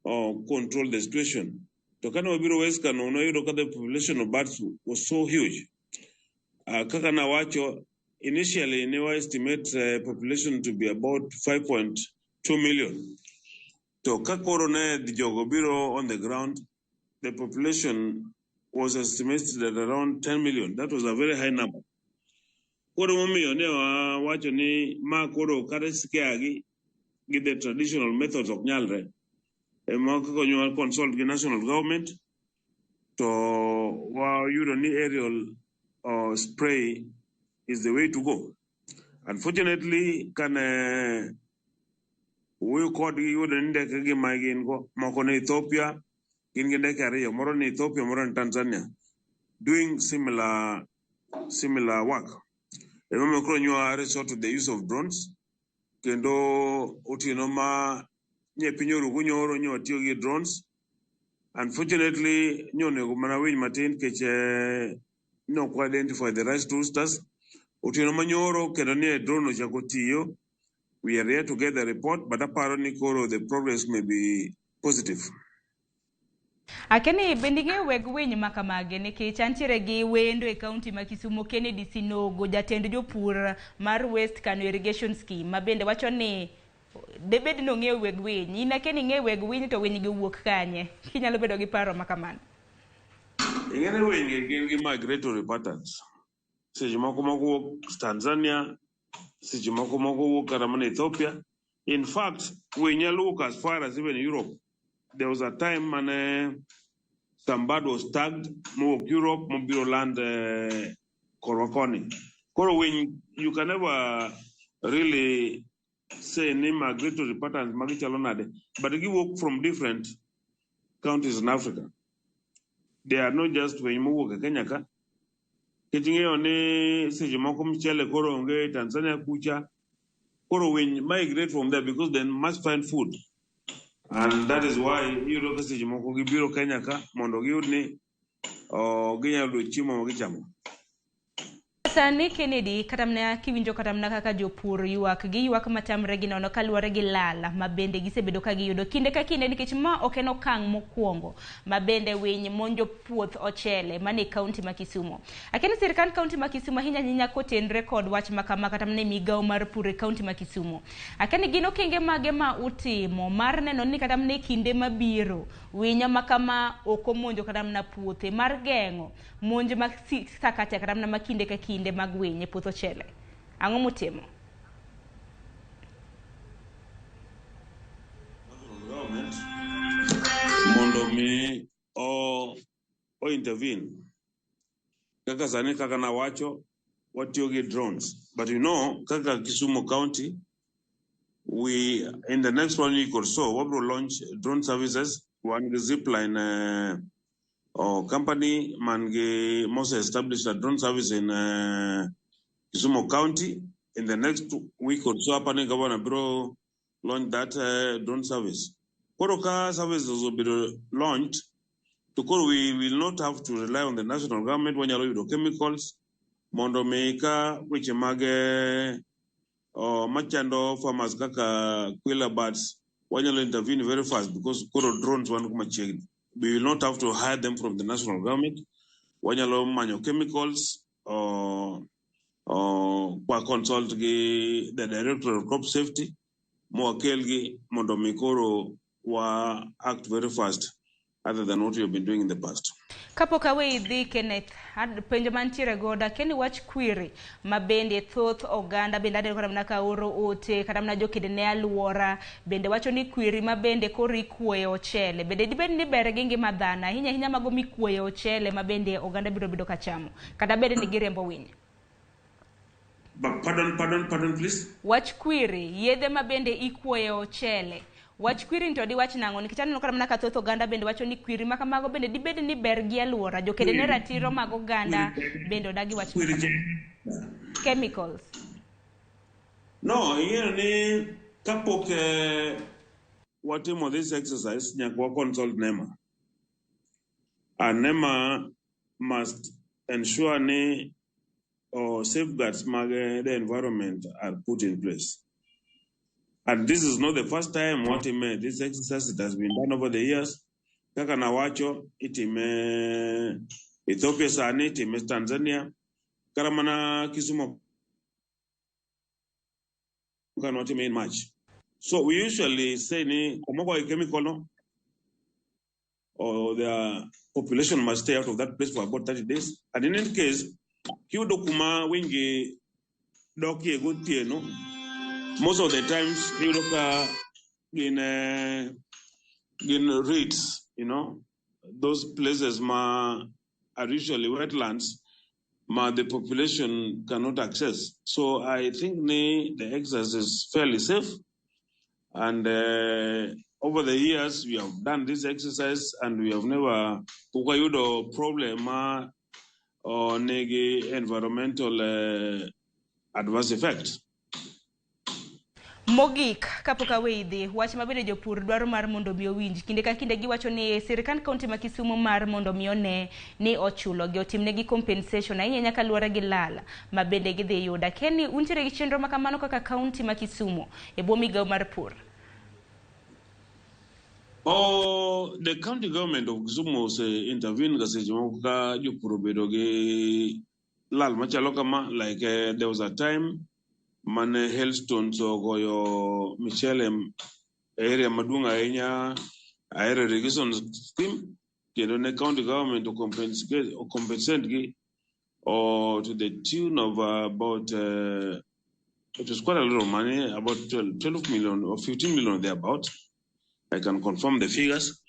control the situation. To kane wabiro West Kano, noyudo ka the population of birds was so huge. Kaka nawacho, initially ne wa estimate population to be about 5.2 million. To ka koro ne jogo biro on the ground, the population was estimated at around 10 million. That was a very high number. Koro momiyo ne wawacho ni ma koro kata scare gi gi the traditional methods ok nyalre. Ema kaka nywa consult gi national government to wayudo ni aerial spray is the way to go. Unfortunately, kane wuoyo kodgi yudo ni ndeke gi ma gin go moko ni Ethiopia gin gi ndeke ariyo moro ni Ethiopia moro ni Tanzania doing similar work. Emomiyo koro nywa resort to the use of drones kendo otieno ma nye piny orugo nyoro nyo watiyo gi drones. Unfortunately, nyo onego mana winy matin nikech ne ok identify the right roosters. Otieno manyoro kendo ne drone ochako tiyo. We are yet to get the report, but aparo ni koro the progress may be positive. Akeni bende ing'eyo weg winy ma kamagi nikech antiere gi wendo e kaunti ma Kisumu Kennedy Sinogo jatend jopur mar West Kano Irrigation Scheme ma bende wacho ni debed ni ong'eyo weg winy. In Akeni ing'eyo weg winy to winy gi wuok kanye? Kinyalo bedo gi paro ma kamano. Ing'e ni winy gi gin gi migratory patterns. Seche moko moko wuok Tanzania, seche moko moko wuok kata mana Ethiopia. In fact, winy nyalo wuok as far as even Europe. There was a time mane some bird was tagged mowuok Europe mobiro land korwa koni. Koro winy, you can never really say ni migratory patterns magi chalo nade, but giwuok from different counties in Africa. They are not just winy mowuok e Kenya ka. Nikech ing'eyo ni seche moko mchele koro onge Tanzania kucha, koro winy migrate from there because they must find food. And that is why iyudo ka seche moko gibiro Kenya ka mondo giyud ni ginyalo yudo chiemo ma gichamo. Sani Kennedy, kata mana kiwinjo kata mana kaka jopur ywak, giywak matamre gi nono kaluwore gi lal ma bende gisebedo ka giyudo kinde ka kinde, nikech ma ok en okang' mokwongo ma bende winy monjo puoth ochele mane kaunti ma Kisumu. Akia ni sirkand kaunti ma Kisumu ahinya ahinya kotenre kod wach ma kama, kata mana e migawo mar pur e kaunti ma Kisumu. Akia ni gin okenge mage ma utimo mar neno ni kata mana e kinde mabiro winyo ma kama ok omonjo kata mana puothe, mar geng'o monj mag sakata kata mana ma kinde ka kinde mag winy e puoth ochele. Ang'o mutimo? Government mondo mi o intervene. Kaka sani, kaka nawacho, watiyo gi drones, but kaka Kisumu County, we in the next one week or so wabro launch drone services. Wan gi Zipline or company man gi mose established a drone service in Kisumu County. In the next week or so, apani governor bro launch that drone service. Koro ka services will be launched to koro we will not have to rely on the national government. Wanyalo yudo chemicals mondo mi ka weche mag machando farmers kaka quelea birds, wanyalo intervene very fast because koro drones wan machiegni. We will not have to hire them from the national government. Wanyalo manyo chemicals or kwa consult gi the director of crop safety mwakel gi mondo mi koro wa act very fast other than what we have been doing in the past. Kapok aweyi dhi, Kenneth, penjo mantiere godo akia wach kwiri ma bende thoth oganda bende aneno kata mana ka oro ote, kata mana jokede ne aluora bende wacho ni kwiri ma bende koro ikwoyo ochele bende dibed ni ber gi ngima dhano, ahinya ahinya mago mikwoyo ochele ma bende oganda biro bedo ka chamo, kata bed ni giriembo winy. But pardon, pardon, pardon, please. Wach kwiri, yedhe ma bende ikwoyo ochele, wach kwiri to diwach nang'o? Nikech aneno kata mana ka thoth oganda bende wacho ni kwiri ma kamago bende dibed ni ber gi aluora. Jokede ne ratiro mag oganda bende odagi wach Kwiri chemicals. No, ing'eyo ni kapok watimo this exercise, nyaka wa consult NEMA. And NEMA must ensure ni or safeguards mag the environment are put in place. And this is not the first time watime this exercise. It has been done over the years. Kaka nawacho, itime Ethiopia sani, itime Tanzania, kata mana Kisumu kan watime in March. So we usually say ni kumoko chemical no, or the population must stay out of that place for about 30 days. And in any case, kiyudo kuma wingi dokie gotieno, most of the times iyudo ka gin reeds, those places ma are usually wetlands ma the population cannot access. So I think ni the exercise is fairly safe. And over the years, we have done this exercise and we have never pok problem ma or nigi environmental adverse effect. Mogik, kapok aweyi dhi, wach ma bende jopur dwaro mar mondo mi owinj kinde ka kinde, giwacho ni sirikand kaunti ma Kisumu mar mondo mi one ni ochulo gi, otimnegi compensation, ahinya ahinya kaluwore gi lal ma bende gidhi yudo. Akia ni untiere gi chenro ma kamano kaka kaunti ma Kisumu e bwo migawo mar pur? Oh, the county government of Kisumu ose intervene ga seche moko ka jopur obedo gi lal machalo kama. Like there was a time mane hailstones ogoyo michele e area maduong' ahinya, Ahero Irrigation Scheme, kendo ne county government ocompensate gi or to the tune of about it was quite a lot of money, about 12 million or 15 million thereabout. I can confirm the figures.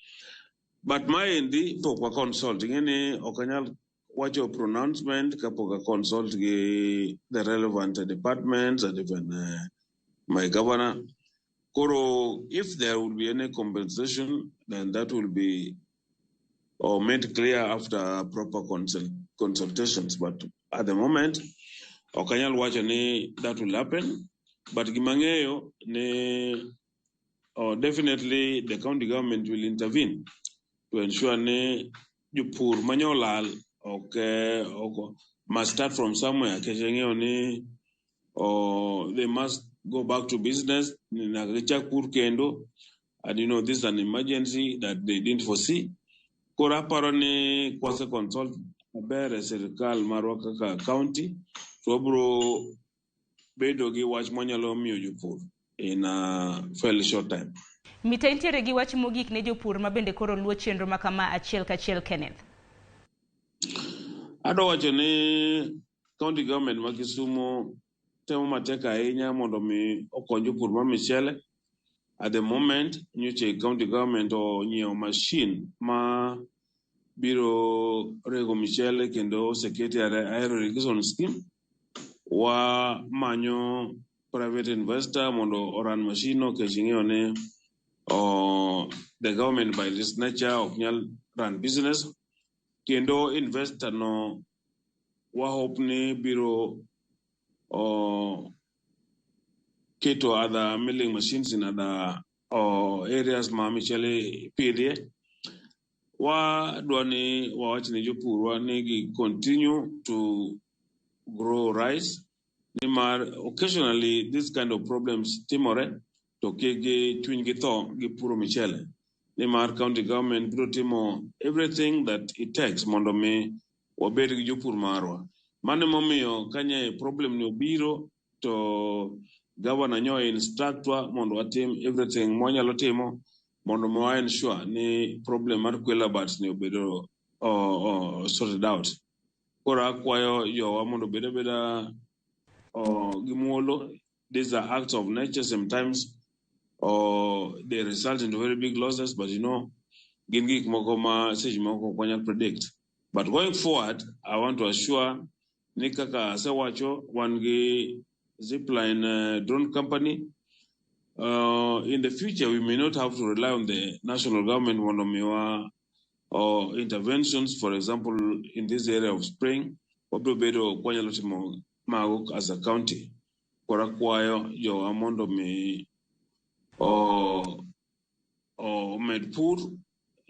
But maendi pok wa consult. Ing'e ok anyal wacho pronouncement kapok a consult gi the relevant departments and even my governor. Koro, if there will be any compensation, then that will be or made clear after proper consultations. But at the moment, ok anyal wacho ni that will happen. But gima ang'eyo ni or definitely the county government will intervene to ensure ni jopur manyolal ok must start from somewhere. Nikech ing'eyo ni they must go back to business, nyaka gichak pur kendo, and you know this is an emergency that they didn't foresee. Koro aparo ni kwase consult maber e sirikal marwa kaka county, to wabiro bedo gi wach mwanyalo miyo jopur in a fairly short time. Mita intiere gi wach mogik ne jopur ma bende koro luwo chenro ma kama achiel kachiel, Kenneth. Adwa wacho ni county government ma Kisumu temo matek ahinya mondo mi okony jopur mar michele. At the moment, nyocha county government onyiewo machine ma biro rego michele kendo osekete e Ahero irrigation scheme. Wamanyo private investor mondo oran machine no nikech ing'eyo ni the government by its nature ok nyal run business. Kendo investor no wa hope ni biro keto other milling machines in other areas ma michele ipidhie. Wadwa ni wawach ne jopurwa ni gi continue to grow rice, nimar occasionally this kind of problems timore to kik gi chunygi tho gi puro michele, nimar county government biro timo everything that it takes mondo mi wabed gi jopur marwa. Mano emomiyo kanye problem ni obiro to governor nyo instruct wa mondo watim everything mwanyalo timo mondo mi wa ensure ni problem mar kwela birds ni obedo sorted out. Koro akwayo jowa mondo obed abeda gi muolo. These are acts of nature. Sometimes they result into very big losses, but you know, gin gik moko ma seche moko ok wanyal predict. But going forward, I want to assure ni kaka asewacho, wan gi Zipline drone company. In the future, we may not have to rely on the national government mondo miwa or interventions. For example, in this area of spring, wabiro bedo kwanyalo timo mago as a county. Koro akwayo jowa mondo mi omed pur,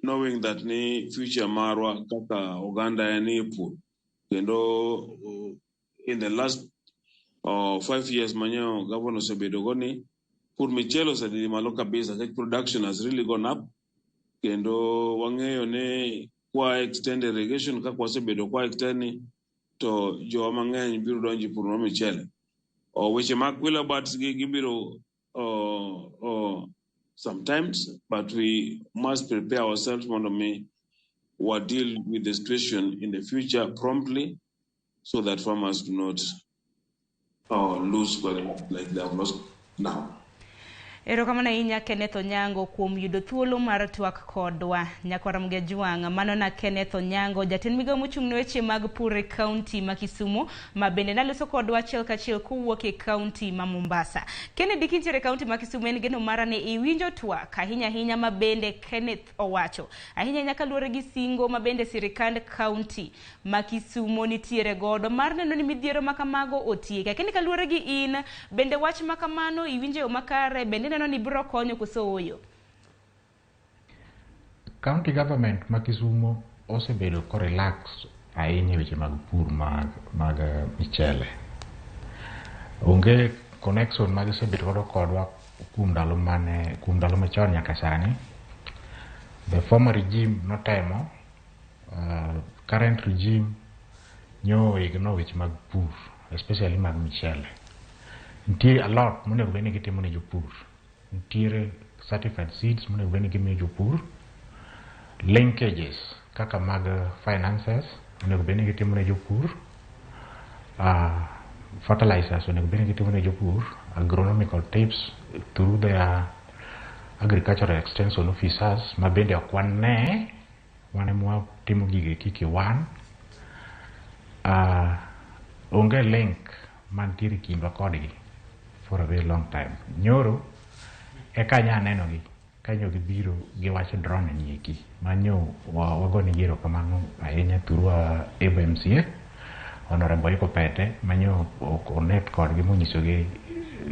knowing that ni future marwa kaka oganda en ni pur. Kendo in the last 5 years manyo governor osebedo go ni pur michele osedhi malo kabisa, nikech production has really gone up. Kendo wang'eyo ni kwa extend irrigation kaka wasebedo kwa extend ni, to jowa mang'eny biro donjo e pur mar michele. Weche mag kwela birds gi gibiro sometimes, but we must prepare ourselves mondo mi wa deal with the situation in the future promptly so that farmers do not lose like they have lost now. Erokamano ahinya Kenneth Onyango kuom yudo thuolo mar twak kodwa. Nyakwara Mgejwang', mano na Kenneth Onyango, jatend migawo mochung' ne weche mag pur e kaunti ma Kisumu, ma bende naloso kodwa achiel kachiel kowuok e kaunti ma Mombasa. Kennedy kintiere e kaunti ma Kisumu, en geno mara ni iwinjo twak ahinya ahinya ma bende Kenneth owacho. Ahinya ahinya kaluwore gi singo ma bende sirikand kaunti ma Kisumu nitiere godo mar neno ni midhiero ma kamago otieki. Lakini kaluwore gi in, bende wach ma kamano iwinjo e yo makare, bende ineno ni biro konyo koso ooyo? County government ma Kisumu osebedo ko relax ahinya e weche mag pur mag michele. Onge connection ma gisebedo godo kodwa kuom ndalo mane kuom ndalo machon nyaka sani. The former regime notemo, current regime nyo ignore weche mag pur, especially mag michele. Nitie a lot monego bed ni gitimo ne jopur. Nitiere certified seeds monego bed ni gimiyo jopur, linkages kaka mag finances onego bed ni gitimo ne jopur, fertilizers onego bed ni gitimo ne jopur, agronomical tips through their agricultural extension officers ma bende ok wane, wan ema watimo gigi kiki wan. Onge link mantiere kindwa kodgi for a very long time. Nyoro eka nya nenogi kanyo gibiro giwacho drone ni eki manyo wagonegi erokamano ahinya through Embu MCA Honorable Iko Pete manyo connect kodgi monyisogi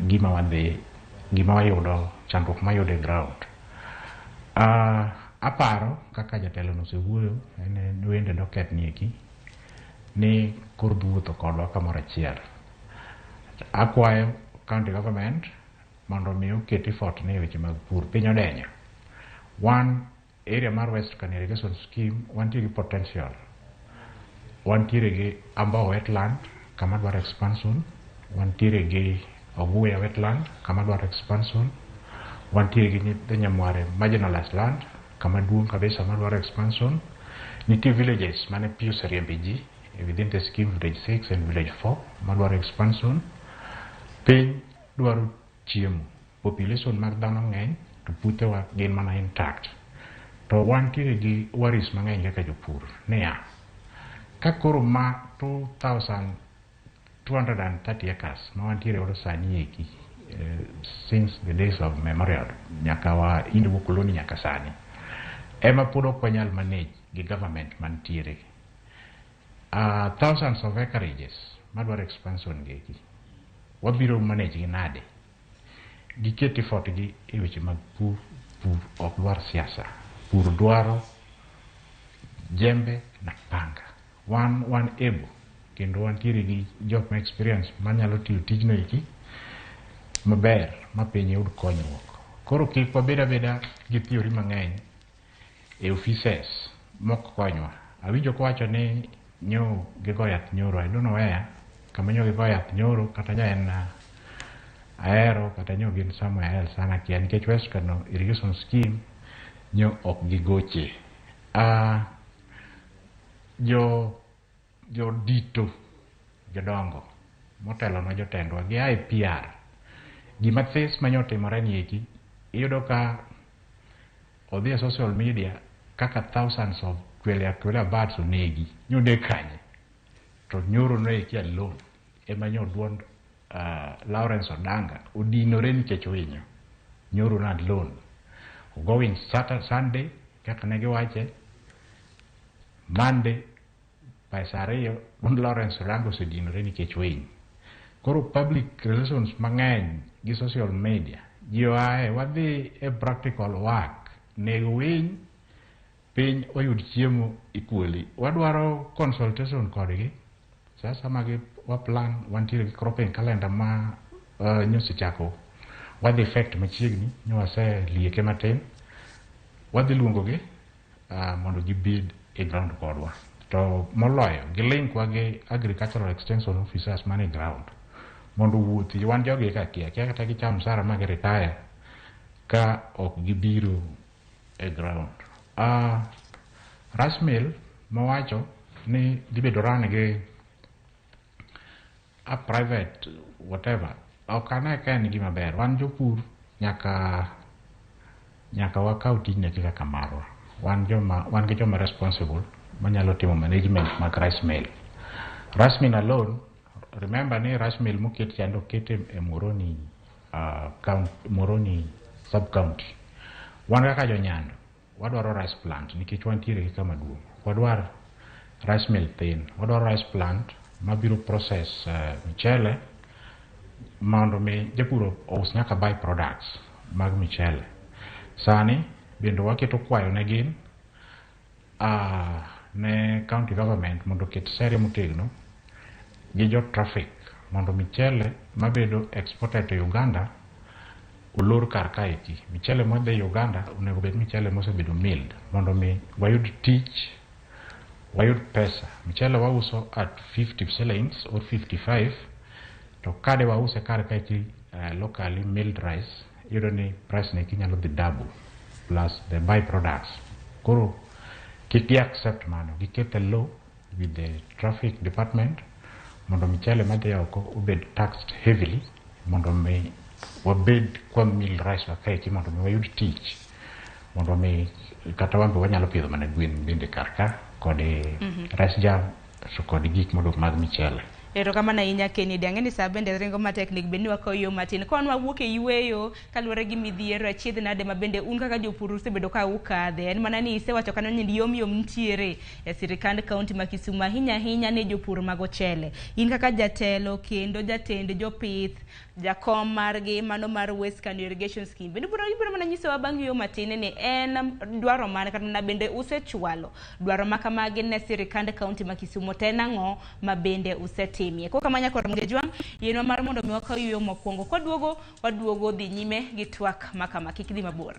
gima wadhi gima wayudo chandruok mayudo e ground. Aparo kaka jatelo no osewuoyo en wende doket ni eki ni koro dhi wuotho kodwa kamoro achiel. Akwayo county government mondo mi oket effort ne weche mag pur. Piny odenyo. Wan area mar West Kano Irrigation Scheme wantie gi potential. Wantiere gi Ambao wetland kama dwaro expansion, wantiere gi Oguya wetland kama dwaro expansion, wantiere gi Nyithi Nyamware marginalized land kama duong' kabisa madwaro expansion. Nitie villages mane pi oseriembe ji within the scheme, village 6 and village 4 madwaro expansion. Piny dwaro chiemo. Population mag dhano ng'eny to puothewa gin mana intact. To wantiere gi worries mang'eny kaka jopur niya, ka koro ma 2230 acres ma wantiere godo sani eki, since the days of memorial nyaka wa Indigo colony nyaka sani ema pod ok wanyal manage gi government mantiere, thousands of acreages madwaro expansion gi eki wabiro manage gi nade? Giket effort gi e weche mag pur. Pur ok dwar siasa, pur dwaro jembe na panga. Wan able kendo wantiere gi jok ma experience manyalo tiyo tijno eki maber ma piny yud konyruok. Koro kik wabed abeda gi theory mang'eny e offices mok konywa. Awinjo kowacho ni nyo gigo yath nyoro. I don't know where kama nyo gigo yath nyoro, kata nyo en Ahero, kata nyo gin somewhere else, an akia nikech West Kano Irrigation Scheme nyo ok gigoche. Jo jodito jodongo motelonwa, jotendwa gi IPR, gima this manyo timore ni eki iyudo ka odhi e social media kaka thousands of Quelea Quelea birds onegi. Nyoneg kanye? To nyoro no eki alone ema nyo duond Lawrence Odanga odinore nikech winyo. Nyoro no alone ogo winy Saturday, Sunday kaka ne giwache, Monday by saa 2 duond Lawrence Odanga osedinore nikech winy. Koro public relations mang'eny gi social media ji oae, wadhi e practical work, nego winy, piny oyud chiemo equally. Wadwaro consultation kodgi sasa magi wa plan. Wantiere gi cropping calendar ma nyosechako wadhi effect machiegni, nyo wase lieke matin. Wadhi luongogi mondo gibed e ground kodwa, to moloyo gilink wa gi agricultural extension officers man e ground mondo owuothi. Wan jogi ka kia kia kata gicham msara ma gi retire ka ok gibiro e ground. Rice mill mowacho ni dhi bedo run gi a private whatever, ok ane ka en gima ber. Wan jopur nyaka wakaw tijni kaka marwa. Wan joma wan gi joma responsible manyalo timo management mag rice mill. Rice mill alone, remember ni rice mill moket chande oket e Muhoroni county, Muhoroni sub county. Wan kaka jonyando wadwaro rice plant nikech wantiere gi kama duong'. Wadwar rice mill thin, wadwaro rice plant mabiro process michele mondo mi japur ous nyaka by products mag michele. Sani bende waketo kwayo ne gin ne county government mondo oket sere motegno gi jo traffic mondo michele mabedo exported to Uganda olor kar kaeki. Michele madhi Uganda onego bed michele mosebedo milled mondo mi wayud tich, wayud pesa. Michele wauso at 50 shillings or 55, to kade wause kar kaeki locally milled rice, iyudo ni price ne kinyalo dhi double plus the by products. Koro kik gi accept mano, giket a law with the traffic department mondo michele madhi oko obed taxed heavily mondo mi wabed kwa mill rice wa kaeki mondo mi wayud tich, mondo mi kata wan be wanyalo pidho mana gwen bende kar ka kod rice jam to kod gik modong' mag michele. Erokamano ahinya, Kennedy. Ang'e ni sa bende ringo matek, nego bed ni wakawo yo matin. Ka wan wawuok e yueyo kaluwore gi midhiero achiedh nade ma bende un kaka jopur usebedo ka ukadhe. En mana ni isewacho kanyo ni yom yom nitiere e sirikand kaunti ma Kisumu ahinya ahinya ne jopur mag ochele. In kaka jatelo kendo jatend jopith Jakom margi mano mar West Kano Irrigation Scheme. Bende ibiro mana nyisowa bang' yueyo matin ni en dwaro mane kata mana bende usechwalo dwaro ma kamagi ne sirikand kaunti ma Kisumu to en ang'o ma bende usetimie. Koro kamano nyakor Mgejwang' yienwa mar mondo mi wakaw yueyo mokwongo. Kwaduogo waduogo dhi nyime gi twak ma kama kik idhi mabor.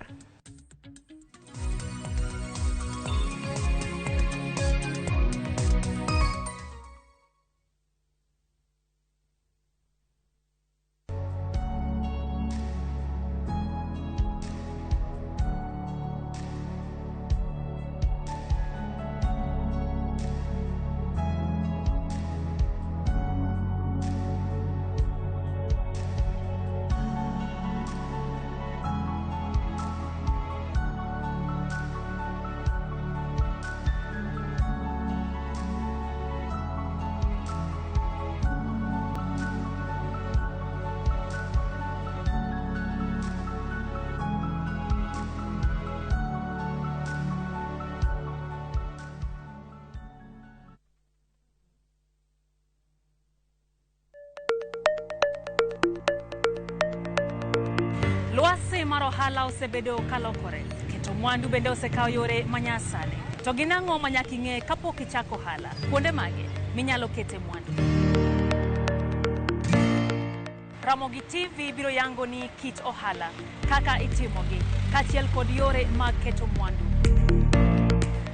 Lwasi mar ohala osebedo kalokore, keto mwandu bende osekawo yore manyasani. To gin ang'o ma nyaka ing'e kapok ichako ohala? Kuonde mage minyalo kete mwandu? Ramogi TV biro yango ni kit ohala, kaka itimogi, kaachiel kod yore mag keto mwandu.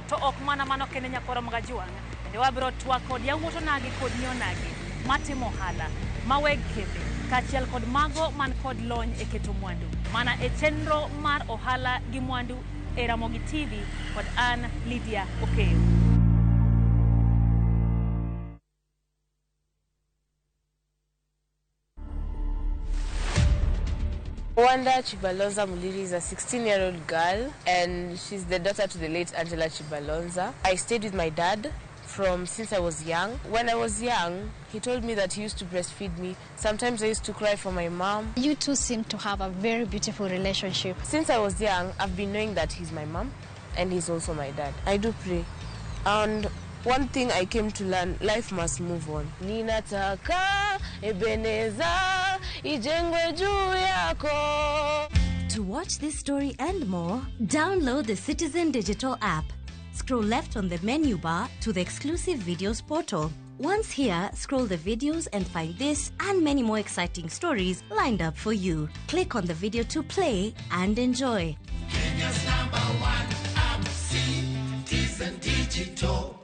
To ok mana mano kende nyakoro Magajuang', bende wabiro twak kod yawuot onagi kod nyi onagi matimo ohala, ma weg kembe, kaachiel kod mago man kod lony e keto mwandu. Mana e chenro mar ohala gi mwandu e Ramogi TV kod an Lydia Okeyo. Wanda Chibalonza Muliri is a 16-year-old girl, and she's the daughter to the late Angela Chibalonza. I stayed with my dad from since I was young. When I was young, he told me that he used to breastfeed me. Sometimes I used to cry for my mom. You two seem to have a very beautiful relationship. Since I was young, I've been knowing that he's my mom and he's also my dad. I do pray. And one thing I came to learn, life must move on. Ninataka Ebeneza ijengwe juu yako. To watch this story and more, download the Citizen Digital app. Scroll left on the menu bar to the exclusive videos portal. Once here, scroll the videos and find this and many more exciting stories lined up for you. Click on the video to play and enjoy. Kenya's number one app, Citizen Digital.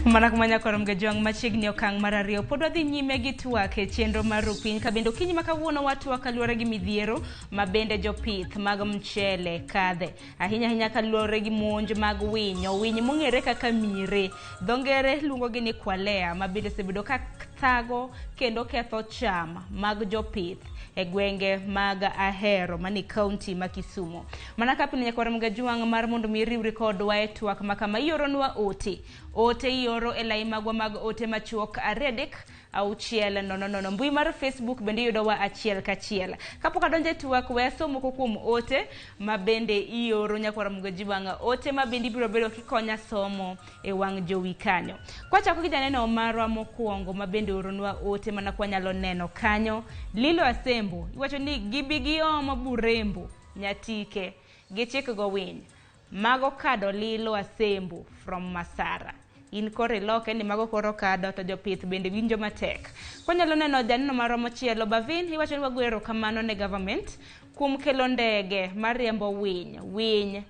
Mana kumanya koro Mgejwang' machiegni okang' mar ariyo pod wadhi nyime gi twak e chenro mar Rupiny ka bende okinyi ma kawuono watwak kaluwore gi midhiero ma bende jopith mag mchele kadhe ahinya ahinya kaluwore gi monj mag winyo winy mong'ere kaka mire dho ngere luongo gi ni kwalea ma bende osebedo ka thago kendo ketho cham mag jopith e gwenge mag Ahero mani kaunti ma Kisumu. Mana ka pile nyakwar Mgejwang' mar mondo mi riwri kodwa e twak ma kama ioronwa ote ote ioro e lai magwa mag ote machuok 2 3 6 0 0. Mbui mar Facebook bende iyudowa achiel kachiel. Kapok adonjo e twak, we asom moko kuom ote ma bende ioro nyakwar Mgejwang', ote ma bende ibiro bedo kikonya somo e wang' jowi kanyo. Kwachako gi janeno marwa mokwongo ma bende oronwa ote mana kwanyalo neno kanyo, Lilo Asembo iwacho ni gibi giomo Burembo Nyatike gichik go winy mago kado Lilo Asembo from Masara. In koro iloke ni mago koro kado to jopith bende winjo matek. Kwanyalo neno janeno marwa machielo Bavin iwacho ni wago erokamano ne government kuom kelo ndege mariembo winy. Winy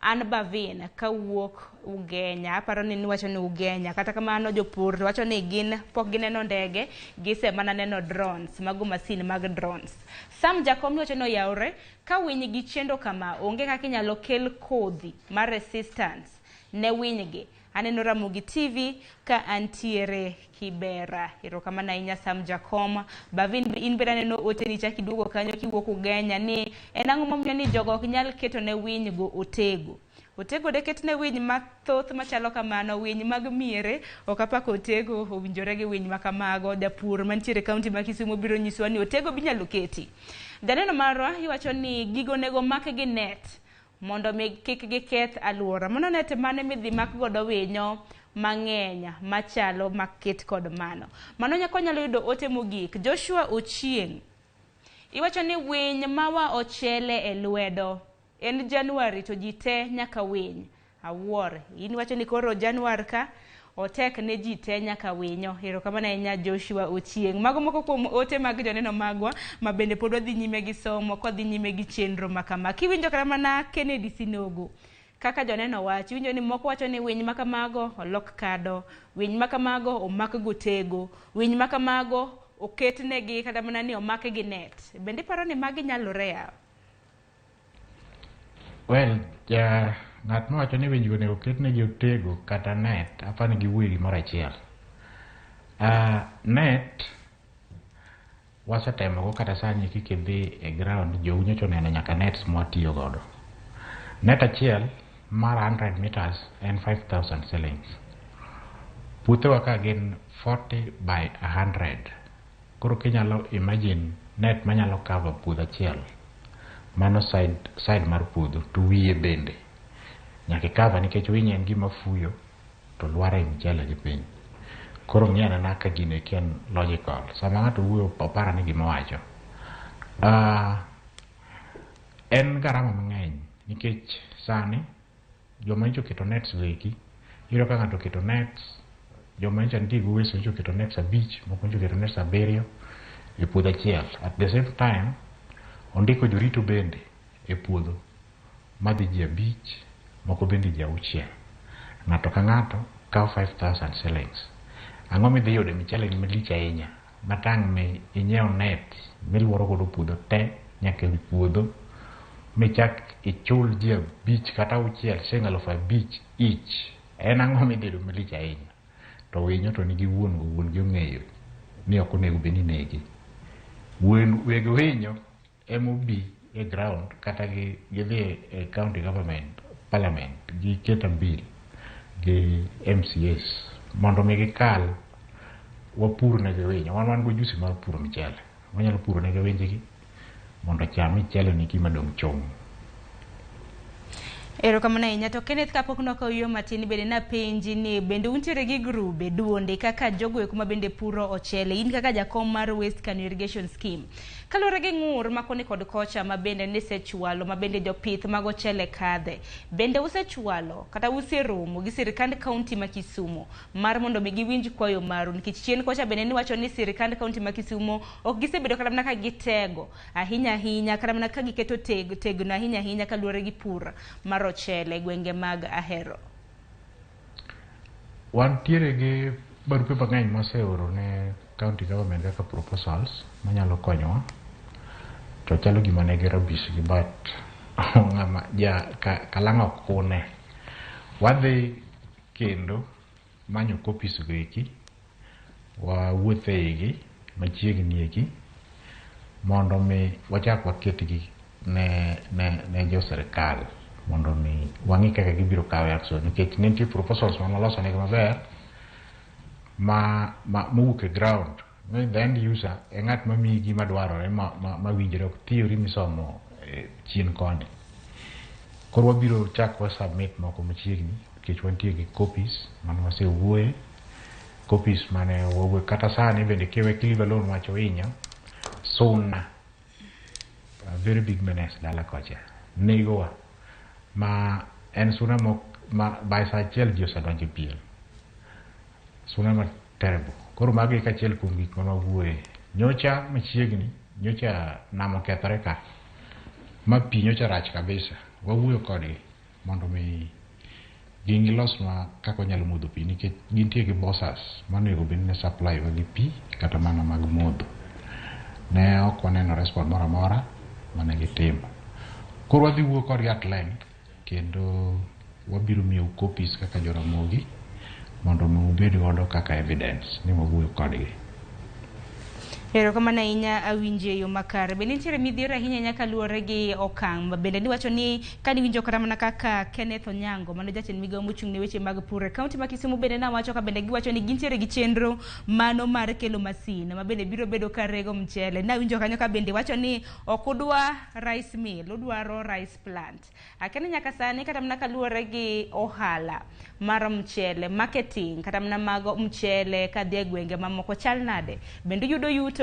an Bavin kawuok Ugenya, aparo ni niwacho ni Ugenya, kata kamano jopur wacho ni gin pok gineno ndege, gise mana neno drones, mago masin mag drones. Sam Jakom wacho ni oyawre ka winy gi chendo kama onge kaka inyalo kel kodhi mar resistance ne winy gi. Aneno Ramogi TV ka antiere Kibera. Erokamano ahinya Sam Jakom. Bavin in bende aneno oteni chak iduogo kanyo kiwuok Ugenya ni en ang'o momiyo ni jogo ok nyal keto ne winy go otego. Otego deket ne winy mathoth machalo kamano, winy mag miere, ok apako otego owinjore gi winy makamago. Japur mantiere kaunti ma Kisumu biro nyisowa ni otego binyalo keti. Janeno marwa iwacho ni gigo onego mak gi net mondo mi kik giketh aluora. Mano net mane midhi mak godo winyo mang'eny machalo maket kod mano. Mano nyako nyalo yudo ote mogik. Joshua Ochieng' iwacho ni winy mawa ochele e lwedo. En Januari to ji te nyaka winy. Awuor. In iwacho ni koro Januar ka otek ne ji te nyaka winyo. Erokamano ahinya Joshua Ochieng'. Mago moko kuom ote mag joneno magwa ma bende pod wadhi nyime gi somo kodhi nyime gi chenro ma kama. Kiwinjo kata mana Kennedy Sinogo kaka joneno wacho, iwinjo ni moko wacho ni winy makamago olok kado, winy makamago omak gotego, winy makamago oketnegi kata mana ni omak gi net. Bende iparo ni magi nyalore yawa? Well, ja ng'at mawacho ni winjgo onego oketnegi otego kata net, apani giwuoyo gimoro achiel. Net wasetemogo kata sani kik idhi e ground jou nyocha oneno nyaka nets mwatiyo godo. Net achiel mar 100 meters en 5000 shillings. Puothewa ka gin 40 by 100. Koro kinyalo imagine net manyalo cover puodho achiel, mano side mar puodho to wiye bende nyaka i-cover nikech winy en gima fuyo to lwar e mchele gi piny. Koro ng'i anena ka gino eki en logical. Sama ng'ato wuoyo opar ane gima owacho. En garama mang'eny nikech sani joma nyocha oketo nets go eki, iyudo ka ng'ato oketo nets, joma nyocha nitie gi uwezo nyocha oketo nets 5, moko nyocha oketo nets 7 e puodho achiel. At the same time, ondiko jorito bende e puodho madhi ji 5, moko bende ji 6. Ng'ato ka ng'ato kawo 5000 shillings. Ang'o midhi yudo e michele ni malich ahinya matang' mi inyiew net miluoro godo puodho te nyaka ewi puodho michak ichul ji 5 kata 6 siling 5000 each. En ang'o midhi yudo malich ahinya? To winyo to nigi wuon go, wuon gi ong'eyo ni ok onego bed ni inege. Weg winyo emobi e ground kata gidhi e county government, parliament, giket a bill gi MCAs mondo mi gikal wapur negi winyo. Wan gojusi mar puro michele. Wanyalo puro negi winjgi mondo ocham michele ni gima dong' chung'. Erokamano ahinya. To Kenneth, kapok nwakawo yo matin bende napenji ni bende untiere gi grube, duonde kaka jogo eko ma bende puro ochele, in kaka jakom mar West Kano Irrigation Scheme. Kaluwore gi ng'ur ma koni kod kocha ma bende nisechwalo, ma bende jopith mag ochele kadhe, bende usechwalo kata useromo gi sirikand kaunti ma Kisumu mar mondo mi giwinj kwayo maru, nikech chien kocha bende niwacho ni sirikand kaunti ma Kisumu ok gisebedo kata mana ka gitego ahinya ahinya, kata mana ka giketo tegno ahinya ahinya kaluwore gi pur mar ochele gwenge mag Ahero. Wantiere gi barupe mang'eny mwaseoro ne county government kaka proposals manyalo konyowa, to chalo gima ne gi rubbish gi but ng'ama ja kalang'o ok kune. Wadhi kendo manyo copies go eki, wawuoth e igi machiegni eki mondo mi wachak waketgi ne jo sirikal mondo mi wang'i kaka gibiro kawe action, nikech ne nitie proposals mane waloso negi maber ma mowuok e ground. The end user e ng'at mamiyi gima dwarore mawinjore, ok theory misomo chien koni. Koro wabiro chak wa submit moko machiegni nikech wantie gi copies mane wasewuoye, copies mane wawuoye kata sani bende kiwe leave alone wacho winyo suna a very big menace dala kocha negowa ma en suna mok ma by saa achiel ji osedonjo e pien, suna ma terrible. Koro mago e achiel kuom gik mane wawuoye nyocha machiegni. Nyocha nam okethore ka ma pi nyocha rach kabisa, wawuoyo kodgi mondo mi gin gilosnwa kaka wanyalo modho pi, nikech gintie gi bosas monego bed ni supply wa gi pi kata mana mag modho. Ne ok waneno response moro amora mane gitimo. Koro wadhi wuoyo kodgi at length kendo wabiro miyou copies kaka joramogi mondo mi ubed godo kaka evidence ni wawuoyo kodgi. Erokamano ahinya awinji e yo makare. Bende nitiere midhiero ahinya ahinya kaluwore gi okang' ma bende niwacho ni kaniwinjo kata mana kaka Kenneth Onyango mano jatend migawo mochung' ne weche mag pur e kaunti ma Kisumu bende nawacho ka bende giwacho ni gintiere gi chenro mano mar kelo masin ma bende biro bedo ka rego mchele. Nawinjo kanyo ka bende wacho ni ok udwa rice mill, udwaro rice plant. Akia ni nyaka sani kata mana kaluwore gi ohala mar mchele, marketing kata mana mag mchele kadhi e gwenge mamoko chal nade? Bende uyudo yuto?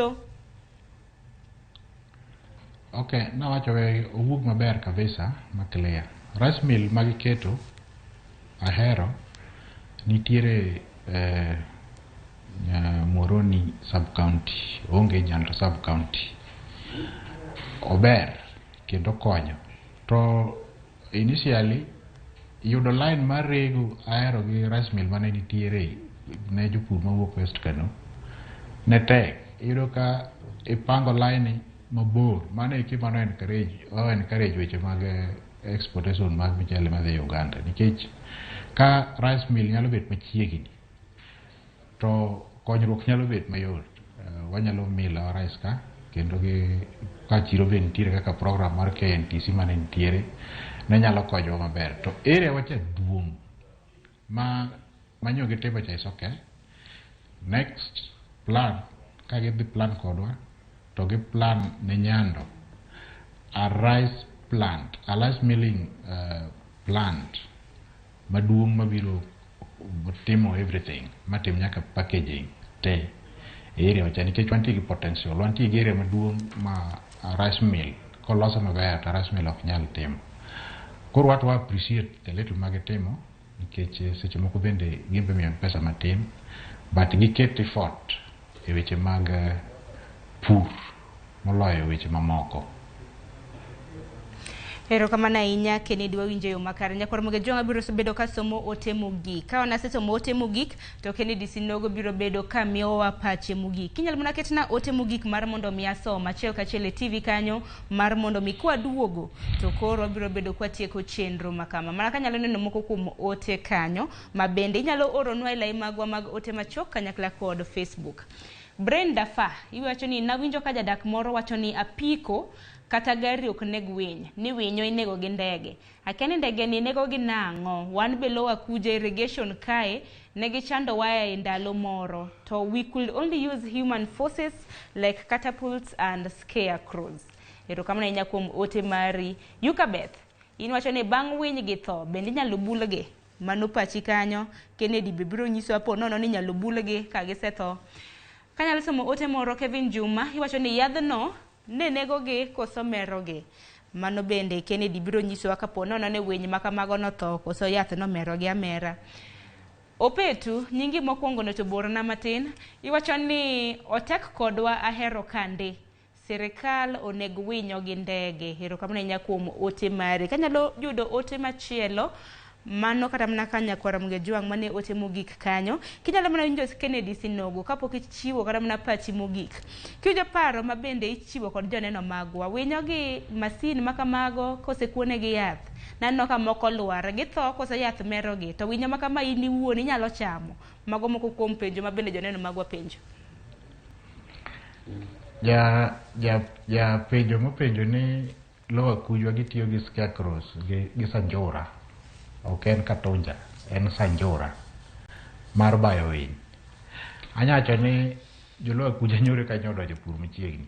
Okay, nawacho we owuog maber kabisa ma clear. Rice mill magiketo ahero nitiere Muhoroni sub county, oonge Nyando sub county. Ober kendo konyo. To initially yudo line mar rego ahero gi rice mill mane nitiere ne jopur mawuok West Kano ne tek. Iyudo ka ipango line mabor mano eki mano encourage o encourage weche mag exportation mag mchele madhi Uganda nikech ka rice mill nyalo bet machiegni to konyruok nyalo bet mayot. Wanyalo mill our rice ka kendo gi ka chiro be nitiere kaka program mar KNTC mane nitiere ne nyalo konyowa maber. To area wacha duong' ma manyo gitimo cha is okay. Next plan ka gidhi plan kodwa to gi plan ne Nyando a rice plant, a rice milling plant maduong' mabiro timo everything matim nyaka packaging te e area wacha nikech wantie gi potential, wantie gi area maduong' ma rice mill kolose maber to rice mill ok nyal timo. Koro wat wa appreciate the little magitimo nikech seche moko bende gin be miyo pesa matin but giket effort e weche mag pur moloyo weche mamoko. Erokamano ahinya Kennedy, wawinjo e yo makare. Nyakwar Mogejwang' abiro bedo ka somo ote mogik. Ka wanasesomo ote mogik to Kennedy Sinogo biro bedo ka miyowa pache mogik. Inyalo mana ketna ote mogik mar mondo mi asom achiel kachiel e TV kanyo mar mondo mi kwaduogo to koro wabiro bedo kwatieko chenro makama. Mana kanyalo neno moko kuom ote kanyo ma bende inyalo oronwa e lai magwa mag ote machuok kanyakla kod Facebook. Brenda Fa iwacho ni nawinjo ka jadak moro wacho ni apiko kata gari ok neg winy, ni winyo inego gi ndege. Akia ni ndege ni nego gi nang'o? Wan be lower Kuja irrigation kae ne gichando waya e ndalo moro to we could only use human forces like catapults and scarecrows. Erokamano ahinya kuom ote mari. Yukabeth, in wacho ni bang' winy gi tho bende inyalo bulgi? Mano pachi kanyo. Kennedy be biro nyiso apo nono ni inyalo bulgi ka gisetho. Kanyalo somo ote moro Kevin Juma, iwacho ni yadhno ne negogi koso merogi. Mano bende Kennedy biro nyisowa kapo nono ni winy ma kamago notho koso yath nomerogi amera. Opetu, nyingi mokwongo no to borna matin, iwacho ni otek kodwa ahero kande. Sirikal oneg winyo gi ndege. Erokamano ahinya kuom ote mari. Kanyalo yudo ote machielo, mano kata mana ka nyakwara Mgejwang' mane ote mogik kanyo. Kinyalo mana winjo Kennedy Sinogo kapok ichiwo kata mana pachi mogik. Kiwinjo paro ma bende ichiwo kod joneno magwa, winyo gi masin ma kamago kosekuonegi yath, naneno ka moko lwar, githo kose yath merogi, to winyo ma kama in iwuon inyalo chamo. Mago moko kuom penjo ma bende joneno magwa penjo. Ja penjo mopenjo ni Lower Kujwa gitiyo gi scarecrows gi sanjura. Ok en katunja, en sanjura mar bayo winy. Anyawacho ni jo Lower Kuja nyoro ka nyodo pur machiegni.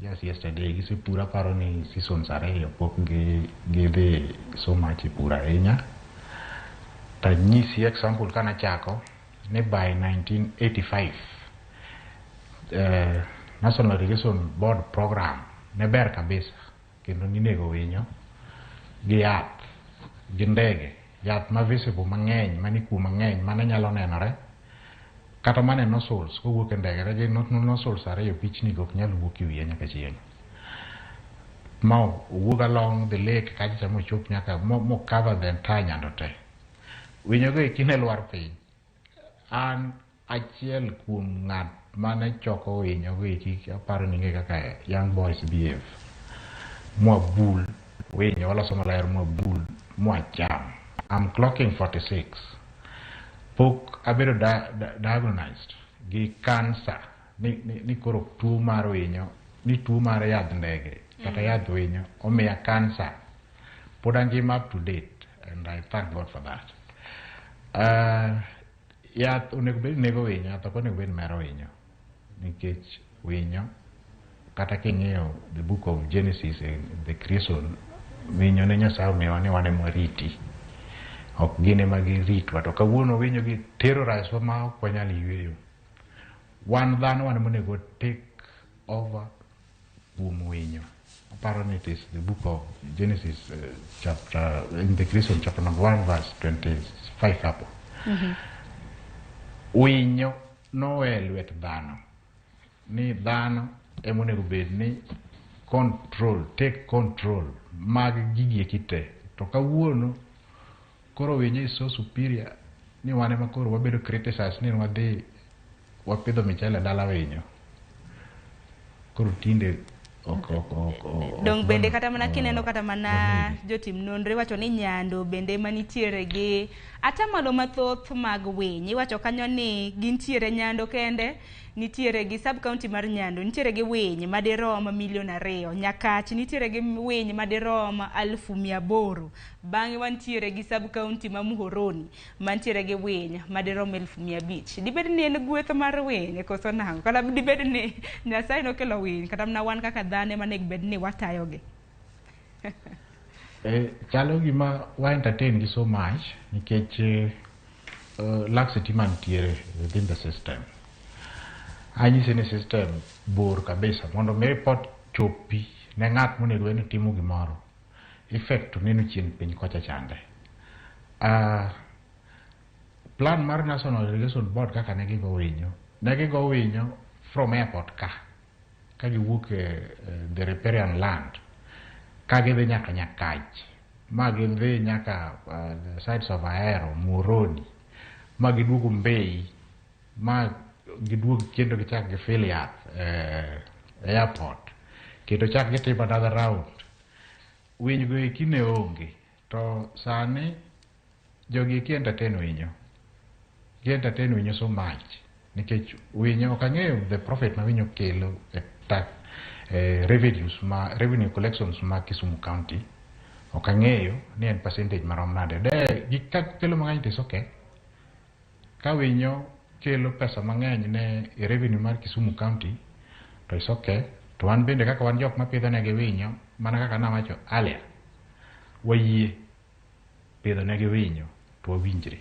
Just yesterday gisepuro aparo ni seasons ariyo pok gidhi so much e pur ahinya. Tanyisi example kanachako ni by 1985 National Irrigation Board program ne ber kabisa kendo ninego winyo gi yath gi ndege yath ma visible mang'eny manikuo mang'eny mane nyalo nenore kata mane nozzles kowuok e ndege gi nozzles ariyo pichni go ok nyal wuok e wiya nyaka chieng' ma owuok along the lake kacha cha mochop nyaka mo cover the entire Nyando te. Winyo go eki ne lwar piny. An achiel kuom ng'at mane choko winyo go eki aparo ni ing'e kaka young boys behave. Mwabul winyo waloso maler mwabul mwacham. I'm clocking 46. Pok abedo diagnosed gi cancer ni koro tuo mar winyo, ni tuo mar yadh ndege kata yadh winyo omiya kansa. Pod angima up to date and I thank God for that. Yath onego bed ni nego winyo, yath ok onego bed ni mero winyo. Nikech winyo, kata king'iyo the book of Genesis, the creation, winyo ne Nyasaye omiyowa ni wan ema wariti. Ok gin ema giritwa. To kawuono winyo gi terrorize wa ma ok wanyal yweyo. Wan dhano wan ema onego take over kuom winyo. Aparo ni it is the book of Genesis chapter, in the creation chapter number 1 verse 25 hapo. Winyo nowe lwet dhano. Ni dhano ema onego bed ni control, take control mag gigi eki te. To kawuono koro winyo is so superior ni wan ema koro wabedo criticized ni wadhi wapidho michele dala winyo. Koro tinde ok Dong bende kata mana kineno kata mana jotim nonro iwacho ni Nyando bende manitiere gi atamalo mathoth mag winy. Iwacho kanyo ni gintiere Nyando kende, nitiere gi sub county mar Nyando, nitiere gi winy madirom 2 million. Nyakach nitiere gi winy madirom 800,000. Bang'e wantiere gi sub county ma Muhoroni mantiere gi winy madirom 500,000. Dibed ni en gweth mar winy koso nang'o? Kata dibed ni Nyasaye nokelo winy kata mana wan kaka dhano ema onego bed ni watayogi. Chalo gima wa entertain gi so much nikech laxity mantiere within the system. Anyisi ni system bor kabisa mondo mi report chopi ne ng'at monego bed ni timo gimoro. Effect to neno chien piny kocha chande. Plan mar National Irrigation Board kaka ne gigo winyo, ne gigo winyo from airport ka giwuok e the riparian land ka gidhi nyaka Nyakach, ma gidhi nyaka the sides of Ahero, Muhoroni, ma giduogo Mbei, ma giduog kendo gichak gifill yath airport, kendo chak gitimo another round. Winy go eki ne onge, to sani jogi eki entertain winyo. Gi entertain winyo so much nikech winyo ok ang'eyo the profit ma winyo kelo e tax, revenues ma revenue collections ma Kisumu County. Ok ang'eyo ni en percentage marom nade. De gi ka kelo mang'eny to is okay. Ka winyo kelo pesa mang'eny ne revenue mar Kisumu County to is okay. To wan bende kaka wan jok mapidho negi winyo, mana kaka nawacho earlier, wayie pidho negi winyo to wawinjre.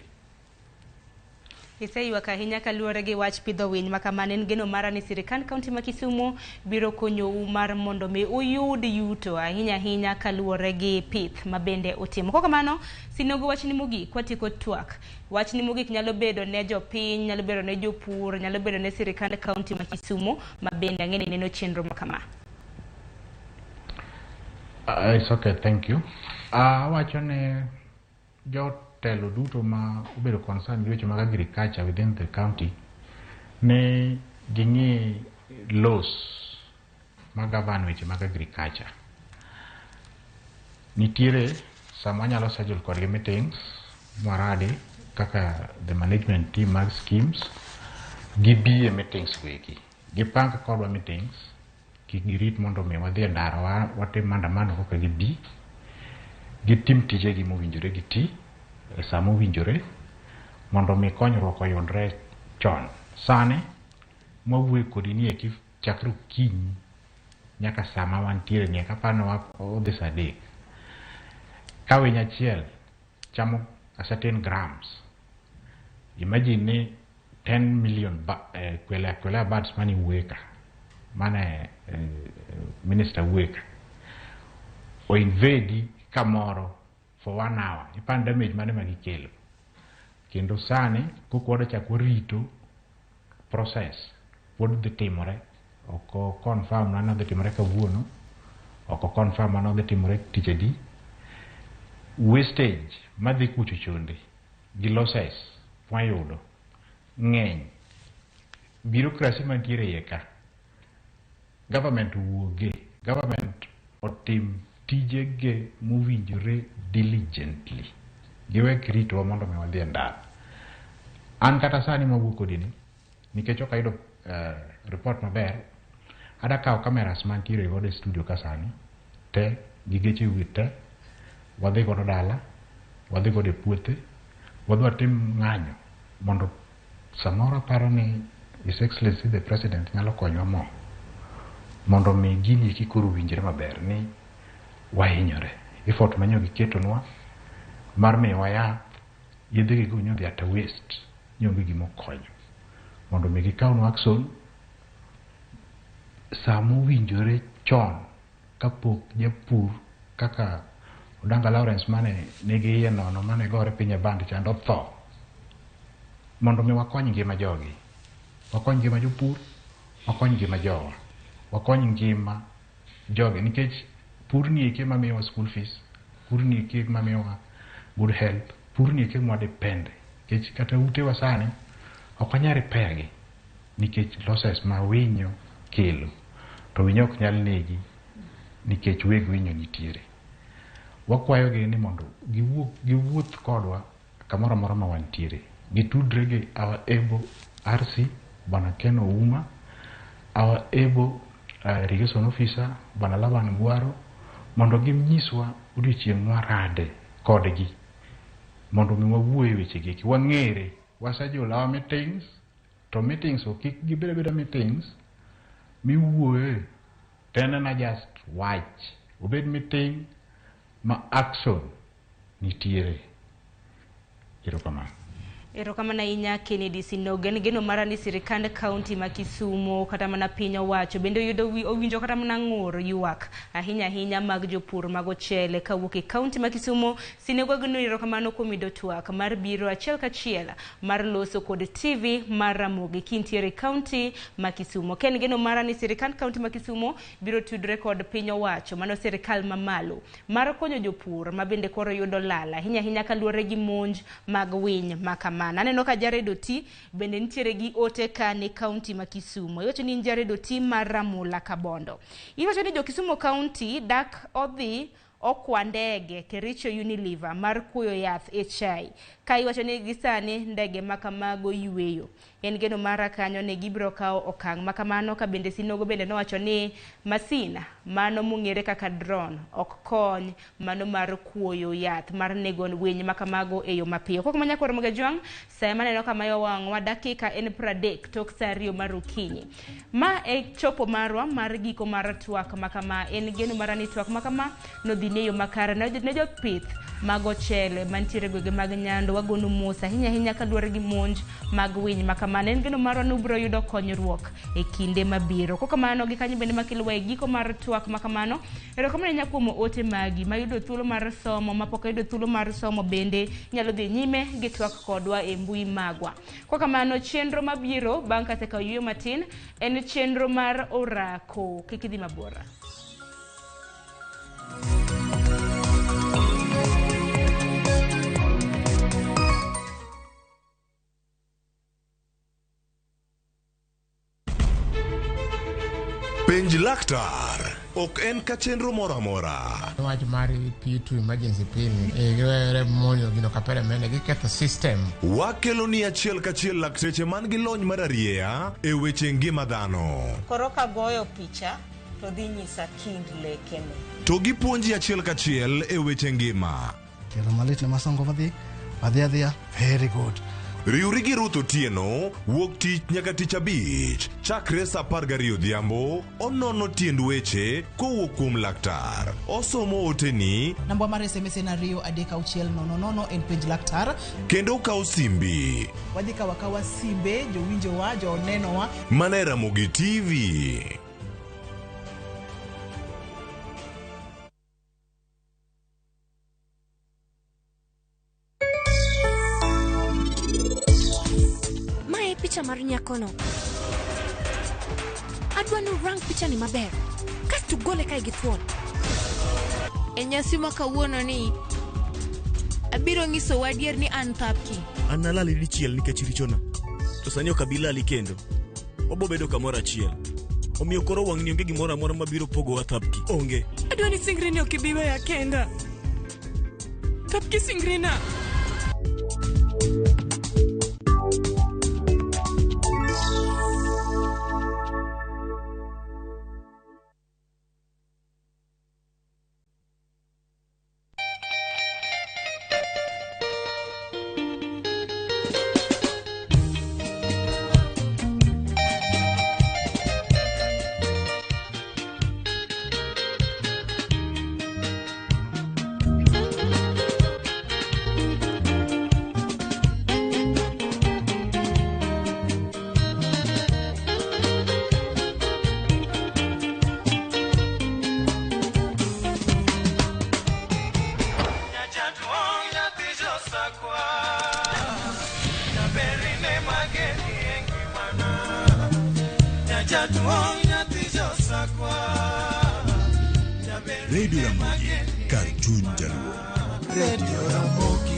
Iseywak ahinya kaluwore gi wach pidho winy ma kamano. En geno mara ni sirikand kaunti ma Kisumu biro konyou mar mondo mi uyud yuto ahinya ahinya kaluwore gi pith ma bende utimo. Kok kamano, sinogo wachni mogik watieko twak. Wachni mogik nyalo bedo ne jopiny, nyalo bedo ne jopur, nyalo bedo ne sirikand kaunti ma Kisumu ma bende ang'e ni neno chenro ma kama. It's okay, thank you. Awacho ne jotelo duto ma obedo concerned gi weche mag agriculture within the county ni ging'i laws ma govern weche mag agriculture. Nitiere sama wanyalo schedule kodgi meetings maradi kaka the management team mag schemes gibi e meetings go eki. Gipang kodwa meetings, kik girit mondo mi wadhi e ndara watim maandamano koka gibi. Gitim tijegi mowinjore giti e sama owinjore mondo mi konyruok oyudre chon. Sani mwawuoyo kodi ni eki chakre okinyi nyaka sama wantiere ni aparo ni odhi saa 3. Ka winy achiel chamo a certain grams, imagine ni 10 million kwele birds mane wuoye ka, mane minister wuoye ka, o invade kamoro for 1 hour, ipan damage mane magikelo. Kendo sani kok wadwa warito process pod dhi timore, ok confirm mano dhi timore kawuono, ok confirm mano dhi timore tich adi. Wastage madhi kucho chonde gi losses mwayudo ng'eny. Bureaucracy mantiere iye ka, government owuoge, government otim tijege mowinjore diligently. Giwek ritowa mondo mi wadhi e ndara. An kata sani mawuok kodi ni, nikech ok ayudo report maber, ada kawo cameras mantiere godo e studio ka sani te gi geche wi te, wadhi godo dala, wadhi godo e puothe, wadhi watim ng'anyo mondo samoro aparo ni His Excellency the President nyalo konyowa mo mondo mi gini eki koro owinjre maber ni wahinyore. Effort manyo giketonwa mar miyowa yath, yedhe gi nyo dhi at a waste, ni onge gima okonyo. Mondo mi gikawnwa action samowinjore chon kapok japur kaka Odanga Lawrence mane nigi iye nono mane gore piny e band chande otho. Mondo mi wakony ngima jogi, wakony ngima jopur, wakony ngima jowa, wakony ngima jogi nikech pur ni eki ema miyowa school fees, pur ni eki ema miyowa good health, pur ni eki ema wadepende nikech kata utewa sani ok wanyal repair gi nikech losses ma winyo kelo to winyo ok nyal negi nikech weg winyo nitiere. Wakwayogi ni mondo giwuoth kodwa kamoro amora ma wantiere, gitudre gi our able RC Bwana Ken Ouma, our able irrigation officer Bwana Laban Gwaro, mondo ginyiswa odiochieng' mwarade kodgi mondo mi wawuo e weche gi eki, wang'ere. Wasejulo our meetings, to meetings ok kik gibed abeda meetings miwuoye to en ena just wach, obed meeting ma action nitiere. Erokamano. Erokamano ahinya Kennedy Sinogo. En geno mara ni sirikand kaunti ma Kisumu kata mana piny owacho bende oyudo owinjo kata mana ng'ur ywak ahinya ahinya mag jopur mag ochele kawuok e kaunti ma Kisumu. Sinogo geno erokamano kuom yudo twak mar biro achiel kachiel mar loso kod TV mar Ramogi kintiere e kaunti ma Kisumu. Ken geno mara ni sirikand kaunti ma Kisumu biro tudre kod piny owacho mano sirikal mamalo mar konyo jopur ma bende koro yudo lal ahinya ahinya kaluwore gi monj mag winy ma kama. Aneno ka Jared Oti bende nitiere gi ote ka ne kaunti ma Kisumu. Iwacho ni Jared Oti mar Ramula Kabondo. Iwacho ni jo Kisumu kaunti dak odhi okwa ndege Kericho Unilever mar kuoyo yath e chai. Ka iwacho ni gisani ndege ma kamago yweyo. En geno mara kanyo ne gibiro kawo okang' ma kamano ka bende Sinogo bende nowacho ni masin mano mong'ere kaka drone ok kony mano mar kuoyo yath mar nego winy ma kamago e yo mapiyo. Kok manya koro Jwang' sa maneno kama yo wang'wa dakika en 30 tok sa 2 mar okinyi. Ma e chopo marwa mar giko mar twak ma kama. En geno mara ni twak ma kama nodhi ne yo makare ne jopith mag ochele mantiere gwenge mag Nyando. Wagonu mos ahinya ahinya kaluwore gi monj mag winy ma kama. En geno marwa ni ubiro yudo konyruok e kinde mabiro. Kok kamano gi kanyo bende makelowa e giko mar twak ma kamano. Erokamano ahinya kuom ote magi mayudo thuolo mar somo mapok oyudo thuolo mar somo bende nyalo dhi nyime gi twak kodwa e mbui magwa. Kok kamano chenro mabiro bang' kasekawo yueyo matin en chenro mar orako. Kik idhi mabor. Penj laktar ok en ka chenro moro amora. Wach mar P2 emergency pill giwere monjo gino kapere mene giketho system. Wakelo ni achiel kachiel lakteche man gi lony mar arieya e weche ngima dhano. Koro kagoyo picha to dhi nyisa kind lekene. To gipuonji achiel kachiel e weche ngima. Tielo malit ne masongo madhi, adhi adhiya, very good. Riwri gi Ruth Otieno wuok tich nyaka tich abich chakre saa 12 odhiambo. Onono tiend weche kowuok kuom laktar. Osomo oteni Namba mar SMS en 2 3 6 0 0 en penj laktar. kendo okawo simbi. Wadhi kawo akawa simbe jowinjowa, jonenowa. Mana e Ramogi TV. Mae picha mar nyakono. Adwa ni urang pichani maber. Kasto ugole kae gi thuon. E nyasi ma kawuono ni, abiro nyisou adier ni an Thapki. An nalali dichiel nikech richona, to sani ok abi lali kendo. Wabo bedo kamoro achiel. Omiyo koro wang'ni onge gimoro amora mabiro pogowa Thapki. Onge. Adwa ni singri ni ok ibi weya kenda. Thapki singrina. Jaduong' nyathi josakwa. Radio Ramogi, kar chuny jaluo. Radio Ramogi.